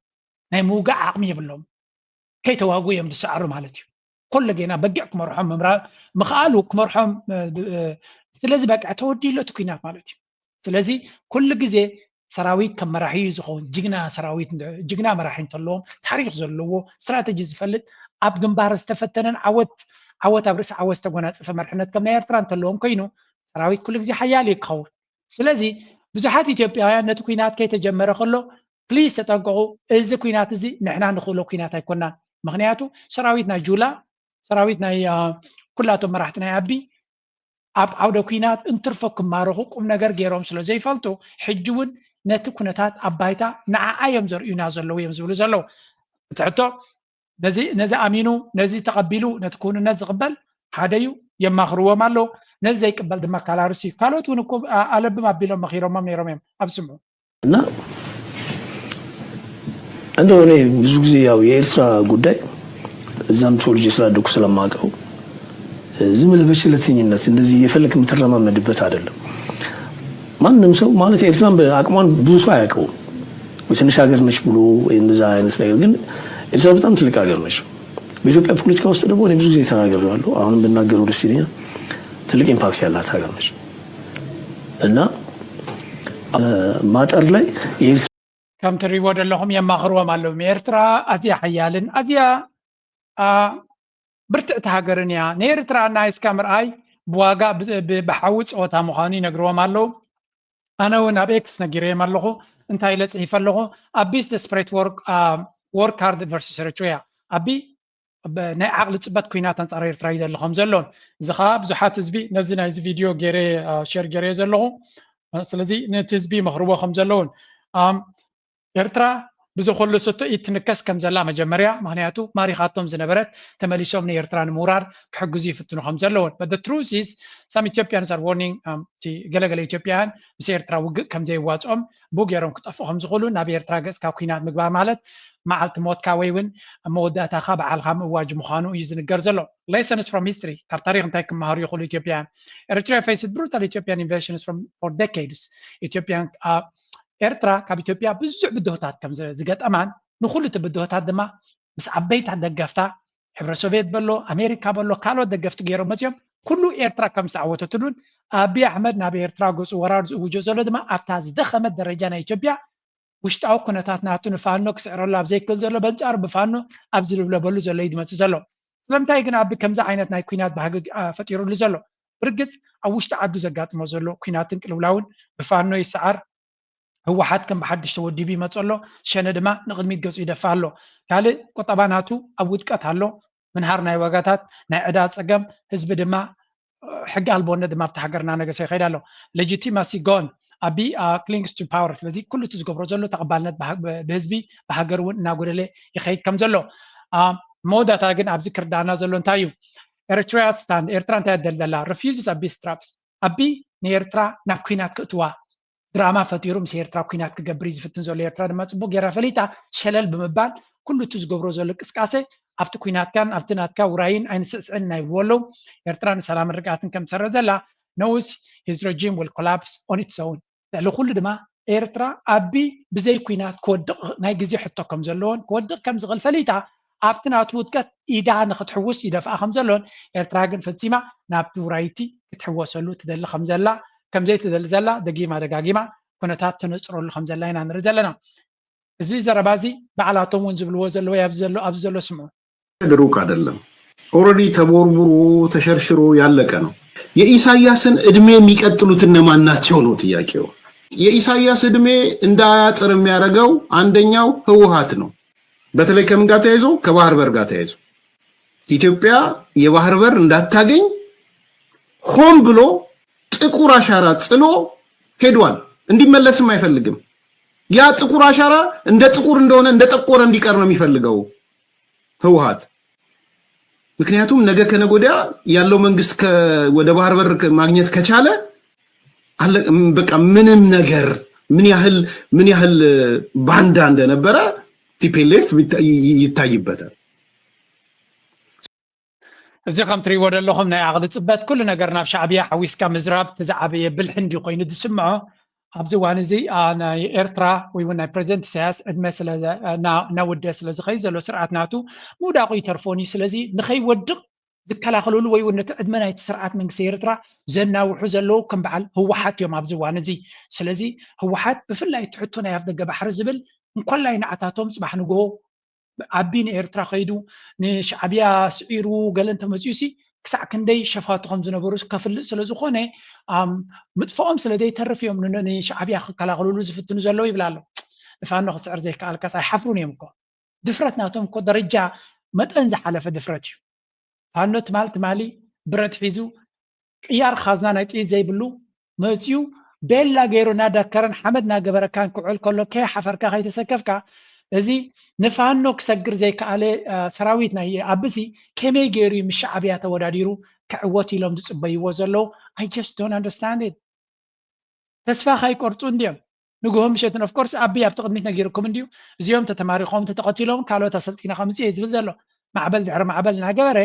ናይ ምውጋዕ ዓቕሚ የብሎም። ከይተዋጉ እዮም ዝሰዓሩ ማለት እዩ። ኮሎ ጌና በጊዕ ክመርሖም ምምራ ምኽኣሉ ክመርሖም እ፣ እ፣ ስለዚ በቃ ተወዲሎ እቲ ኩናት ማለት እዩ። ስለዚ ኩሉ ግዜ ሰራዊት ከም መራሒ እዩ ዝኸውን። ጅግና ሰራዊት እንተ- ጅግና መራሒ እንተለዎም ታሪክ ዘለዎ ስትራተጂ ዝፈልጥ ኣብ ግንባር ዝተፈተነን ዓወት ዓወት ኣብ ርእሲ ዓወት ዝተጎናፀፈ መርሕነት ከም ናይ ኤርትራ እንተለዎም ኮይኑ ሰራዊት ኩሉ ግዜ ሓያል እዩ ክኸውን። ስለዚ ብዙሓት ኢትዮጵያውያን ነቲ ኩናት ከይተጀመረ ከሎ ፕሊስ ተጠንቀቑ፣ እዚ ኩናት እዚ ንሕና ንኽእሎ ኩናት ኣይኮናን። ምክንያቱ ሰራዊት ናይ ጁላ ሰራዊት ናይ አ፣ ኩላቶም መራሕቲ ናይ ኣቢ ኣብ ዓውደ ኩናት እንትርፎ ክማረኹ ቁም ነገር ገይሮም ስለ ዘይፈልጡ ሕጂ እውን ነቲ ኩነታት ኣብ ባይታ ንዓኣ እዮም ዘርእዩና ዘለዉ እዮም ዝብሉ ዘለዉ። እቲ ሕቶ ነዚ ነዚ ኣሚኑ ነዚ ተቐቢሉ ነቲ ክውንነት ዝቕበል ሓደ እዩ፣ የማኽርዎም ኣለዉ። ነዚ ዘይቅበል ድማ ካላርስ እዩ። ካልኦት እውን እኮ ኣለብም ኣቢሎም መኺሮሞም ነይሮም እዮም። ኣብ ስምዑ እና እንደው እኔ ብዙ ጊዜ ያው የኤርትራ ጉዳይ እዛም ተወልጄ ስላደኩ ስለማውቀው ዝም ብለህ በቸለተኝነት እንደዚህ እየፈለክ የምትረማመድበት አይደለም። ማንም ሰው ማለት ኤርትራን በአቅሟን ብዙ ሰው አያውቀውም። ትንሽ ሀገር ነች ብሎ ወይም እንደዛ አይነት ነገር፣ ግን ኤርትራ በጣም ትልቅ ሀገር ነች። በኢትዮጵያ ፖለቲካ ውስጥ ደግሞ እኔ ብዙ ጊዜ ተናግሬያለሁ። አሁንም ብናገረው ደስ ይለኛል። ትልቅ ኢምፓክት ያላት ሀገር ነች እና ማጠር ላይ ከም ትሪእዎ ዘለኹም የማኽርዎም ኣለዉ። ኤርትራ ኣዝያ ሓያልን ኣዝያ ብርትዕቲ ሃገርን እያ። ንኤርትራ ናይ እስካ ምርኣይ ብዋጋ ብሓዊ ፀወታ ምዃኑ ይነግርዎም ኣለዉ። ኣነ እውን ኣብ ኤክስ ነጊረዮም ኣለኹ። እንታይ ኢለ ፅሒፈ ኣለኹ? ኣቢ desperate work hard versus Eritrea። ኣቢ ናይ ዓቕሊ ፅበት ኩናት ኣንፃር ኤርትራ ይደሊ ከም ዘሎን፣ እዚ ከዓ ብዙሓት ህዝቢ ነዚ ናይዚ ቪድዮ ገይረ ሸር ገይረዮ ዘለኹ። ስለዚ ነቲ ህዝቢ መኽርዎ ከም ዘለውን ኤርትራ ብዚ ኩሉ ስቶ ይትንከስ ከም ዘላ መጀመርያ፣ ምክንያቱ ማሪኻቶም ዝነበረት ተመሊሶም ንኤርትራ ንምውራር ክሕግዙ ይፍትኑ ከም ዘለውን። But the truth is some Ethiopians are warning ገለገለ ኢትዮጵያውያን ምስ ኤርትራ ውግእ ከም ዘይዋፅኦም ብኡ ገይሮም ክጠፍኡ ከም ዝኽእሉ ናብ ኤርትራ ገጽካ ኩናት ምግባር ማለት መዓልቲ ሞትካ ወይ እውን መወዳእታኻ በዓልኻ ምእዋጅ ምዃኑ እዩ ዝንገር ዘሎ። Lessons from history ካብ ታሪክ እንታይ ክመሃሩ ይኽእሉ ኢትዮጵያውያን? Eritrea faced brutal Ethiopian invasions from for decades. ኢትዮጵያን ኤርትራ ካብ ኢትዮጵያ ብዙሕ ብድሆታት ከም ዝገጠማን ንኩሉ እቲ ብድሆታት ድማ ምስ ዓበይታ ደገፍታ ሕብረ ሶቪየት በሎ ኣሜሪካ በሎ ካልኦት ደገፍቲ ገይሮም መፅኦም ኩሉ ኤርትራ ከም ዝተዓወተትሉን ኣቢ ኣሕመድ ናብ ኤርትራ ገፁ ወራር ዝእውጆ ዘሎ ድማ ኣብታ ዝደኸመት ደረጃ ናይ ኢትዮጵያ ውሽጣዊ ኩነታት ናቱ ንፋኖ ክስዕረሉ ኣብ ዘይክእል ዘሎ በንፃሩ ብፋኖ ኣብ ዝልብለበሉ ዘሎ እዩ ዝመፅእ ዘሎ። ስለምንታይ ግን ኣቢ ከምዚ ዓይነት ናይ ኩናት ባህጊ ፈጢሩሉ ዘሎ? ብርግፅ ኣብ ውሽጢ ዓዱ ዘጋጥሞ ዘሎ ኩናትን ቅልውላውን ብፋኖ ይሰዓር ህወሓት ከም ብሓድሽ ተወዲቡ ይመፅ ኣሎ። ሸነ ድማ ንቕድሚት ገፁ ይደፍእ ኣሎ። ካልእ ቁጠባ ናቱ ኣብ ውድቀት ኣሎ። ምንሃር ናይ ዋጋታት ናይ ዕዳ ፀገም ህዝቢ ድማ ሕጊ ኣልቦነት ድማ ኣብቲ ሃገር እናነገሰ ይኸይድ ኣሎ። Legitimacy gone ኣቢ clings to power። ስለዚ ኩሉ እቲ ዝገብሮ ዘሎ ተቐባልነት ብህዝቢ ብሃገር እውን እናጎደለ ይኸይድ ከም ዘሎ መወዳእታ ግን ኣብዚ ክርዳና ዘሎ እንታይ እዩ? Eritrea stand ኤርትራ እንታይ ደልደላ refuses ኣቢ straps ኣቢ ንኤርትራ ናብ ኩናት ክእትዋ ድራማ ፈጢሩ ምስ ኤርትራ ኩናት ክገብር እዩ ዝፍትን ዘሎ። ኤርትራ ድማ ፅቡቅ ጌራ ፈሊጣ ሸለል ብምባል ኩሉ እቲ ዝገብሮ ዘሎ ቅስቃሴ ኣብቲ ኩናትካን ኣብቲ ናትካ ውራይን ኣይንስዕስዕን እናይብልዎ ኣለዉ። ኤርትራ ንሰላምን ርግኣትን ከም ትሰርሕ ዘላ knows his regime will collapse on its own። ልዕሊ ኩሉ ድማ ኤርትራ ኣቢ ብዘይ ኩናት ክወድቕ ናይ ግዜ ሕቶ ከም ዘለዎን ክወድቕ ከም ዝኽእል ፈሊጣ ኣብቲ ናቱ ውድቀት ኢዳ ንክትሕውስ ይደፍኣ ከም ዘሎን ኤርትራ ግን ፈጺማ ናብቲ ውራይቲ ክትሕወሰሉ ትደሊ ከም ዘላ ከም ዘይትደሊ ዘላ ደጊማ ደጋጊማ ኩነታት ተነፅረሉ ከም ዘላ ኢና ንርኢ ዘለና። እዚ ዘረባ እዚ ባዕላቶም እውን ዝብልዎ ዘለዉ ኣብዚ ዘሎ ኣብዚ ዘሎ ስምዑ። ሩቅ አይደለም። ኦልሬዲ ተቦርቡሮ ተሸርሽሮ ያለቀ ነው። የኢሳያስን እድሜ የሚቀጥሉት እነማን ናቸው ነው ጥያቄው። የኢሳያስ እድሜ እንዳያጥር የሚያደርገው አንደኛው ህወሓት ነው። በተለይ ከምን ጋር ተያይዞ? ከባህር በር ጋር ተያይዞ ኢትዮጵያ የባህር በር እንዳታገኝ ሆን ብሎ ጥቁር አሻራ ጥሎ ሄዷል። እንዲመለስም አይፈልግም። ያ ጥቁር አሻራ እንደ ጥቁር እንደሆነ እንደ ጠቆረ እንዲቀር ነው የሚፈልገው ህወሓት። ምክንያቱም ነገ ከነገ ወዲያ ያለው መንግስት ወደ ባህር በር ማግኘት ከቻለ በቃ ምንም ነገር ምን ያህል ምን ያህል ባንዳ እንደነበረ ቲፒኤልኤፍ ይታይበታል። እዚ ከም ትሪእዎ ዘለኹም ናይ ዓቕሊ ፅበት ኩሉ ነገር ናብ ሻዕብያ ሓዊስካ ምዝራብ እቲ ዝዓበየ ብልሒ እንዲ ኮይኑ ዝስምዖ ኣብዚ እዋን እዚ ናይ ኤርትራ ወይ እውን ናይ ፕሬዚደንት ኢሳያስ ዕድመ እናወደ ስለ ዝኸይ ዘሎ ስርዓት ናቱ ምውዳቑ ይተርፎን እዩ። ስለዚ ንኸይወድቕ ዝከላኸለሉ ወይ እውን ነቲ ዕድመ ናይቲ ስርዓት መንግስቲ ኤርትራ ዘናውሑ ዘለዉ ከም በዓል ህወሓት እዮም ኣብዚ እዋን እዚ። ስለዚ ህወሓት ብፍላይ እቲ ሕቶ ናይ ኣፍደገ ባሕሪ ዝብል እንኮላይ ንዓታቶም ፅባሕ ንግሆ ኣቢ ንኤርትራ ከይዱ ንሻዕብያ ስዒሩ ገለ እንተመፅኡ ሲ ክሳዕ ክንደይ ሸፋቱ ከም ዝነበሩ ከፍልጥ ስለ ዝኾነ ምጥፍኦም ስለ ዘይተርፍ እዮም ንሻዕብያ ክከላኸልሉ ዝፍትኑ ዘለዉ ይብል ኣሎ። ንፋኖ ክስዕር ዘይከኣልካስ ኣይሓፍሩን እዮም እኮ። ድፍረት ናቶም እኮ ደረጃ መጠን ዝሓለፈ ድፍረት እዩ። ፋኖ ትማል ትማሊ ብረት ሒዙ ቅያር ካዝና ናይ ጥይት ዘይብሉ መፅዩ ቤላ ገይሩ እናደከረን ሓመድ እናገበረካን ክውዕል ከሎ ከይሓፈርካ ከይተሰከፍካ፣ እዚ ንፋኖ ክሰግር ዘይከኣለ ሰራዊት ናይ ኣብሲ ከመይ ገይሩ እዩ ምስ ሻዕብያ ተወዳዲሩ ክዕወት ኢሎም ዝፅበይዎ ዘለዉ? I just don't understand it። ተስፋ ካይቆርፁ እንዲዮም ንግሆ ምሸትን። Of course ኣቢ ኣብቲ ቅድሚት ነጊርኩም እንዲዩ፣ እዚኦም ተተማሪኾም ተተቐቲሎም ካልኦት ኣሰልጢና ከምፅእ እየ ዝብል ዘሎ። ማዕበል ድሕሪ ማዕበል እናገበረ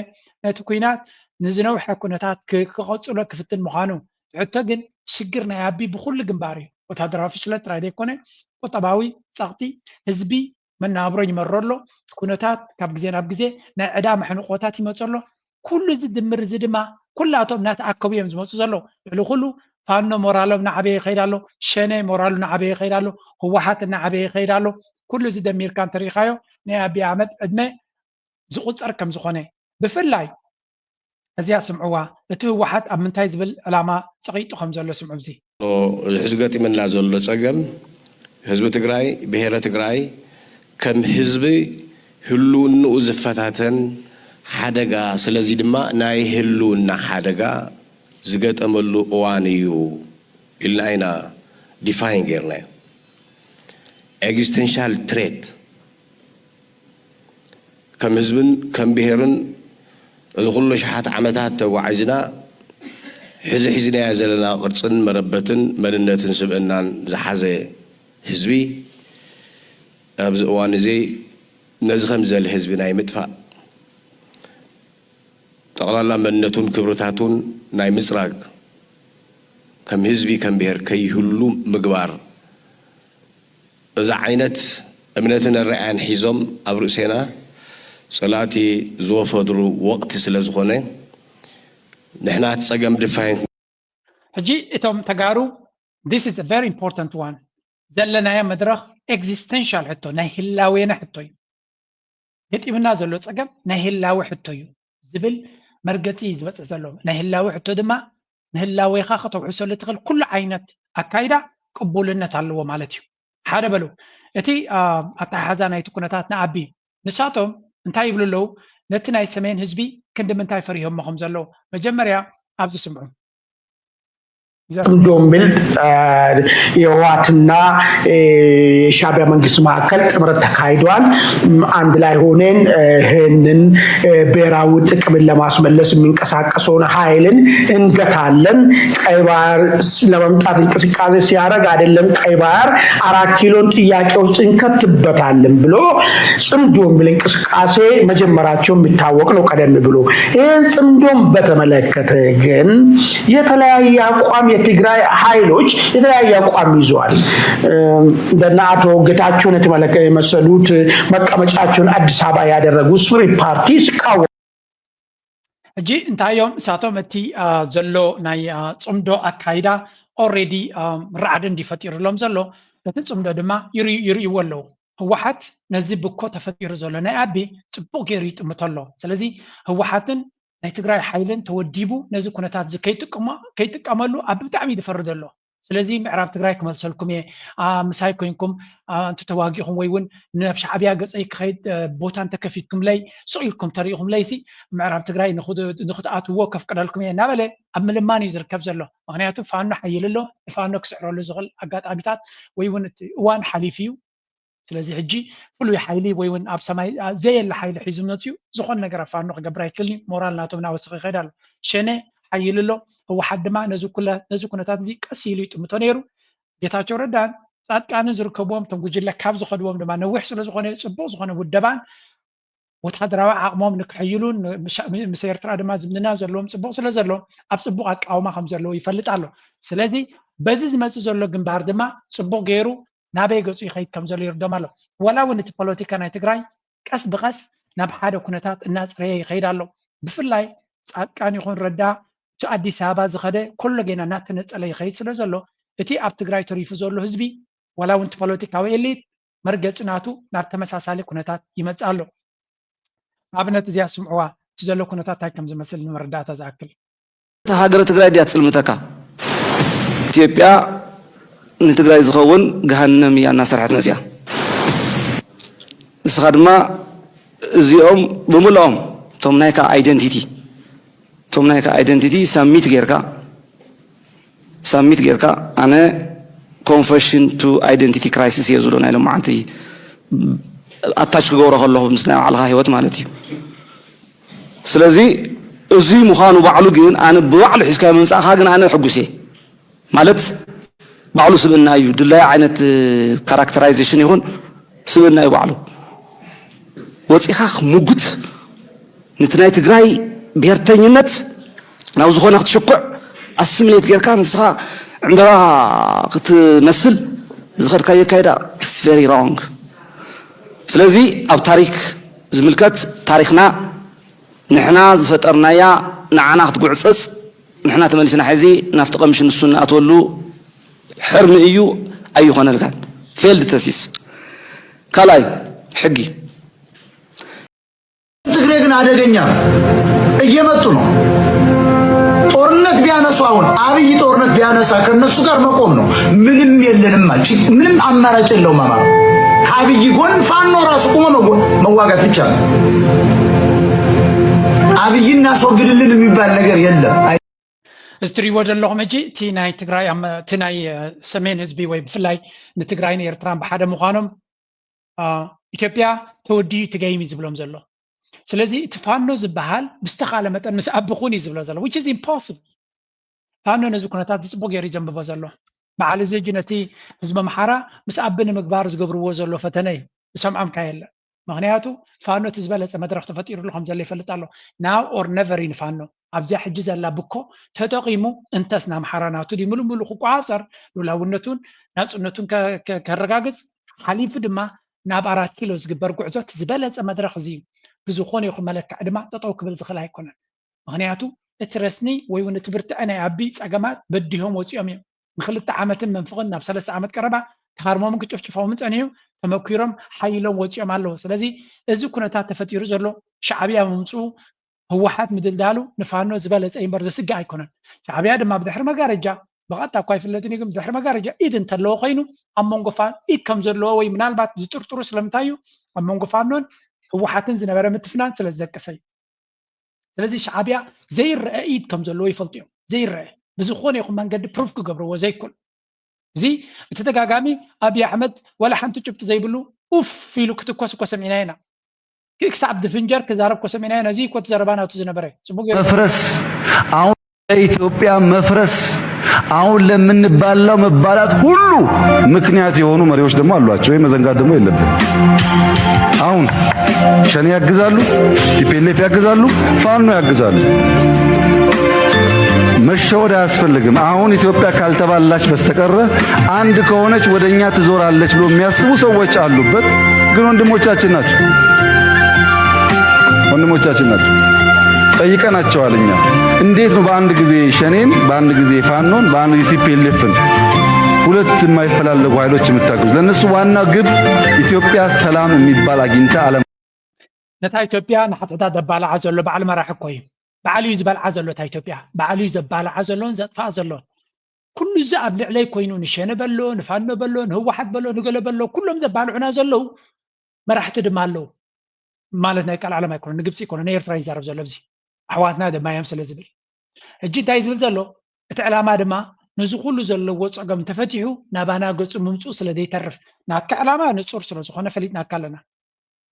ነቲ ኩናት ንዝነውሐ ኩነታት ክቐፅሎ ክፍትን ምዃኑ። ሕቶ ግን ሽግር ናይ ኣቢ ብኩሉ ግንባር እዩ። ወታደራዊ ፍሽለት ጥራይ ዘይኮነ ቁጠባዊ ፀቕጢ፣ ህዝቢ መናብሮ ይመሮ ኣሎ። ኩነታት ካብ ግዜ ናብ ግዜ ናይ ዕዳ መሕንቆታት ይመፁ ኣሎ። ኩሉ እዚ ድምር እዚ ድማ ኩላቶም እናተኣከቡ እዮም ዝመፁ ዘለዉ። ልዕሊ ኩሉ ፋኖ ሞራሎም እናዓበየ ይኸይድ ኣሎ። ሸኔ ሞራሉ እናዓበየ ይኸይድ ኣሎ። ህወሓት እናዓበየ ይኸይድ ኣሎ። ኩሉ እዚ ደሚርካ እንተሪኢኻዮ ናይ ኣቢ ኣሕመድ ዕድመ ዝቑፀር ከም ዝኾነ ብፍላይ እዚኣ ስምዕዋ፣ እቲ ህወሓት ኣብ ምንታይ ዝብል ዕላማ ፀቒጡ ከም ዘሎ ስምዑ። እዚ እዚ ሕዚ ገጢመና ዘሎ ፀገም ህዝቢ ትግራይ፣ ብሄረ ትግራይ ከም ህዝቢ ህልውንኡ ዝፈታተን ሓደጋ፣ ስለዚ ድማ ናይ ህልውና ሓደጋ ዝገጠመሉ እዋን እዩ ኢልና ኢና ዲፋይን ገይርናዮ። ኤግዚስተንሻል ትሬት ከም ህዝብን ከም ብሄርን እዚ ኩሉ ሸሓት ዓመታት ተጓዒዝና ሕዚ ሒዝናዮ ዘለና ቅርፅን መረበትን መንነትን ስብእናን ዝሓዘ ህዝቢ ኣብዚ እዋን እዚ ነዚ ከም ዘለ ህዝቢ ናይ ምጥፋእ ጠቕላላ መንነቱን ክብርታቱን ናይ ምፅራግ ከም ህዝቢ ከም ብሄር ከይህሉ ምግባር እዛ ዓይነት እምነትን ኣረኣያን ሒዞም ኣብ ርእሴና ጽላእቲ ዝወፈድሉ ወቕቲ ስለ ዝኾነ ንሕና እቲ ጸገም ድፋይን ሕጂ እቶም ተጋሩ this is a very important one ዘለናዮ መድረኽ ኤግዚስተንሻል ሕቶ ናይ ህላዌና ሕቶ እዩ። ገጢምና ዘሎ ጸገም ናይ ህላወ ሕቶ እዩ ዝብል መርገጺ እዩ ዝበጽሕ ዘሎ። ናይ ህላወ ሕቶ ድማ ንህላዌኻ ከተውሕሰሉ ትኽእል ኩሉ ዓይነት ኣካይዳ ቅቡልነት ኣለዎ ማለት እዩ። ሓደ በሉ እቲ ኣተሓሓዛ ናይቲ ኩነታት ንኣቢ ንሳቶም እንታይ ይብሉ ኣለዉ? ነቲ ናይ ሰሜን ህዝቢ ክንዲ ምንታይ ፈሪሆሞ ከም ዘለዉ መጀመርያ ኣብዚ ስምዑ። ጽምዶ የሚል የህወሓትና የሻዕቢያ መንግስት መካከል ጥምረት ተካሂደዋል። አንድ ላይ ሆነን ይህንን ብሔራዊ ጥቅምን ለማስመለስ የሚንቀሳቀሰውን ኃይልን እንገታለን። ቀይ ባህር ለመምጣት እንቅስቃሴ ሲያደርግ አይደለም ቀይ ባህር አራት ኪሎን ጥያቄ ውስጥ እንከትበታለን ብሎ ጽምዶ የሚል እንቅስቃሴ መጀመራቸው የሚታወቅ ነው። ቀደም ብሎ ይህን ጽምዶን በተመለከተ ግን የተለያየ አቋም የትግራይ ኃይሎች የተለያየ አቋም ይዘዋል። እንደነ አቶ ጌታቸውን የተመለከ የመሰሉት መቀመጫቸውን አዲስ አበባ ያደረጉ ስሪ ፓርቲ ሲቃወሙ ሕጂ እንታይ እዮም እሳቶም እቲ ዘሎ ናይ ጽምዶ ኣካይዳ ኦሬዲ ራዕዲ እንዲ ፈጢሩሎም ዘሎ እቲ ጽምዶ ድማ ይርእይዎ ኣለዉ። ህወሓት ነዚ ብኮ ተፈጢሩ ዘሎ ናይ ኣቢ ፅቡቕ ገይሩ ይጥምቶ ኣሎ። ስለዚ ህወሓትን ናይ ትግራይ ሓይልን ተወዲቡ ነዚ ኩነታት እዚ ከይጥቀመሉ ኣቢ ብጣዕሚ እዩ ዝፈርድ ኣሎ። ስለዚ ምዕራብ ትግራይ ክመልሰልኩም እየ፣ ምሳይ ኮይንኩም እንትተዋጊኹም ወይ እውን ናብ ሻዕብያ ገፀይ ክኸይድ ቦታ እንተከፊትኩምለይ ስቕ ኢልኩም ተሪኢኹምለይ ሲ ምዕራብ ትግራይ ንክትኣትዎ ከፍቅደልኩም እየ እናበለ ኣብ ምልማን እዩ ዝርከብ ዘሎ። ምክንያቱ ፋኖ ሓይል ኣሎ፣ ንፋኖ ክስዕረሉ ዝኽእል ኣጋጣሚታት ወይ እውን እቲ እዋን ሓሊፉ እዩ። ስለዚ ሕጂ ፍሉይ ሓይሊ ወይ እውን ኣብ ሰማይ ዘየለ ሓይሊ ሒዙ መፅዩ ዝኾነ ነገር ኣብ ፋኖ ክገብር ኣይክእልን እዩ። ሞራል ናቶም እናወሰኸ ይኸይድ ኣሎ። ሸኔ ሓይል ኣሎ። ህወሓት ድማ ነዚ ኩነታት እዚ ቀስ ኢሉ ይጥምቶ ነይሩ። ጌታቸው ረዳን ፃድቃንን ዝርከብዎም እቶም ጉጅለ ካብ ዝኸድዎም ድማ ነዊሕ ስለዝኾነ ፅቡቕ ዝኾነ ውደባን ወታደራዊ ዓቕሞም ንክሕይሉን ምስ ኤርትራ ድማ ዝምድና ዘለዎም ፅቡቕ ስለ ዘሎ ኣብ ፅቡቕ ኣቃውማ ከም ዘለዉ ይፈልጥ ኣሎ። ስለዚ በዚ ዝመፅእ ዘሎ ግንባር ድማ ፅቡቕ ገይሩ ናበይ ገፁ ይኸይድ ከም ዘሎ ይርዶም ኣሎ። ዋላ እውን እቲ ፖለቲካ ናይ ትግራይ ቀስ ብቐስ ናብ ሓደ ኩነታት እናፅረየ ይኸይድ ኣሎ። ብፍላይ ፃድቃን ይኹን ረዳ እቲ ኣዲስ ኣበባ ዝኸደ ኮሎ ጌና እናተነፀለ ይኸይድ ስለ ዘሎ እቲ ኣብ ትግራይ ተሪፉ ዘሎ ህዝቢ ዋላ እውን እቲ ፖለቲካዊ ኤሊት መርገፂ ናቱ ናብ ተመሳሳሊ ኩነታት ይመፅእ ኣሎ። ንኣብነት እዚኣ ስምዕዋ እቲ ዘሎ ኩነታት እንታይ ከም ዝመስል ንመረዳእታ ዝኣክል። እታ ሃገረ ትግራይ ድያ ትፅልምተካ? ኢትዮጵያ ንትግራይ ዝኸውን ገሃነም እያ እናሰርሐት መፅያ። ንስኻ ድማ እዚኦም ብምልኦም እቶም ናይካ ኣይደንቲቲ እቶም ናይካ ኣይደንቲቲ ሳሚት ጌርካ ሳሚት ጌርካ ኣነ confession to identity crisis እየ ዝብሎ ናይ ሎማዓንቲ ኣታች ክገብሮ ከለኹ ምስ ናይ ባዕልኻ ህይወት ማለት እዩ። ስለዚ እዚ ምዃኑ ባዕሉ ግን ኣነ ብባዕሉ ሒዝካዮ ምምፃእኻ ግን ኣነ ሕጉስ እየ። ማለት ባዕሉ ስብእና እዩ፣ ድላዩ ዓይነት ካራክተራይዜሽን ይኹን ስብእና እዩ ባዕሉ። ወፂኻ ክሙግት፣ ነቲ ናይ ትግራይ ብሄርተኝነት ናብ ዝኾነ ክትሽኩዕ ኣስሚሌት ጌርካ ንስኻ ዕምበባ ክትመስል ዝኸድካዮ ኣካይዳ it's very wrong። ስለዚ ኣብ ታሪክ ዝምልከት ታሪክና ንሕና ዝፈጠርናያ ንዓና ክትጉዕፀፅ ንሕና ተመሊስና ሕዚ ናብቲ ቀምሽ ንሱ እንኣትወሉ ሕርሚ እዩ ኣይኾነልካን። ፌልድ ተሲስ። ካልኣይ ሕጊ ትግሬ ግን አደገኛ ነው። እየመጡ ነው። ጦርነት ቢያነሱ አሁን አብይ ጦርነት ቢያነሳ ከነሱ ጋር መቆም ነው። ምንም የለንም። ምንም አማራጭ የለውም አማራ። ከአብይ ጎን ፋኖ ራሱ ቁሞ መዋጋት ብቻ ነው። አብይን እናስወግድልን የሚባል ነገር የለም። እዚ ትሪእዎ ዘለኹም ሕጂ እቲ ናይ ትግራይ እቲ ናይ ሰሜን ህዝቢ ወይ ብፍላይ ንትግራይን ኤርትራን ብሓደ ምዃኖም ኢትዮጵያ ተወዲኡ እቲ ገይም እዩ ዝብሎም ዘሎ። ስለዚ እቲ ፋኖ ዝበሃል ብዝተኻለ መጠን ምስ ኣቢ ኩን እዩ ዝብሎ ዘሎ which is impossible። ፋኖ ነዚ ኩነታት እዚ ፅቡቅ ገይሩ እዩ ዘንብቦ ዘሎ። በዓል እዚ ሕጂ ነቲ ህዝቢ ኣምሓራ ምስ ኣቢ ንምግባር ዝገብርዎ ዘሎ ፈተነ እዩ ዝሰምዖም ከ የለን። ምኽንያቱ ፋኖ እቲ ዝበለፀ መድረኽ ተፈጢሩሉ ከም ዘሎ ይፈልጥ ኣሎ። Now or never እዩ ንፋኖ። ኣብዚኣ ሕጂ ዘላ ብኮ ተጠቒሙ እንተስ ንኣምሓራ ናቱ ድዩ ምሉእ ምሉእ ክቆፃፀር ልኡላውነቱን ናፅነቱን ከረጋግፅ ሓሊፉ ድማ ናብ ኣራት ኪሎ ዝግበር ጉዕዞ እቲ ዝበለፀ መድረኽ እዚ እዩ። ብዝኾነ ይኹን መለክዒ ድማ ጠጠው ክብል ዝኽእል ኣይኮነን። ምኽንያቱ እቲ ረስኒ ወይ እውን እቲ ብርትዐ ናይ ኣቢ ፀገማት በዲሆም ወፂኦም እዮም። ንክልተ ዓመትን መንፍቕን ናብ ሰለስተ ዓመት ቀረባ ተሃርሞምን ክጭፍጭፎምን ፀኒሑ ተመኲሮም ሓይሎም ወፂኦም ኣለዉ። ስለዚ እዚ ኩነታት ተፈጢሩ ዘሎ ሻዕብያ ምምፅኡ ህወሓት ምድልዳሉ ንፋኖ ዝበለፀ እምበር ዘስግእ ኣይኮነን። ሻዕብያ ድማ ብድሕሪ መጋረጃ ብቐጥታ እኳ ኣይፍለጥን እዩ ግን ብድሕሪ መጋረጃ ኢድ እንተለዎ ኮይኑ ኣብ መንጎ ፋኖ ኢድ ከም ዘለዎ ወይ ምናልባት ዝጥርጥሩ ስለምንታይ እዩ ኣብ መንጎ ፋኖን ህወሓትን ዝነበረ ምትፍናን ስለ ዝደቀሰ እዩ። ስለዚ ሻዕብያ ዘይረአ ኢድ ከም ዘለዎ ይፈልጡ እዮም። ዘይረአ ብዝኾነ ይኹን መንገዲ ፕሩፍ ክገብርዎ ዘይክእሉ። እዚ ብተደጋጋሚ ኣብይ ኣሕመድ ዋላ ሓንቲ ጭብጢ ዘይብሉ ኡፍ ኢሉ ክትኮስ እኮ ሰሚዕና ኢና። ክሳብ ድፍንጀር ክዛረብ እኮ ሰሚዕና ኢና። እዚ እኮ እቲ ዘረባ ናቱ ዝነበረ ጽቡቅ ገይሩ መፍረስ አሁን ለኢትዮጵያ መፍረስ አሁን ለምንባላው መባላት ሁሉ ምክንያት የሆኑ መሪዎች ደግሞ አሏቸው። ይህ መዘንጋት ደግሞ የለብን። አሁን ሸኔ ያግዛሉ፣ ቲ ፒ ኤል ኤፍ ያግዛሉ፣ ፋኖ ያግዛሉ። መሸወድ አያስፈልግም። አሁን ኢትዮጵያ ካልተባላች በስተቀረ አንድ ከሆነች ወደኛ ትዞራለች ብሎ የሚያስቡ ሰዎች አሉበት። ግን ወንድሞቻችን ናቸው፣ ወንድሞቻችን ናቸው። ጠይቀናቸዋል። እኛ እንዴት ነው በአንድ ጊዜ ሸኔን፣ በአንድ ጊዜ ፋኖን፣ በአንድ ጊዜ ቲ ፒ ኤል ኤፍን ሁለት የማይፈላለጉ ኃይሎች የምታገዙ? ለእነሱ ዋና ግብ ኢትዮጵያ ሰላም የሚባል አግኝታ አለም ነታ ኢትዮጵያ ንሓድሕዳ ዘባልዓ ዘሎ በዓል መራሒ እኮ እዩ። ባዕሉ እዩ ዝበልዓ ዘሎ እታ ኢትዮጵያ። ባዕሉ እዩ ዘባልዓ ዘሎን ዘጥፍኣ ዘሎን። ኩሉ እዚ ኣብ ልዕለይ ኮይኑ ንሸነ በሎ፣ ንፋኖ በሎ፣ ንህወሓት በሎ፣ ንገለ በሎ፣ ኩሎም ዘባልዑና ዘለዉ መራሕቲ ድማ ኣለዉ። ማለት ናይ ቃል ዓለም ኣይኮነን፣ ንግብፂ ኣይኮነን፣ ንኤርትራ ይዛረብ ዘሎ ኣብዚ። ኣሕዋትና ድማ እዮም ስለ ዝብል። ሕጂ እንታይ ዝብል ዘሎ? እቲ ዕላማ ድማ ነዚ ኩሉ ዘለዎ ፀገም ተፈቲሑ ናባና ገፁ ምምፅኡ ስለ ዘይተርፍ ናትካ ዕላማ ንፁር ስለ ዝኾነ ፈሊጥናካ ኣለና።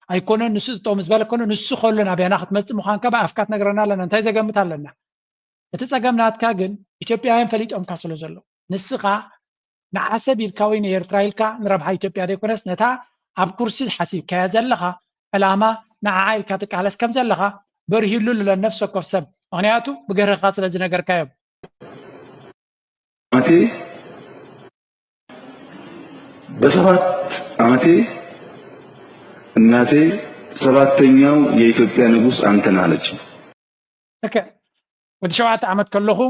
ኣይኮነን ንሱ ጠጠው ምስ በለ ኮነ ንሱ ከሎ ናብያና ክትመፅእ ምዃንካ ብኣፍካ ትነግረና ኣለና። እንታይ ዘገምት ኣለና? እቲ ፀገም ናትካ ግን ኢትዮጵያውያን ፈሊጦምካ ስለ ዘሎ ንስኻ ንዓሰብ ኢልካ ወይ ንኤርትራ ኢልካ ንረብሓ ኢትዮጵያ ዘይኮነስ ነታ ኣብ ኩርሲ ሓሲብካያ ዘለኻ ዕላማ ንዓዓ ኢልካ ትቃለስ ከም ዘለኻ በርሂሉ ኣሎ ነፍሲ ወከፍ ሰብ። ምኽንያቱ ብገርህኻ ስለ ዝነገርካዮም። ዓመቴ በሰባት ዓመቴ እናቴ ሰባተኛው የኢትዮጵያ ንጉስ አንተ ነህ አለች። ልክዕ ወዲ ሸውዓተ ዓመት ከለኹ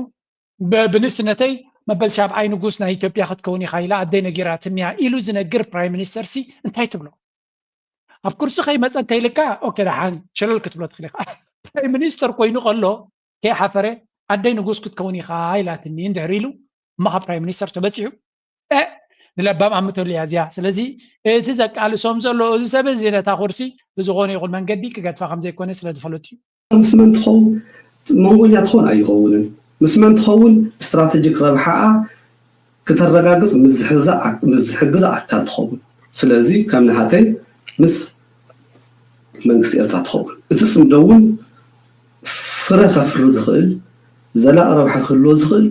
ብንእስነተይ መበል ሻብዓይ ንጉስ ናይ ኢትዮጵያ ክትከውን ኢኻ ኢላ ኣደይ ነጊራትኒ እያ ኢሉ ዝነግር ፕራይም ሚኒስተር ሲ እንታይ ትብሎ? ኣብ ኩርሲ ከይመፀ እንተይልካ ኦኬ ደሓን ሸለል ክትብሎ ትኽእል ኢኻ። ፕራይም ሚኒስተር ኮይኑ ከሎ ከይሓፈረ ኣደይ ንጉስ ክትከውን ኢኻ ኢላትኒ እንድሕር ኢሉ እሞ ካብ ፕራይም ሚኒስተር ተበፂሑ እ ንለባም ኣምተሉ እያ እዚኣ። ስለዚ እቲ ዘቃልሶም ዘሎ እዚ ሰብ እዚ ነታ ኩርሲ ብዝኾነ ይኹን መንገዲ ክገድፋ ከም ዘይኮነ ስለ ዝፈለጡ እዩ። ምስ መን ትኸውን መንጎኛ ትኸውን ኣይኸውንን። ምስ መን ትኸውን? ስትራቴጂክ ረብሓኣ ክተረጋግፅ ምስ ዝሕግዛ ኣካል ትኸውን። ስለዚ ከም ንሃተይ ምስ መንግስቲ ኤርትራ ትኸውን። እቲ ፅምዶ እውን ፍረ ከፍሪ ዝኽእል፣ ዘላቂ ረብሓ ክህልዎ ዝኽእል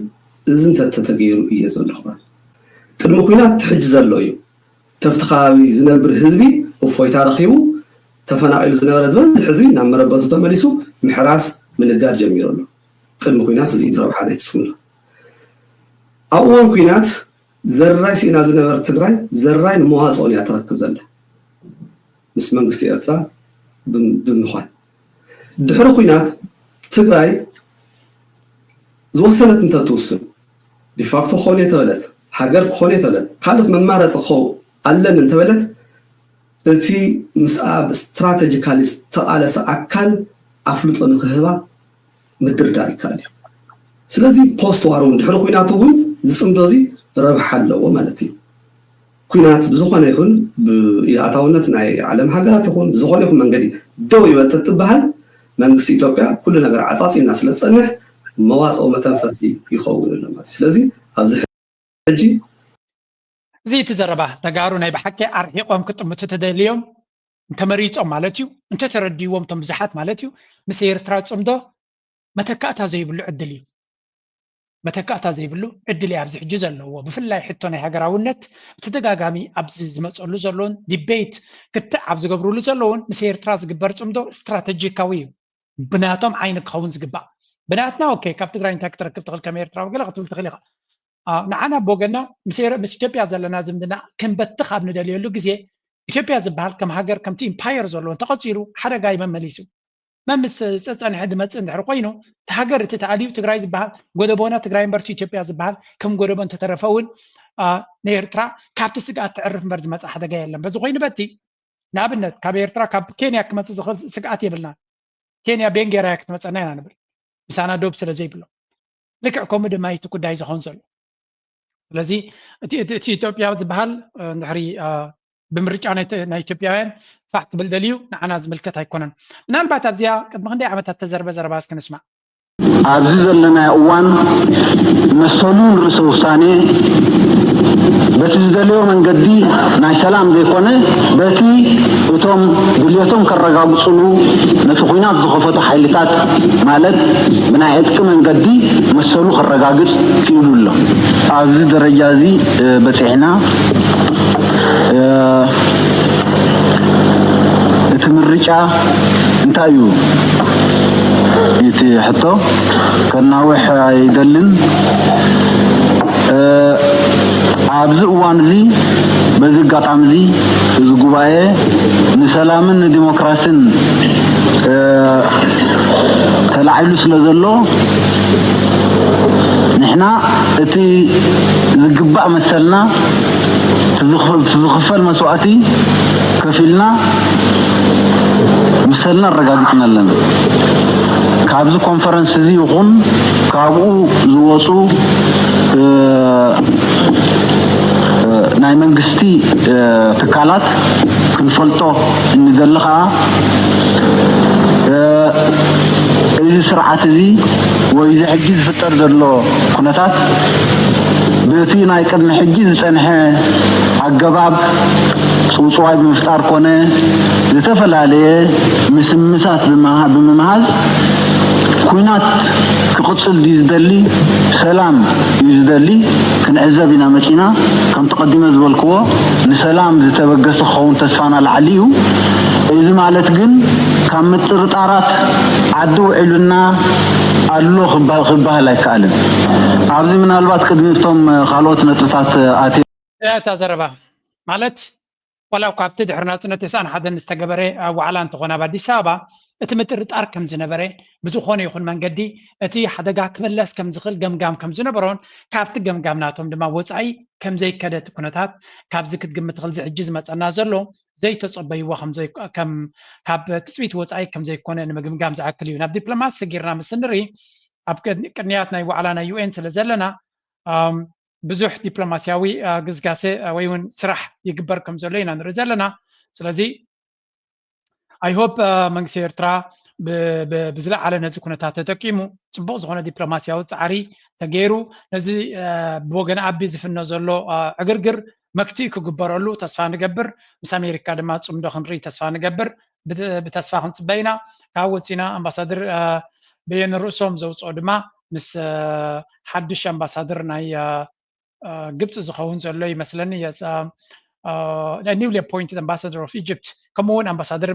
እዚ እንተተተገይሩ እየ ዘለኹ። ቅድሚ ኩናት ትሕጂ ዘሎ እዩ። ተፍቲ ከባቢ ዝነብር ህዝቢ እፎይታ ረኺቡ፣ ተፈናቒሉ ዝነበረ ዝበዝሕ ህዝቢ ናብ መረበቱ ተመሊሱ ምሕራስ ምንጋድ ጀሚሩ ኣሎ። ቅድሚ ኩናት እዚ እዩ ረብሓ ናይ ትስምሎ። ኣብ እዋን ኩናት ዘራይ ስኢና ዝነበረ ትግራይ ዘራይ ንመዋፅኦን እያ ትረክብ ዘላ ምስ መንግስቲ ኤርትራ ብምኳን። ድሕሪ ኩናት ትግራይ ዝወሰነት እንተትውስን ዲፋክቶ ክኾን እየ ተበለት፣ ሃገር ክኾን እየ ተበለት፣ ካልኦት መማረፂ ክኸው ኣለኒ እንተበለት እቲ ምስ ኣብ ስትራቴጂካሊ ዝተቓለሰ ኣካል ኣፍልጦ ንክህባ ምድርዳር ይከኣል እዩ። ስለዚ ፖስት ዋር እውን ድሕሪ ኩናት እውን ዝፅምዶ እዚ ረብሓ ኣለዎ ማለት እዩ። ኩናት ብዝኾነ ይኹን ብኢድኣታውነት ናይ ዓለም ሃገራት ይኹን ብዝኾነ ይኹን መንገዲ ደው ይበል ተትበሃል መንግስቲ ኢትዮጵያ ኩሉ ነገር ዓፃፂና ስለ ዝፀንሕ መዋፅኦ መተንፈሲ ይኸውን ኣሎ ማለት እዩ። ስለዚ ኣብዚ ሕጂ እዚ እቲ ዘረባ ተጋሩ ናይ ብሓቂ ኣርሒቖም ክጥምቱ ተደልዮም እንተመሪፆም ማለት እዩ፣ እንተተረድይዎም እቶም ብዙሓት ማለት እዩ፣ ምስ ኤርትራ ፅምዶ መተካእታ ዘይብሉ ዕድል እዩ። መተካእታ ዘይብሉ ዕድል እዩ ኣብዚ ሕጂ ዘለዎ። ብፍላይ ሕቶ ናይ ሃገራውነት ብተደጋጋሚ ኣብዚ ዝመፀሉ ዘለውን ዲቤት ክትዕ ኣብ ዝገብርሉ ዘለውን ምስ ኤርትራ ዝግበር ፅምዶ ስትራተጂካዊ እዩ። ብናቶም ዓይኒ ክኸውን ዝግባእ ብናትና ኦኬ፣ ካብ ትግራይ እንታይ ክትረክብ ትኽእል ከም ኤርትራዊ ገለ ክትብል ትኽእል ኢኻ። ንዓና ብወገና ምስ ኢትዮጵያ ዘለና ዝምድና ክንበትኽ ኣብ ንደልየሉ ግዜ ኢትዮጵያ ዝበሃል ከም ሃገር ከምቲ ኢምፓየር ዘለዎ እንተቐፂሉ ሓደጋ እዩ መመሊሱ። መምስ ፀፀንሐ ዝመፅእ እንድሕር ኮይኑ እቲ ሃገር እቲ ተኣልዩ ትግራይ ዝበሃል ጎደቦና ትግራይ እምበርቱ ኢትዮጵያ ዝበሃል ከም ጎደቦ እንተተረፈ እውን ንኤርትራ ካብቲ ስግኣት ትዕርፍ እምበር ዝመፅእ ሓደጋ የለን። በዚ ኮይኑ በቲ ንኣብነት ካብ ኤርትራ ካብ ኬንያ ክመፅእ ዝኽእል ስግኣት የብልናን። ኬንያ ቤን ጌራ ክትመፀና ኢና ንብል ምሳና ዶብ ስለ ዘይብሎ። ልክዕ ከምኡ ድማ እቲ ጉዳይ ዝኸውን ዘሎ። ስለዚ እቲ ኢትዮጵያ ዝበሃል እንድሕሪ ብምርጫ ናይ ኢትዮጵያውያን ፋሕ ክብል ደልዩ ንዓና ዝምልከት ኣይኮነን። ምናልባት ኣብዚኣ ቅድሚ ክንደይ ዓመታት ተዘርበ ዘረባ እስኪ ንስማዕ። ኣብዚ ዘለናዮ እዋን መሰሉን ርእሰ ውሳኔ በቲ ዝደለዮ መንገዲ ናይ ሰላም ዘይኮነ በቲ እቶም ድልየቶም ከረጋግፅሉ ነቲ ኲናት ዝኸፈቱ ሓይልታት ማለት ብናይ ዕጥቂ መንገዲ መሰሉ ከረጋግፅ ክኢሉ ኣሎ። ኣብዚ ደረጃ እዚ በፂሕና እቲ ምርጫ እንታይ እዩ? እቲ ሕቶ ከናውሕ ኣይደልን። ኣብዚ እዋን እዚ በዚ ኣጋጣሚ እዚ እዚ ጉባኤ ንሰላምን ንዲሞክራስን ተላዒሉ ስለ ዘሎ ንሕና እቲ ዝግባእ መሰልና እቲ ዝኽፈል መስዋእቲ ከፊልና መሰልና ኣረጋጊፅና ኣለና። ካብዚ ኮንፈረንስ እዚ ይኹን ካብኡ ዝወፁ ናይ መንግስቲ ትካላት ክንፈልጦ እንደሊ ከዓ እዚ ስርዓት እዚ ወይ እዚ ሕጂ ዝፍጠር ዘሎ ኩነታት በቲ ናይ ቅድሚ ሕጂ ዝፀንሐ ኣገባብ ፅውፅዋይ ብምፍጣር ኮነ ዝተፈላለየ ምስምሳት ብምምሃዝ ኲናት ክቕፅል ድዩ ዝደሊ ሰላም እዩ ዝደሊ ክንዕዘብ ኢና መፂና። ከምቲ ቀዲመ ዝበልክዎ ንሰላም ዝተበገሰ ክኸውን ተስፋና ላዕሊ እዩ። እዚ ማለት ግን ካብ ምጥርጣራት ዓዲ ውዒሉና ኣሎ ክበሃል ኣይከኣልን። ኣብዚ ምናልባት ቅድሚ እቶም ካልኦት ነጥብታት ኣትየ እታ ዘረባ ማለት ዋላ እኳ ኣብቲ ድሕሪ ናፅነት ተስዓን ሓደን ዝተገበረ ዋዕላ እንተኾነ ኣብ ኣዲስ ኣበባ እቲ ምጥርጣር ከም ዝነበረ ብዝኾነ ይኹን መንገዲ እቲ ሓደጋ ክምለስ ከም ዝኽእል ገምጋም ከም ዝነበሮን ካብቲ ገምጋም ናቶም ድማ ወፃኢ ከም ዘይከደ እቲ ኩነታት ካብዚ ክትግምት ትኽእል እዚ ሕጂ ዝመፀና ዘሎ ዘይተፀበይዎ ካብ ትፅቢት ወፃኢ ከም ዘይኮነ ንምግምጋም ዝኣክል እዩ። ናብ ዲፕሎማሲ ሰጊርና ምስ ንርኢ ኣብ ቅድንያት ናይ ዋዕላ ናይ ዩ ኤን ስለ ዘለና ብዙሕ ዲፕሎማሲያዊ ግስጋሰ ወይ እውን ስራሕ ይግበር ከም ዘሎ ኢና ንርኢ ዘለና። ስለዚ I hope መንግስቲ ኤርትራ ብዝለዓለ ነዚ ኩነታት ተጠቂሙ ጽቡቕ ዝኾነ ዲፕሎማስያዊ ጻዕሪ ተገይሩ ነዚ ብወገን ኣቢ ዝፍነ ዘሎ ዕግርግር መክትኢ ክግበረሉ ተስፋ ንገብር። ምስ ኣሜሪካ ድማ ጽምዶ ክንርኢ ተስፋ ንገብር። ብተስፋ ክንጽበ ኢና። ካብ ወፂና ኣምባሳደር በየነ ርእሶም ዘውፅኦ ድማ ምስ ሓድሽ ኣምባሳደር ናይ ግብፂ ዝኸውን ዘሎ ይመስለኒ። Newly appointed ambassador of Egypt ከምኡ እውን ኣምባሳደር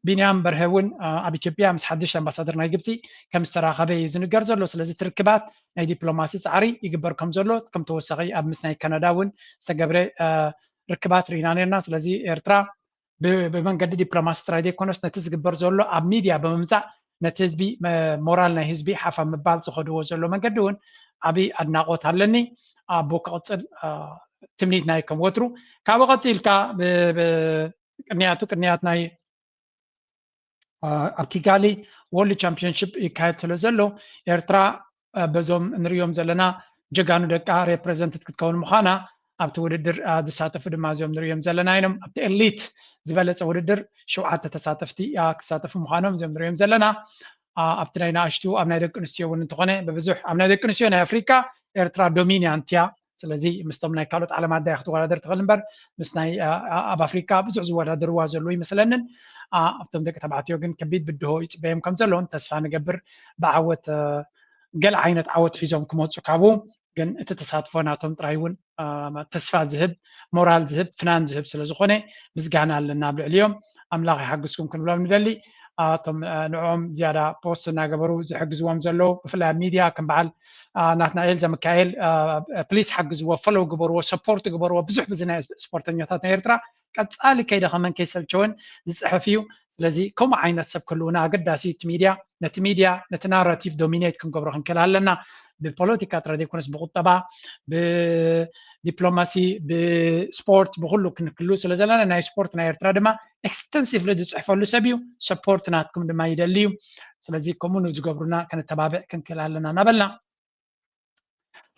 ቢንያም በርሀ እውን ኣብ ኢትዮጵያ ምስ ሓድሽ ኣምባሳደር ናይ ግብፂ ከም ዝተራኸበ እዩ ዝንገር ዘሎ። ስለዚ ትርክባት ናይ ዲፕሎማሲ ፃዕሪ ይግበር ከም ዘሎ ከም ተወሳኺ ኣብ ምስ ናይ ካናዳ እውን ዝተገብረ ርክባት ርኢና ነርና። ስለዚ ኤርትራ ብመንገዲ ዲፕሎማሲ ጥራይ ዘይኮነስ ነቲ ዝግበር ዘሎ ኣብ ሚድያ ብምምፃእ ነቲ ህዝቢ ሞራል ናይ ህዝቢ ሓፋ ምባል ዝኸድዎ ዘሎ መንገዲ እውን ዓብዪ ኣድናቆት ኣለኒ። ኣቦ ክቕፅል ትምኒት ናይ ከም ወትሩ ካብኡ ቀፂልካ ቅንያቱ ቅንያት ናይ ኣብ ኪጋሊ ወርልድ ቻምፒዮንሽፕ ይካየድ ስለ ዘሎ ኤርትራ በዞም ንሪኦም ዘለና ጀጋኑ ደቃ ሬፕሬዘንትድ ክትከውን ምዃና ኣብቲ ውድድር ዝሳተፉ ድማ እዚኦም ንሪኦም ዘለና ኢኖም ኣብቲ ኤሊት ዝበለፀ ውድድር ሸውዓተ ተሳተፍቲ ክሳተፉ ምዃኖም እዚኦም ንሪኦም ዘለና ኣብቲ ናይ ንኣሽቱ ኣብ ናይ ደቂ ኣንስትዮ እውን እንተኾነ ብብዙሕ ኣብ ናይ ደቂ ኣንስትዮ ናይ ኣፍሪካ ኤርትራ ዶሚናንት እያ። ስለዚ ምስቶም ናይ ካልኦት ዓለም ኣዳይ ክትወዳደር ትኽእል እምበር ምስ ናይ ኣብ ኣፍሪካ ብዙሕ ዝወዳደርዋ ዘለዉ ይመስለንን ኣብቶም ደቂ ተባዕትዮ ግን ከቢድ ብድሆ ይፅበዮም ከም ዘለውን ተስፋ ንገብር ብዓወት ገለ ዓይነት ዓወት ሒዞም ክመፁ ካብኡ ግን እቲ ተሳትፎ ናቶም ጥራይ እውን ተስፋ ዝህብ ሞራል ዝህብ ፍናን ዝህብ ስለዝኾነ ምስጋና ኣለና ኣብ ልዕሊኦም ኣምላኽ ይሓግዝኩም ክንብሎም ንደሊ እቶም ንዕኦም ዝያዳ ፖስት እናገበሩ ዝሕግዝዎም ዘለዉ ብፍላይ ኣብ ሚድያ ከም በዓል ናትናኤል ዘምካኤል ፕሊስ ሓግዝዎ ፈለው ግበርዎ ሰፖርት ግበርዎ ብዙሕ ብዚ ናይ ስፖርተኛታት ናይ ኤርትራ ቀፃሊ ከይደኸመን ከይሰልቸወን ዝፅሕፍ እዩ ስለዚ ከምኡ ዓይነት ሰብ ክህልውና ኣገዳሲ እዩ እቲ ሚድያ ነቲ ሚድያ ነቲ ናራቲቭ ዶሚኔት ክንገብሮ ክንክእል ኣለና ብፖለቲካ ጥራይ ዘይኮነስ ብቁጠባ ብዲፕሎማሲ ብስፖርት ብኩሉ ክንክሉ ስለ ዘለና ናይ ስፖርት ናይ ኤርትራ ድማ ኤክስተንሲቭሊ ዝፅሕፈሉ ሰብ እዩ ሰፖርት ናትኩም ድማ ይደሊ እዩ ስለዚ ከምኡ ንዝገብሩና ክንተባብዕ ክንክእል ኣለና እናበልና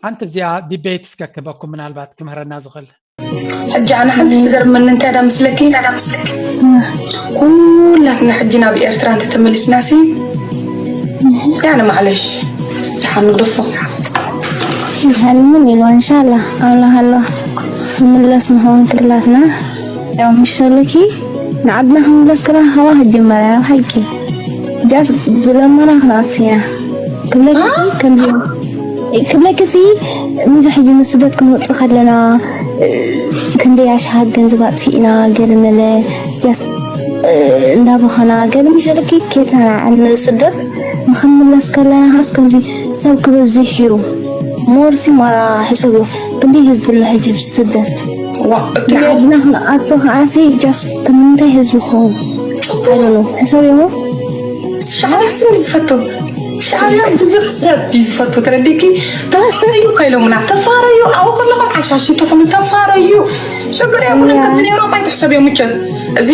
ሓንቲ እዚኣ ዲቤት እስከ ክበኩም ምናልባት ክምህረና ዝኽእል ሕጂ ኣነ ሓንቲ ትገርመኒ እንታይ ዳ ምስለኪ ኩላትና ሕጂ ናብ ኤርትራ እንተተመሊስና ሲ ያነ ማዕለሽ ድሓን ንግደፎ ይሃልምን ኢሉ እንሻላ ኣምላኽ ኣሎ ምለስ ንኸውን ክላትና ያው ምሸለኪ ንዓድና ክንምለስ ከለና ከባ ክጅመር ኢና ሓቂ ጃስ ብለመና ክንኣቱ ኢና ክብለኪ ከምዚ ክብለኪ ሲ ምዚ ሕጂ ንስደት ክንወፅእ ከለና ክንደይ ኣሽሃት ገንዘብ ኣጥፊእና ገለ መለ ጃስ እንዳበኸና ገለ ምሸለኪ ኬተናዕን ንስደት ንክንምለስ ከለና ስ ከምዚ ሰብ ክበዝሕ እዩ ሞርሲ ማራ ሕሰብ እዩ ክንደይ ህዝቢ ኣሎ ሕጂ ስደት ንዓድና ክንኣቶ ከዓሲ ጃስ ንምንታይ ህዝቢ ክኸውን ኣይዶኖ ሕሰብ እሞ ሻዕብያ ስም ዝፈቱ ሻዕብያ ብዙሕ ሰብ እዩ ዝፈቱ ተረዲኪ ተፋረዩ ከይሎምና ተፋረዩ ኣብኡ ከለኹም ዓሻሽትኹም ተፋረዩ ሽግር የብሉን ከምዚ ንኤውሮጳ ይትሕሰብ እዮም ምቸት እዚ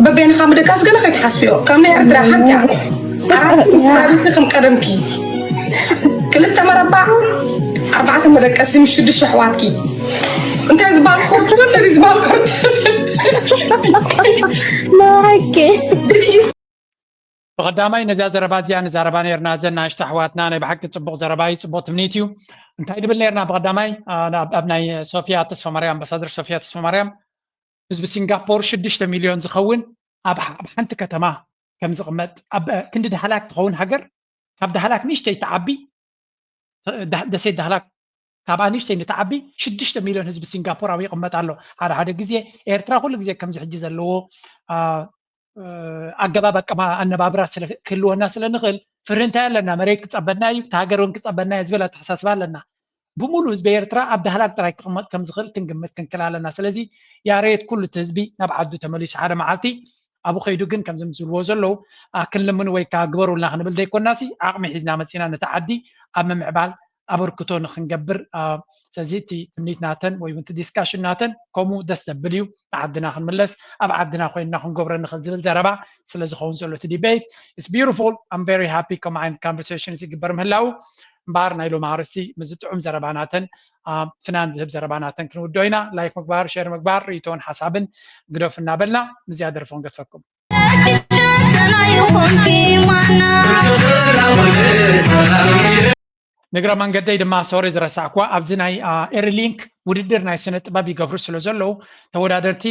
በበይንኻ ምደቃስ ገለ ከይትሓስብዮ ካብ ናይ ኤርትራ ሓንቲ እያ ኣራት ምስ ራቢቲ ከም ቀደምኪ ክልተ መረባዕ ኣርባዕተ መደቀሲ ምስ ሽዱሽተ ኣሕዋትኪ እንታይ ዝበሃል ኮርት ወለዲ ዝበሃል ኮርት ንዓኪ ብቐዳማይ ነዚኣ ዘረባ እዚኣ ንዛረባ ነርና ዘን ናሽተ ኣሕዋትና ናይ ብሓቂ ፅቡቕ ዘረባ እዩ ፅቡቕ ትምኒት እዩ እንታይ ንብል ነርና ብቐዳማይ ኣብ ናይ ሶፊያ ተስፋ ማርያም ኣምባሳደር ሶፊያ ተስፋ ማርያም ህዝቢ ሲንጋፖር ሽዱሽተ ሚልዮን ዝኸውን ኣብ ሓንቲ ከተማ ከም ዝቕመጥ ኣብ ክንዲ ዳህላክ ትኸውን ሃገር ካብ ዳህላክ ንእሽተይ ትዓቢ ደሴት ዳህላክ ካብ ኣንእሽተይ ንትዓቢ ሽዱሽተ ሚልዮን ህዝቢ ሲንጋፖር ኣብኡ ይቕመጥ ኣሎ ሓደ ሓደ ግዜ ኤርትራ ኩሉ ግዜ ከምዚ ሕጂ ዘለዎ ኣገባብ ኣነባብራ ክህልወና ስለ ንኽእል ፍሪ እንታይ ኣለና መሬት ክፀበና እዩ እቲ ሃገር እውን ክፀበና እዩ ዝብል ኣተሓሳስባ ኣለና ብምሉእ ህዝቢ ኤርትራ ኣብ ዳህላክ ጥራይ ክቕመጥ ከም ዝኽእል ክንግምት ክንክል ኣለና ስለዚ ያሬት ኩሉ እቲ ህዝቢ ናብ ዓዱ ተመሊሱ ሓደ መዓልቲ ኣብኡ ከይዱ ግን ከምዚ ዝብልዎ ዘለዉ ክንልምን ወይ ከዓ ግበሩልና ክንብል ዘይኮናሲ ዓቕሚ ሒዝና መፂና ነቲ ዓዲ ኣብ ምምዕባል ኣበርክቶ ንክንገብር ስለዚ እቲ ትምኒት ናተን ወይ እቲ ዲስካሽን ናተን ከምኡ ደስ ዘብል እዩ ንዓድና ክንምለስ ኣብ ዓድና ኮይንና ክንገብሮ ንክእል ዝብል ዘረባ ስለዝኸውን ዘሎ እቲ debate it's beautiful I'm very happy ከምኡ ዓይነት conversation ይግበር ምህላው እምበኣር ናይ ሎሚ ኣርእስቲ ምስዚ ጥዑም ዘረባ ናተን ፍናን ዝህብ ዘረባ ናተን ክንውድኦ ኢና like ምግባር share ምግባር ርእይቶን ሓሳብን ግደፉ እናበልና ምስዚኣ ደርፎ ንገድፈኩም ኮንኪ ማና። ንግረ መንገደይ ድማ ሶሪ ዝረሳዕኩዋ ኣብዚ ናይ ኤሪሊንክ ውድድር ናይ ስነ ጥበብ ይገብሩ ስለ ዘለዉ ተወዳደርቲ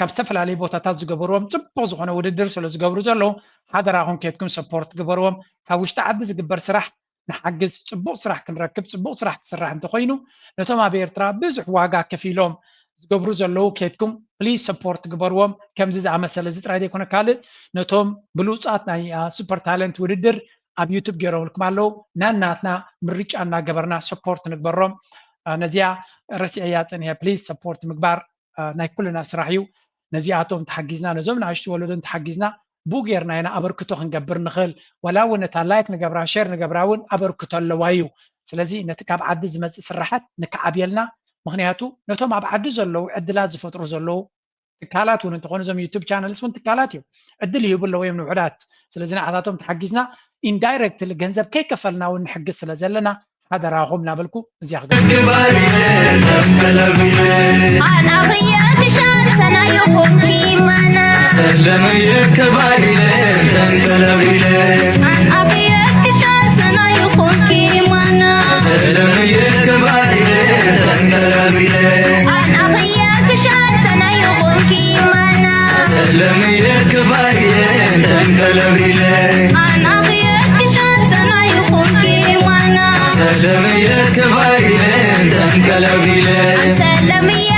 ካብ ዝተፈላለዩ ቦታታት ዝገበርዎም ፅቡቅ ዝኮነ ውድድር ስለ ዝገብሩ ዘለዉ ሓደራኹም ኬድኩም ሰፖርት ግበርዎም። ካብ ውሽጢ ዓዲ ዝግበር ስራሕ ንሓግዝ፣ ፅቡቅ ስራሕ ክንረክብ፣ ፅቡቅ ስራሕ ክስራሕ እንተኮይኑ ነቶም ኣብ ኤርትራ ብዙሕ ዋጋ ከፊሎም ዝገብሩ ዘለዉ ኬድኩም ፕሊዝ ሰፖርት ግበርዎም። ከምዚ ዝኣመሰለ እዚ ጥራይ ዘይኮነ ካልእ ነቶም ብሉፃት ናይ ሱፐር ታለንት ውድድር ኣብ ዩቱብ ገይሮምልኩም ኣለዉ። ናናትና ምርጫ እናገበርና ሰፖርት ንግበሮም። ነዚኣ ረሲዐያ ፀኒሐ ፕሊዝ ሰፖርት ምግባር ናይ ኩልና ስራሕ እዩ። ነዚኣቶም ተሓጊዝና ነዞም ንኣሽቱ ወለዶ እንተሓጊዝና ብኡ ጌርና ኢና ኣበርክቶ ክንገብር ንኽእል። ዋላ እውን ነታ ላይክ ንገብራ ሸር ንገብራ እውን ኣበርክቶ ኣለዋ እዩ። ስለዚ ነቲ ካብ ዓዲ ዝመፅእ ስራሓት ንከዓብየልና። ምክንያቱ ነቶም ኣብ ዓዲ ዘለዉ ዕድላት ዝፈጥሩ ዘለዉ ትካላት እውን እንተኾኑ እዞም ዩቱብ ቻነልስ እውን ትካላት እዮም። ዕድል ይህቡ ኣለዉ እዮም ንውሑዳት። ስለዚ ንዓታቶም ተሓጊዝና ኢንዳይረክትሊ ገንዘብ ከይከፈልና እውን ንሕግዝ ስለ ዘለና ሓደራኹም እናበልኩ እዚኣ ክገብር ኣናኽየ ክሻል ሰናይ ኾንኪ ማና ሰለምየ ክባር ኢለ ተንከለብ ኢለ ኣናኽየ ክሻል ሰናይ ኾንኪ ማና ሰለምየ ክባር ኢለ ተንከለብ ኢለ ኣናኽየ ክሻል ሰናይ ኾንኪ ማና ሰለምየ ክባር ኢለ ተንከለብ ኢለ ኣናኽየ ክሻል ሰናይ ኾንኪ ማና ሰለምየ ክባር ኢለ ተንከለብ ኢለ ሰለምየ